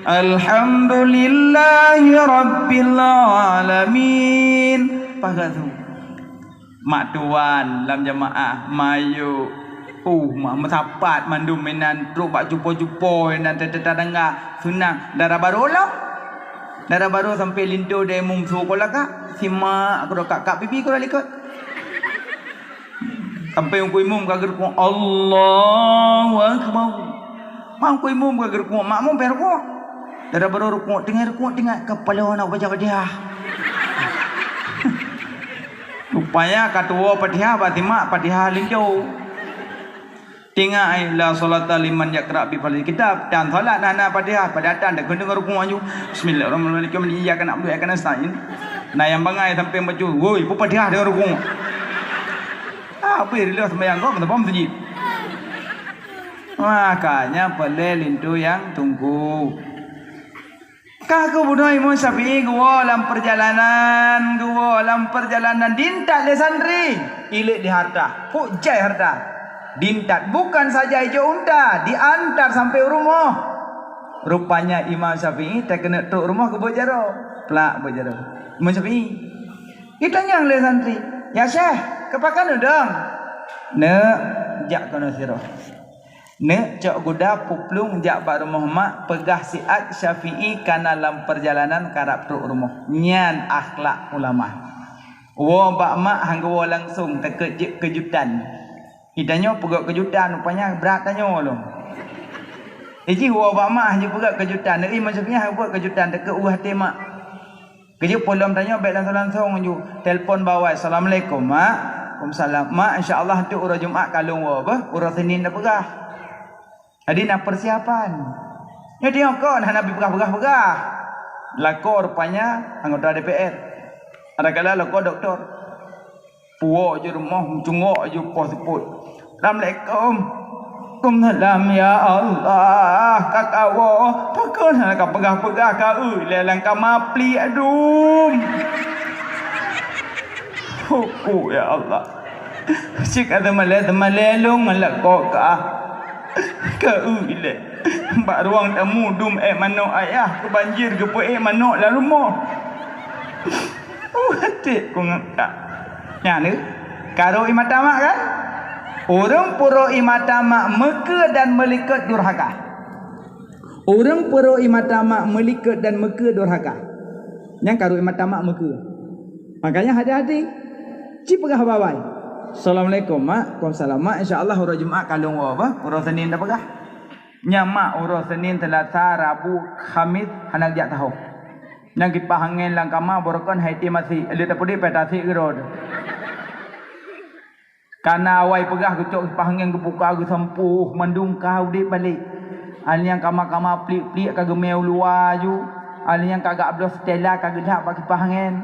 Alhamdulillahi rabbil alamin. Pakat tu. Mak tuan lam jamaah, mayuk. Uh, mak meusapat mandum inan trok bak cupo-cupo inan teutatangga. Seunang dara barô lom. Dara barô sampai linto dai mum su kola kak. Simak keudroe kak-kak pipi keudroe likot. Sampai Teungku Imum ka geurukuk, Allahu Akbar. Mak Teungku Imum ka geurukuk, makmum pih rukuk. Dara barô rukuk, teungoh rukuk, teungoh kepala aneuk baca Fatihah. Rupanya ka tuwoe Fatihah, bak simak Fatihah linto. Teungoh ai la sholata liman yaqra bi fadlil kitab, dan salat hana Fatihah, padahai tan deungon rukuk aju. Bismillahirrahmanirrahim. Iyyaka na'budu wa iyyaka nasta'in. Nah, nyang bangai sampai baca, woi, peue Fatihah deungon rukuk. Habéh rila sembahyang kau, meuteupom sujud. Makanya peureulée linto nyang teungku. Ka geubunoe Imam Syafi'i geuwoe lam peurjalanan, geuwoe lam peurjalanan, diintat lé santri, ilek di harta. Pok jai harta. Diintat, bukan saja ijok unta, diantar sampai u rumoh. Rupanya Imam Syafi'i takeuneuk trok rumoh geubeuet jaroe. Plak beuet jaroe. Imam Syafi'i. Itanyong lé santri, "Ya Syekh, keupakan udong?" "Neuk, jak keunoe sidroe." Neuk cok guda peuplueng jak bak rumoh mak, peugah siat Syafi'i kana lam peurjalanan karab trok rumoh. Nyan akhlak ulama. Woe bak mak han geuwoe langsong, takot jeuet keujutan. Itanyoe peugöt keujutan, rupanya brat tanyoe lom. Iji woe bak mak han jipeugöt keujutan, neuk Imam Syafi'i han geupeugöt keujutan, takot ueh até mak. Keujeuet peulom tanyoe bèk langsong-langsong ju telepon bak awai, "Assalamualaikum, Mak." "Waalaikumsalam." "Mak, insya Allah, enteuk uroe Jumat ka lôn woe beuh, uroe Senin tapeugah." Jadi na persiapan. Nyoe teuh kon hana beupeugah-peugah-peugah. Lakoe rupanya anggota D P R. Adakala lakoe doktor. Puwoe ju rumoh, meutungok ju poh seupôt. "Assalamualaikum." "Waalaikumsalam, ya Allah, ka kawoe. Pakon hana kapeugah-peugah, ka eu ilèe lam kama pliek dum." Hupu, ya Allah. Cit ka teumalèe-teumalèe lôn ngon lakoe kah. Ka eu ilèe. Bak ruang tamu dum èk manok ayah, keubanjir geupeuék manok lam rumoh. Waték ku ngon kak. Nyan deuh, karu ie mata mak kan? Ureueng puro ie mata mak meukeue dan meulikot durhaka. Ureueng puro ie mata mak meulikot dan meukeue durhaka. Nyan karu ie mata mak meukeue. Makanya hati-hati. Ci peugah bak awai. "Assalamualaikum, Mak." "Waalaikumsalam, Mak. Insya Allah uroe Jumat ka lôn woe beuh, uroe Senin tapeugah." Nyan mak uroe Senin, Seulasa, Rabu, Khamis hana geujak saho. Nyang kipah angén lam kama barokon hai ti masi, lheueh tapeude peta sik keudroe. Kana awai peugah geucok kipah angén geubuka geusampôh mandum ka udép balek. Alèh nyang kama-kama pliek-pliek ka geumé u luwa aju. Alèh nyang ka geubloe seutela ka geulhak bak kipah angén.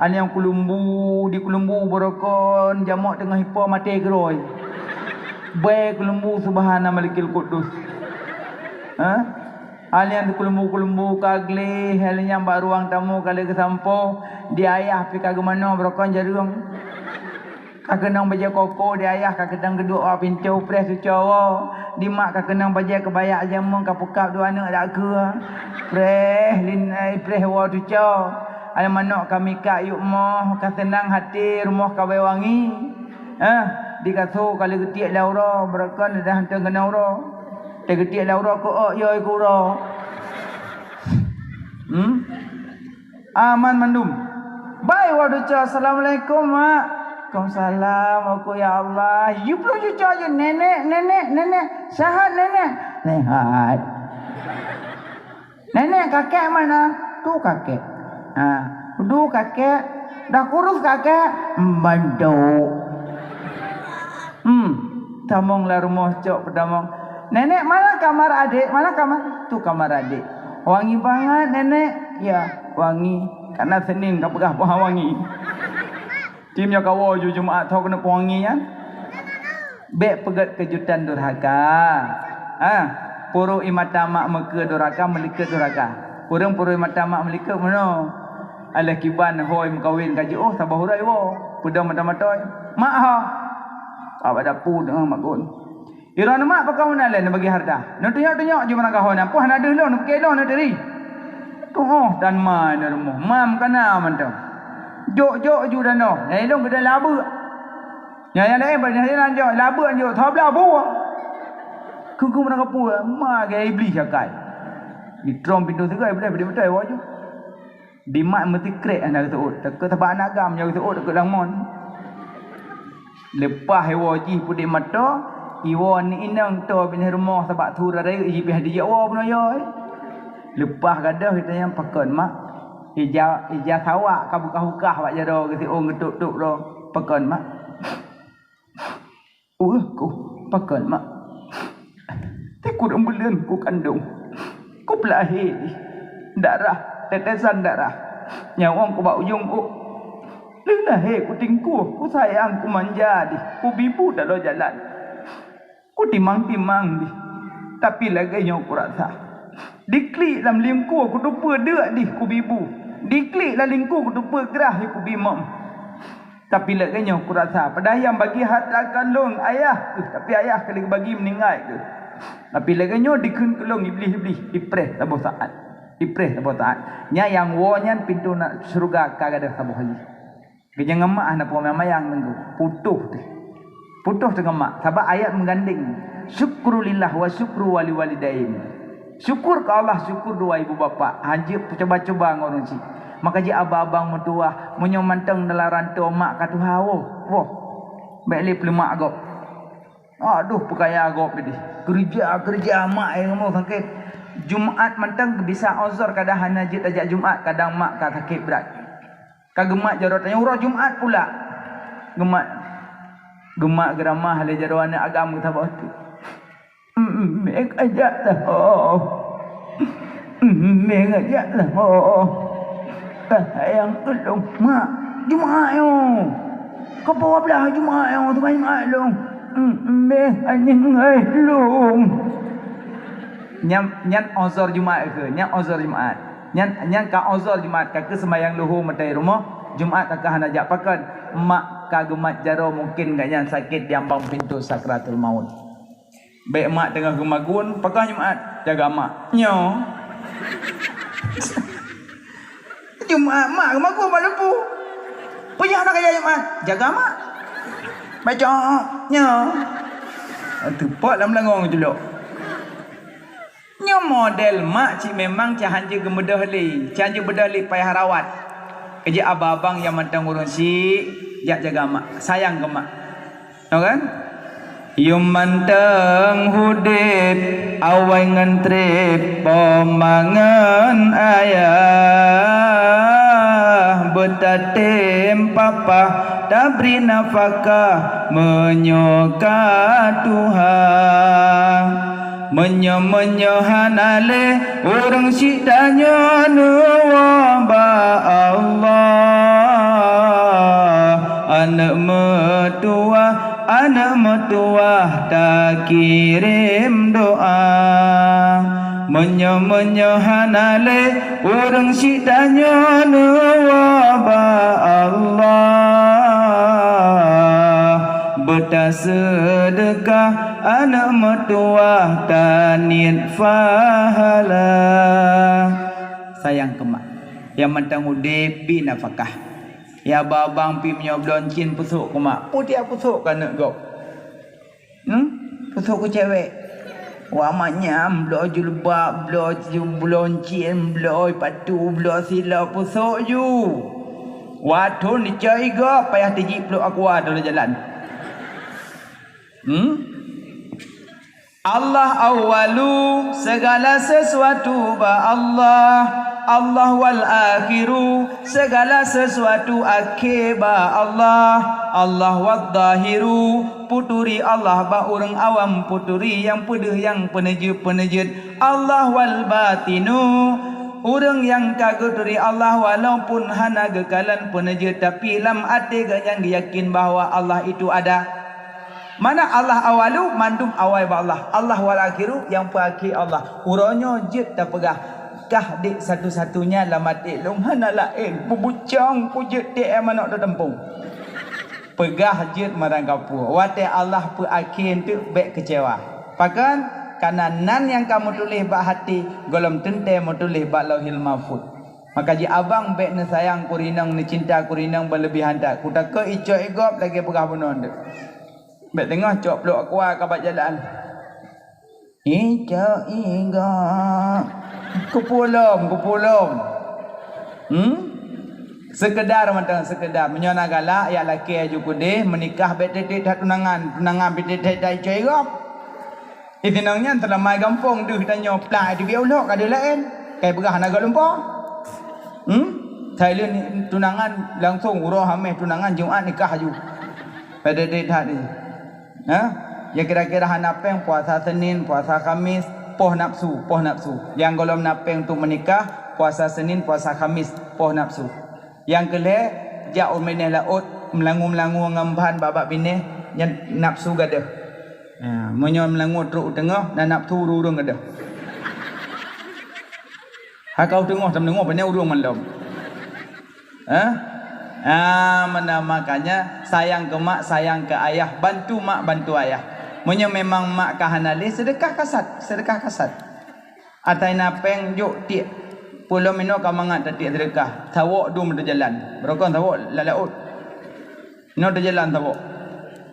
Alèh nyang keulumbu di keulumbu barokon jamok teungoh ipo maté keudroe. Bèe keulumbu subhana malikil kudus. Ha? Alèh nyang keulumbu-keulumbu ka gleh, alèh nyang bak ruang tamu ka lheueh geusampôh, di ayah pih ka geumanoe barokon jareueng. Ka keunong bajèe koko, di ayah ka keunong geuduek bak pintoe preh cucoe woe. Di mak ka keunong bajèe keubaya jamong ka peukab dua aneuk dak keue. Preh lin, eh, preh woe cucoe. Alèh manok ka mikak yup moh, ka seunang haté rumoh ka bèe wangi. Eh, di kasô ka lheueh geutiek lé uroe, barokon dah hantom keunong uroe. Teugeutiek lé uroe keu ôk yo keu uroe. Hmm? Aman mandum. Bai woe cucoe, "Assalamualaikum, Mak." "Waalaikumsalam, Oku, ya Allah." Yue plueng cucoe ju, "Nenek, nenek, nenek. Sehat, nenek?" "Sehat." "Nenek, kakek mana?" "Tu kakek." Ha, "Tu kakek." "Dah kurus kakek?" "Bantu." Hmm, tamong lam rumoh cok peutamong. "Nenek, mana kamar adik? Mana kamar?" "Tu kamar adik." "Wangi bangat, Nenek." "Ya, wangi. Karena Senin ka peugah boh wangi." Tim nyoe kawoe ju Jumat tho keuneuk peue wangi nyan. Bék peugét keujutan durhaka. Ha, puru ie mata mak meukeue durhaka, meulikot durhaka. Ureuëng puru ie mata mak meulikot meunoe. Alah kiban hôi meukawen ka jiôh saboh uroe iwoe. Peudong mata-mata, "Mak ho!" Ka bak dapu deungon mak gon. "Droeneuh mak pakon meunan lé neubagi hareuta? Neutunyok-tunyok ju meurangkaho nyan, poh hana deuh lôn, neupike lôn neuturi." Tuoh dan ma neu rumoh, mam kana mantong. Jok-jok ju dan noh, nyang ilong geudan labeuk. Nyang, nyang laén bak nyang laén jok, labeuk jok, sablah buah. Keuku meurangkapeue, ma gaya Iblih jakai. Di trom pintoe teuga Iblih beude beutôi woe ju. Dimat meusikrek hana geuseuôt, takot sabab aneuk agam nyang geuseuôt takot lamon. Leupah iwoe jih peudik mata, iwoe ni inong to binéh rumoh sabab su rayeuk jih pih dijak woe bunoe yo. Leupah gadôh geutanyoe pakon mak, ija, ija sawak ka bukah-bukah bak jaroe geuseuôt geutôp-tôp droe pakon mak. Ueh ku, pakon mak. Sikureueng buleuen ku kandong. Ku peulahé jih. Darah, tetesan darah. Nyawöng ku bak ujong ôk. Lheueh lahé ku tingkueh, ku sayang, ku manja jih. Ku bibu taloe jalan. Ku timang-timang jih. Tapi lagée nyoe ku rasa. Diklik lam lingkue ku teupeue deuk jih ku bibu. Diklik lam lingkue ku teupeue grah jih ku bimom. Tapi lagée nyoe kurasa, padahai nyang bagi hareuta keu lôn ayah kheueh, tapi ayah ka lheueh bagi meuninggai kheueh. Tapi lagée nyoe dikheun keu lôn Iblih-Iblih, ipreh saboh saát. Ipreh saboh saát. Nyan nyang woe nyan pintoe na-, syeuruga ka gadôh saboh jih. Geujak ngon mak hana peumayang-mayang teungku. Putôh teuh. Putôh teuh ngon mak. Sabab ayat meugandeng, "Syukru lillah wa syukru wali walidain." Syukur keu Allah, syukur dua ibu bapak. Hanjeuet peucuba-cuba ngon ureuëng syiek. Maka jih abang-abang meutuwah, meunyoe mantong dalam rantô mak ka tuha, woh, woh. Bék lé peuleumak gob. Aduh, peukaya gob deh. Keureuja-keureuja mak nyang rumoh sakét. Jumat mantong geubisa ozor kadang hana jeuet tajak Jumat, kadang mak ka sakét brat. Ka geumat jaroe tanyoe uroe Jumat pula. Geumat. Geumat geuramah lé jaroe aneuk agam geusaboh teuk. Mé ngajak lah, oh. Mé ngajak lah, oh. Ka sayang keu lôn, mak. Jumat nyoe. Ka dua belas Jumat nyoe, teuma Jumat lôn. Mé aneuk ngai lôn. Nyan, nyan ozor Jumat keuh, nyan ozor Jumat. Nyan, nyan ka ozor Jumat, ka keuh seumayang luho meutai rumoh, Jumat ka keuh hana jak pakon. Mak ka geumat jaroe, mungkin gobnyan sakét di ambang pintoe sakratul maut. Bék mak teungoh geumagun, pakon Jumat, jaga mak. Nyoe. Jumat mak geumagun bak lupu. Peue nyang hana kajak Jumat, jaga mak. Baca, nyoe. Teupok lam langong julok. Nyoe model mak cit memang cit hanjeuet geumeudoh lé, cit hanjeuet beudôh lé payah rawat. Keujeuet abang-abang nyang mantong ureuëng syiek, jak jaga mak, sayang keu mak. Tau kan? Yum mantong udeb awai ngon treb, poma ngon ayah beutatem papah, tabri nafakah meunyoe ka tuha. Meunyoe, meunyoe hana lé ureuëng syiek tanyoe neuwoe bak Allah, aneuk meutuwah, aneuk meutuwah takirém doa. Meunyoe, meunyoe hana lé ureuëng syiek tanyoe neuwoe bak Allah, beutaseudeukah aneuk meutuwah taniet pahala. Sayang keu mak. Nyang mantong udeb bi nafakah. Ya abang-abang pih meunyoe bloe cin peusok keu mak, peue tiep peusok keu aneuk gob. Hmm? Peusok keu cewek. Wak mak nyan bloe jilbab, bloe ju-, bloe cin, bloe patu, bloe sila, peusok ju. Wak thon dicai gob payah teujieb pluek aqua dalam jalan. Hmm? Allah awwalu, segala sesuatu bak Allah. Allah wal akhiru, segala sesuatu akhé bak Allah. Allah wad dhahiru, peuturi Allah bak ureuëng awam, peuturi nyang peudeuh nyang peuneujeuet-peuneujeuet. Allah wal batinu, ureuëng nyang ka geuturi Allah walaupun hana geukalon peuneujeuet, tapi lam até geuh nyang geuyakin bahwa Allah itu ada. Mana Allah awalu, mandum awai bak Allah. Allah wal akhiru, nyang peuakhé Allah. Uroe nyoe jeuet tapeugah, kah dek satu-satunya lam até lôn, hana laén, beubucang kujeuet dek manok teutumpông. Peugah jeuet marang kapue. Watée Allah peuakhé teuk bék keucewa. Pakon? Kana nan nyang ka meutuléh bak hati, gohlom teuntée meutuléh bak Lauhil Mahfuz. Maka ji abang bék neusayang keu inong, neucinta keu inong beuleubeh hantat. Kutakot icok igob lagée peugah bunoe nteuk. Bék teungoh cok plok aqua ka bak jalan. Icok igob. Keupulom, keupulom. Hmm? Sekedar mantong, sekedar. Meunyoe na galak, yak lakée aju keudeh, meunikah bék tiet-tiet that tunangan. Tunangan bék tiet-tiet that icok igob. Di sinong nyan teulamai gampông deuh tanyoe plak di biak ulok ka deuh laén. Kai peugah hana galumpo. Hmm? Thailand tunangan langsung uroe Hamis tunangan Jumat nikah aju. Pada deh that ni. Ha? Ya kira-kira hana péng puasa Senin, puasa Khamis, poh nafsu, poh nafsu. Nyang gohlom na péng untuk menikah, puasa Senin, puasa Khamis, poh nafsu. Nyang keu lhée, jak u binéh laôt, meulangue-meulangue ngon ban bak-bak binéh, nyan nafsu gadôh. Ha, meunyoe meulangue trok u teungoh, na nafsu ureuëng-ureuëng gadôh. Haka u teungoh, tam teungoh, pane ureuëng mandum. Ha? Ah, mana makanya sayang ke mak, sayang ke ayah, bantu mak, bantu ayah. Meunyoe memang mak ka hana lé, sedekah kasat, sedekah kasat. Atai na péng jok tiek. Peulom inoe ka mangat tatiek seudeukah. Sawok dum teujalan. Beurokon sawok lam laôt. Inoe teujalan sawok.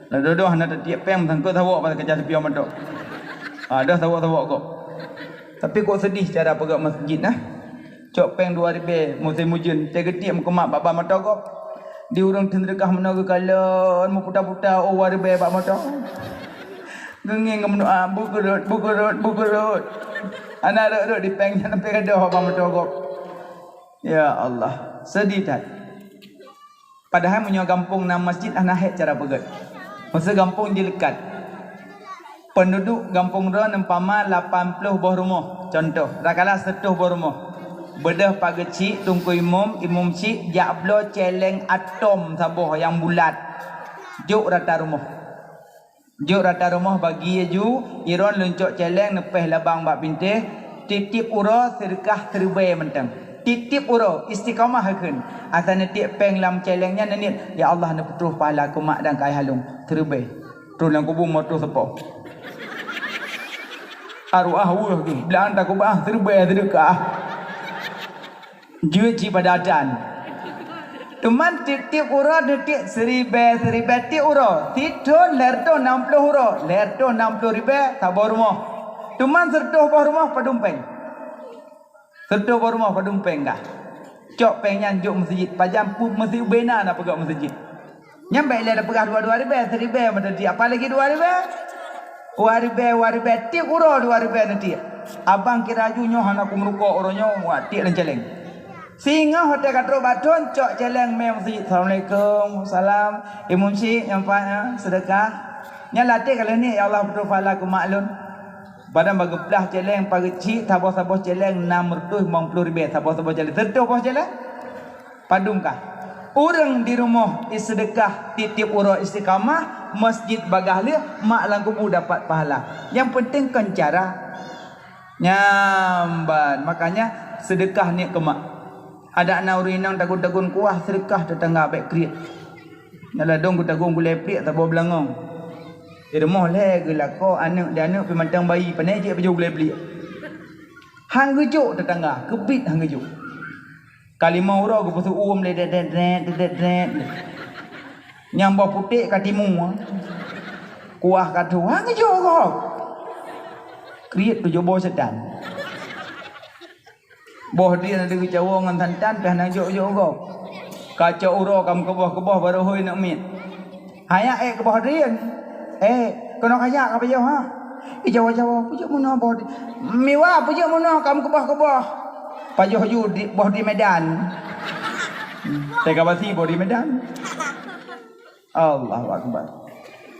Lam dodoh hana tatiek péng meusangkot sawok pasai kaca sipiôh moto. Ha, deuh sawok-sawok kok. Tapi kok sedih cara peugöt masjid nah. Cok péng dua ribèe musém ujeuen, teugeutiek meukeumah bak ban moto gob. Di ureueng teun seudeukah meunoe geukalon meuputa-puta, oh, dua ribèe bak moto. Geungieng geumeudoa, "Beugeurot, beugeurot, beugeurot." Hana rot-rot di péng nyan sampoe gadôh bak moto gob. Ya Allah, sedih that. Padahai meunyoe gampông na masjid hana hék cara peugöt. Meuseu gampông jileukat. Peunduduek gampông droe neumpama lapan ploh boh rumoh. Contoh, takala seureutôh boh rumoh. Beudôh pageue chik, teungku imum, imum chik, jak bloe céléng atom saboh nyang bulat. Jok rata rumoh. Jok rata rumoh bagi aju, iron lôn cok céléng neupéh labang bak bintéh, tiep-tiep uroe seudeukah siribèe mantong. Tiep-tiep uroe istiqamah kheun. Asai neutiek péng lam céléng nyan neuniet, "Ya Allah, neupeutroh pahala keu mak dan keu ayah lôn." Siribèe. Troh lam kubu meutroh seupôt. Arwah weueh geuh, blang takubah siribèe seudeukah. Jeuet cit pada adan. Teuma tiep-tiep uroe neutiek siribèe, siribèe tiep uroe. Sithon lhèe reutôh nam ploh uroe, lhèe reutôh nam ploh ribèe saboh rumoh. Teuma seureutôh boh rumoh padum péng. Seureutôh boh rumoh padum péng kah. Cok péng nyan jok meuseujid, pajan pu-, meuseujid ubé na, na peugöt meuseujid. Nyan bèk lé tapeugah dua-dua ribèe, siribèe mantong tiek, apalagi dua ribèe. Dua ribèe, dua ribèe, tiep uroe dua ribèe neutiek. Abang kira aju nyoe hana kumeurukoh uroe nyoe, wah, tiek lam céléng. Singoh watèe ka trok bak thon, cok céléng mé meuseujid. Assalamualaikum, salam. Imum chik, nyan pat, ya, seudeukah. Nyan lam até ka lheueh niet, "Ya Allah, peutroh pahala keu mak lôn." Padahai bak geuplah céléng, pageue chik, saboh-saboh céléng nam reutôh limong ploh ribèe, saboh-saboh céléng. Seureutôh boh céléng? Padum kah? Ureueng di rumoh iseudeukah tiep-tiep uroe istiqamah, masjid bagaih lheueh, mak lam kubu dapat pahala. Nyang peunteng kon cara. Nyan ban, makanya seudeukah niet keu mak. Adak na ureueng inong tagun-tagun kuah seudeukah teutangga bèk kriet. Nyan ladôm geutagong gulèe pliek saboh beulangong. Di rumoh lhèe geulakoe aneuk di aneuk pih mantong bayi, pane jeuet pajoh gulèe pliek. Han geujok teutangga, keubiet han geujok. Ka limong uroe geupeuseu'uem lé dret, dret, dret, dret, dret. Nyang boh putéh ka timu. Kuah ka tuha geujok gob. Kriet tujoh boh seutan. Boh drien na deuh geucawoe ngon santan pih hana jok-jok gob. Ka cok uroe ka meukeubah-keubah barô hôi neuk miet. Hana ék keu boh drien. Ék, keunoe kajak ka pajoh ha. Ijawa-jawa, peujeuet meunoe boh di, miwa, peujeuet meunoe kam keubah-keubah. Pajoh ju di, boh di Medan. Teuka basi boh di Medan. Allahu Akbar.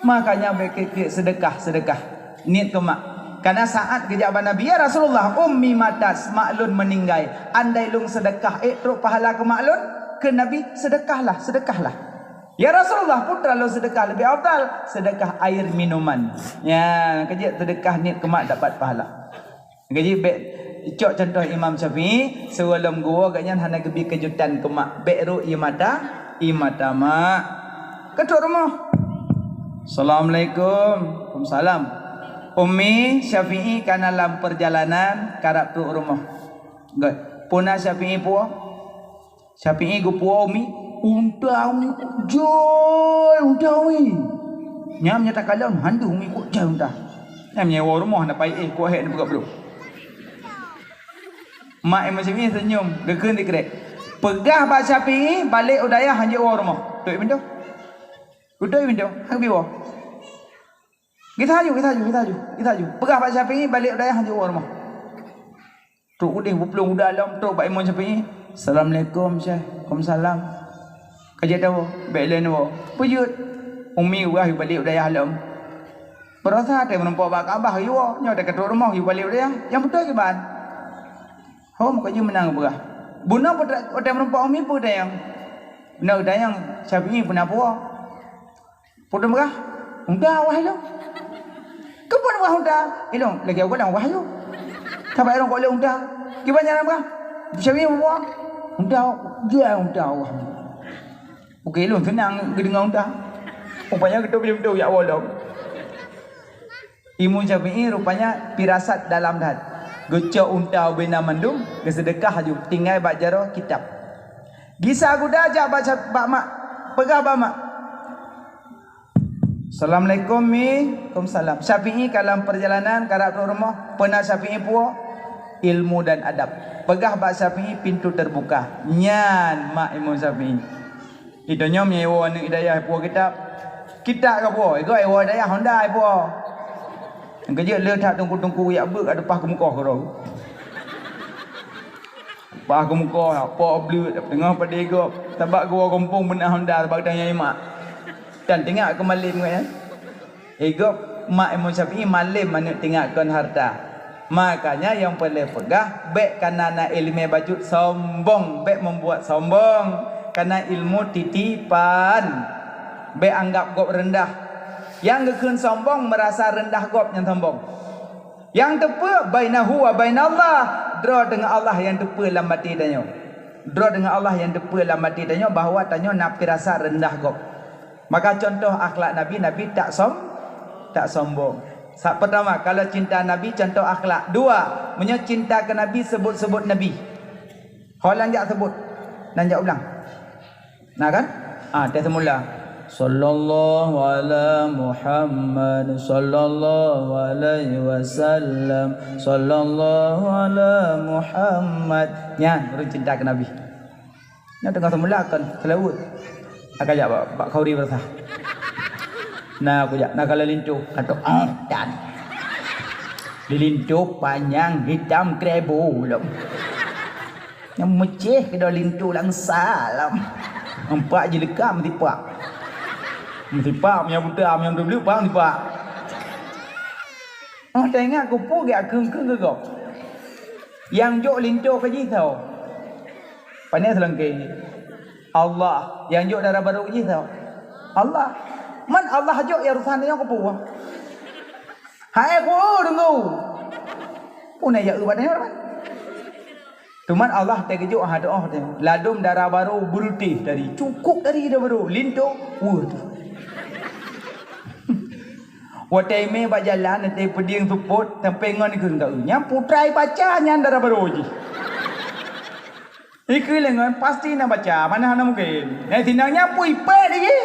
Makanya bekik-kik sedekah-sedekah. Niet keu mak. Karena saat geujak bak Nabi, "Ya Rasulullah, ummi matat, mak lôn meuninggai. Andai lôn sedekah, ék trok pahala keu mak lôn?" Kheun Nabi, "Sedekahlah, sedekahlah." "Ya Rasulullah, peue teuma lôn sedekah leubeh afdal?" "Sedekah air minuman." Ya, keujeuet sedekah niet keu mak dapat pahala. Jadi bék cok contoh Imam Syafi'i, sigohlom geuwoe gobnyan hana geubri keujutan keu mak, bék rôk ie mata, ie mata mak. Ka trok rumoh. Assalamualaikum. Waalaikumsalam. Ummi, Syafi'i kana lam perjalanan, karab trok rumoh. Gét. Peue na Syafi'i puwoe? Syafi'i geupuwoe Umi, "Unta Umi kok jai, unta Umi." Nyan meunyo takalon, "Handu Umi kok jai unta." Nyan meunyo woe rumoh na pai éh, kok hék na peugah brôk. Mak Imam Syafi'i seunyum, geukheun sikrek. "Peugah bak Syafi'i, balek u dayah hanjeuet woe rumoh." Trok pintoe. Beutôi pintoe, han geuwoe. Geutanyoe, geutanyoe, geutanyoe, geutanyoe. Peugah bak Syafi'i, balek u dayah hanjeuet woe rumoh. Trok udeh beuplueng u dalam, trok bak Imam Syafi'i. "Assalamualaikum, Syekh." "Waalaikumsalam." "Ka jeuet woe?" "Bék lé woe." "Peue jeuet?" "Umi peugah yue balek u dayah lom." "Baroesa teuh meurumpok bak Ka'bah yue woe, nyoe teuka trok rumoh yue balek u dayah. Nyang beutôi kiban?" "Ho, meukaji meunan geupeugah." "Bunoe watèe meurumpok Umi peue tanyong?" "Bunoe tanyong Syafi'i peue na puwoe." "Peue teupeugah?" "Unta wah ilong." "Keupeue wah unta?" "Ilong lagèe ureueng wah ilong." "Saban ilong kok lé unta?" "Kiban nyan peugah?" "Syafi'i peugah." "Unta, jai unta wah." Oke, ilong seunang geudeungoe unta. Rupanya geutob ilong tu jak wolong. Imam Syafi'i rupanya pirasat dalam that. Geucok unta ubena mandum, geuseudekah laju, tinggai bak jaroe kitab. Gisa guda jak bak, bak mak, peugah bak mak. "Assalamualaikum, Mi." "Waalaikumsalam." "Syafi'i ka lam perjalanan, karab trok rumoh." "Peue na Syafi'i puwoe?" "Ilmu dan adab." "Peugah bak Syafi'i, pintu terbuka." Nyan mak Imam Syafi'i. Di tanyoe meunyoe iwoe aneuk i dayah ipuwoe kitab. Kitab ka puwoe, igoe iwoe dayah honda ipuwoe. Nyang keujeuet le that teungku-teungku yak beuk ka teupah keumukoh keudroe. Pah keumukoh, po bleut, teungoh padé gob. Sabab geuwoe gampông beuna honda, sabab tanyoe imak. Dan teuingat keu malem nyan. Igob mak Imam Syafi'i malem aneuk teuingat kon harta. Makanya nyang peureulèe peugah, bèk kana na ileumèe bacut sombong, bèk membuat sombong, kana ilmu titipan. Bèk anggap gob reundah. Nyang geukheun sombong meurasa reundah gob nyang sombong. Nyang teupeue bainahu wa bainallah, droe deungon Allah nyang teupeue lam baté tanyoe. Droe deungon Allah nyang teupeue lam baté tanyoe bahwa tanyoe na pirasat reundah gob. Maka contoh akhlak Nabi, Nabi tak som-, tak sombong. Sa-, pertama, kalau cinta Nabi, contoh akhlak. Dua, meunyoe cinta keu Nabi, sebut-sebut Nabi. Ho lan jak sebut, nan jak ulang. Nah kan? Ah, teuh semula. Sallallahu ala Muhammad, sallallahu alaihi wasallam, sallallahu ala Muhammad. Nyan, ureueng cinta keu Nabi. Nyan teungoh seumula kon seulaweuet. Akan jak bak, bak khauri beurasah. Na kujak, na kala linto, katok, oh, dan. Di linto panyang hitam krebo lom. Nyang meucéh keudroe linto langsa lom. Empat jileuka meusipak. Meusipak, meunyoe buta, meunyoe teubleuet, pang sipak. Oh, teuingat kupeugah kheun-kheun keu gob. Nyang jok linto keu jih soe? Pane seulangké? Allah. Nyang jok dara barô keu jih soe? Allah. Man Allah jok ya urusan nyoe keupeue? Hai ku deungoe. Puna ya ubat nyoe. Cuman Allah teugeujok ha doh teuh. Ladôm dara barô beureuteh tadi. Cukup tadi dara barô. Linto. Weueh teuh. Watèe imè bak jalan, watèe peudieng seupôt, sampoe ngon ikheun ka, "Nyan putra ibaca nyan dara barô jih." Ikheun lé ngon, "Pasti na baca, mana hana mungken." Nyan sinang nyan pun ipèt lé jih.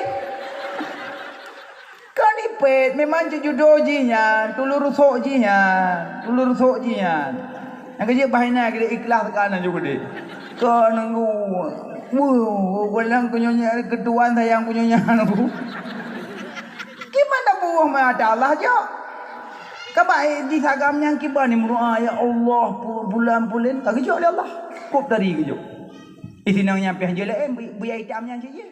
Kon ipèt, memang cit judo jih nyan, tulur rusok jih nyan, tulur rusok jih nyan. Nyang keujeuet bah inan keuneuk ikhlas ka nan jeuet keudeh. Ka nunggu. Wuh, gohlom keu nyonya, keu Tuhan sayang keu nyonya nunggu. Gimana buah mata Allah jok? Ka baik di sagam nyan kiban ni meudoa, "Ya Allah, pu-, bulan pulen ka geujok lé Allah." Kop tadi geujok. Di sinong nyan pih jeuet laén, bu-, buya itam nyan cit jih.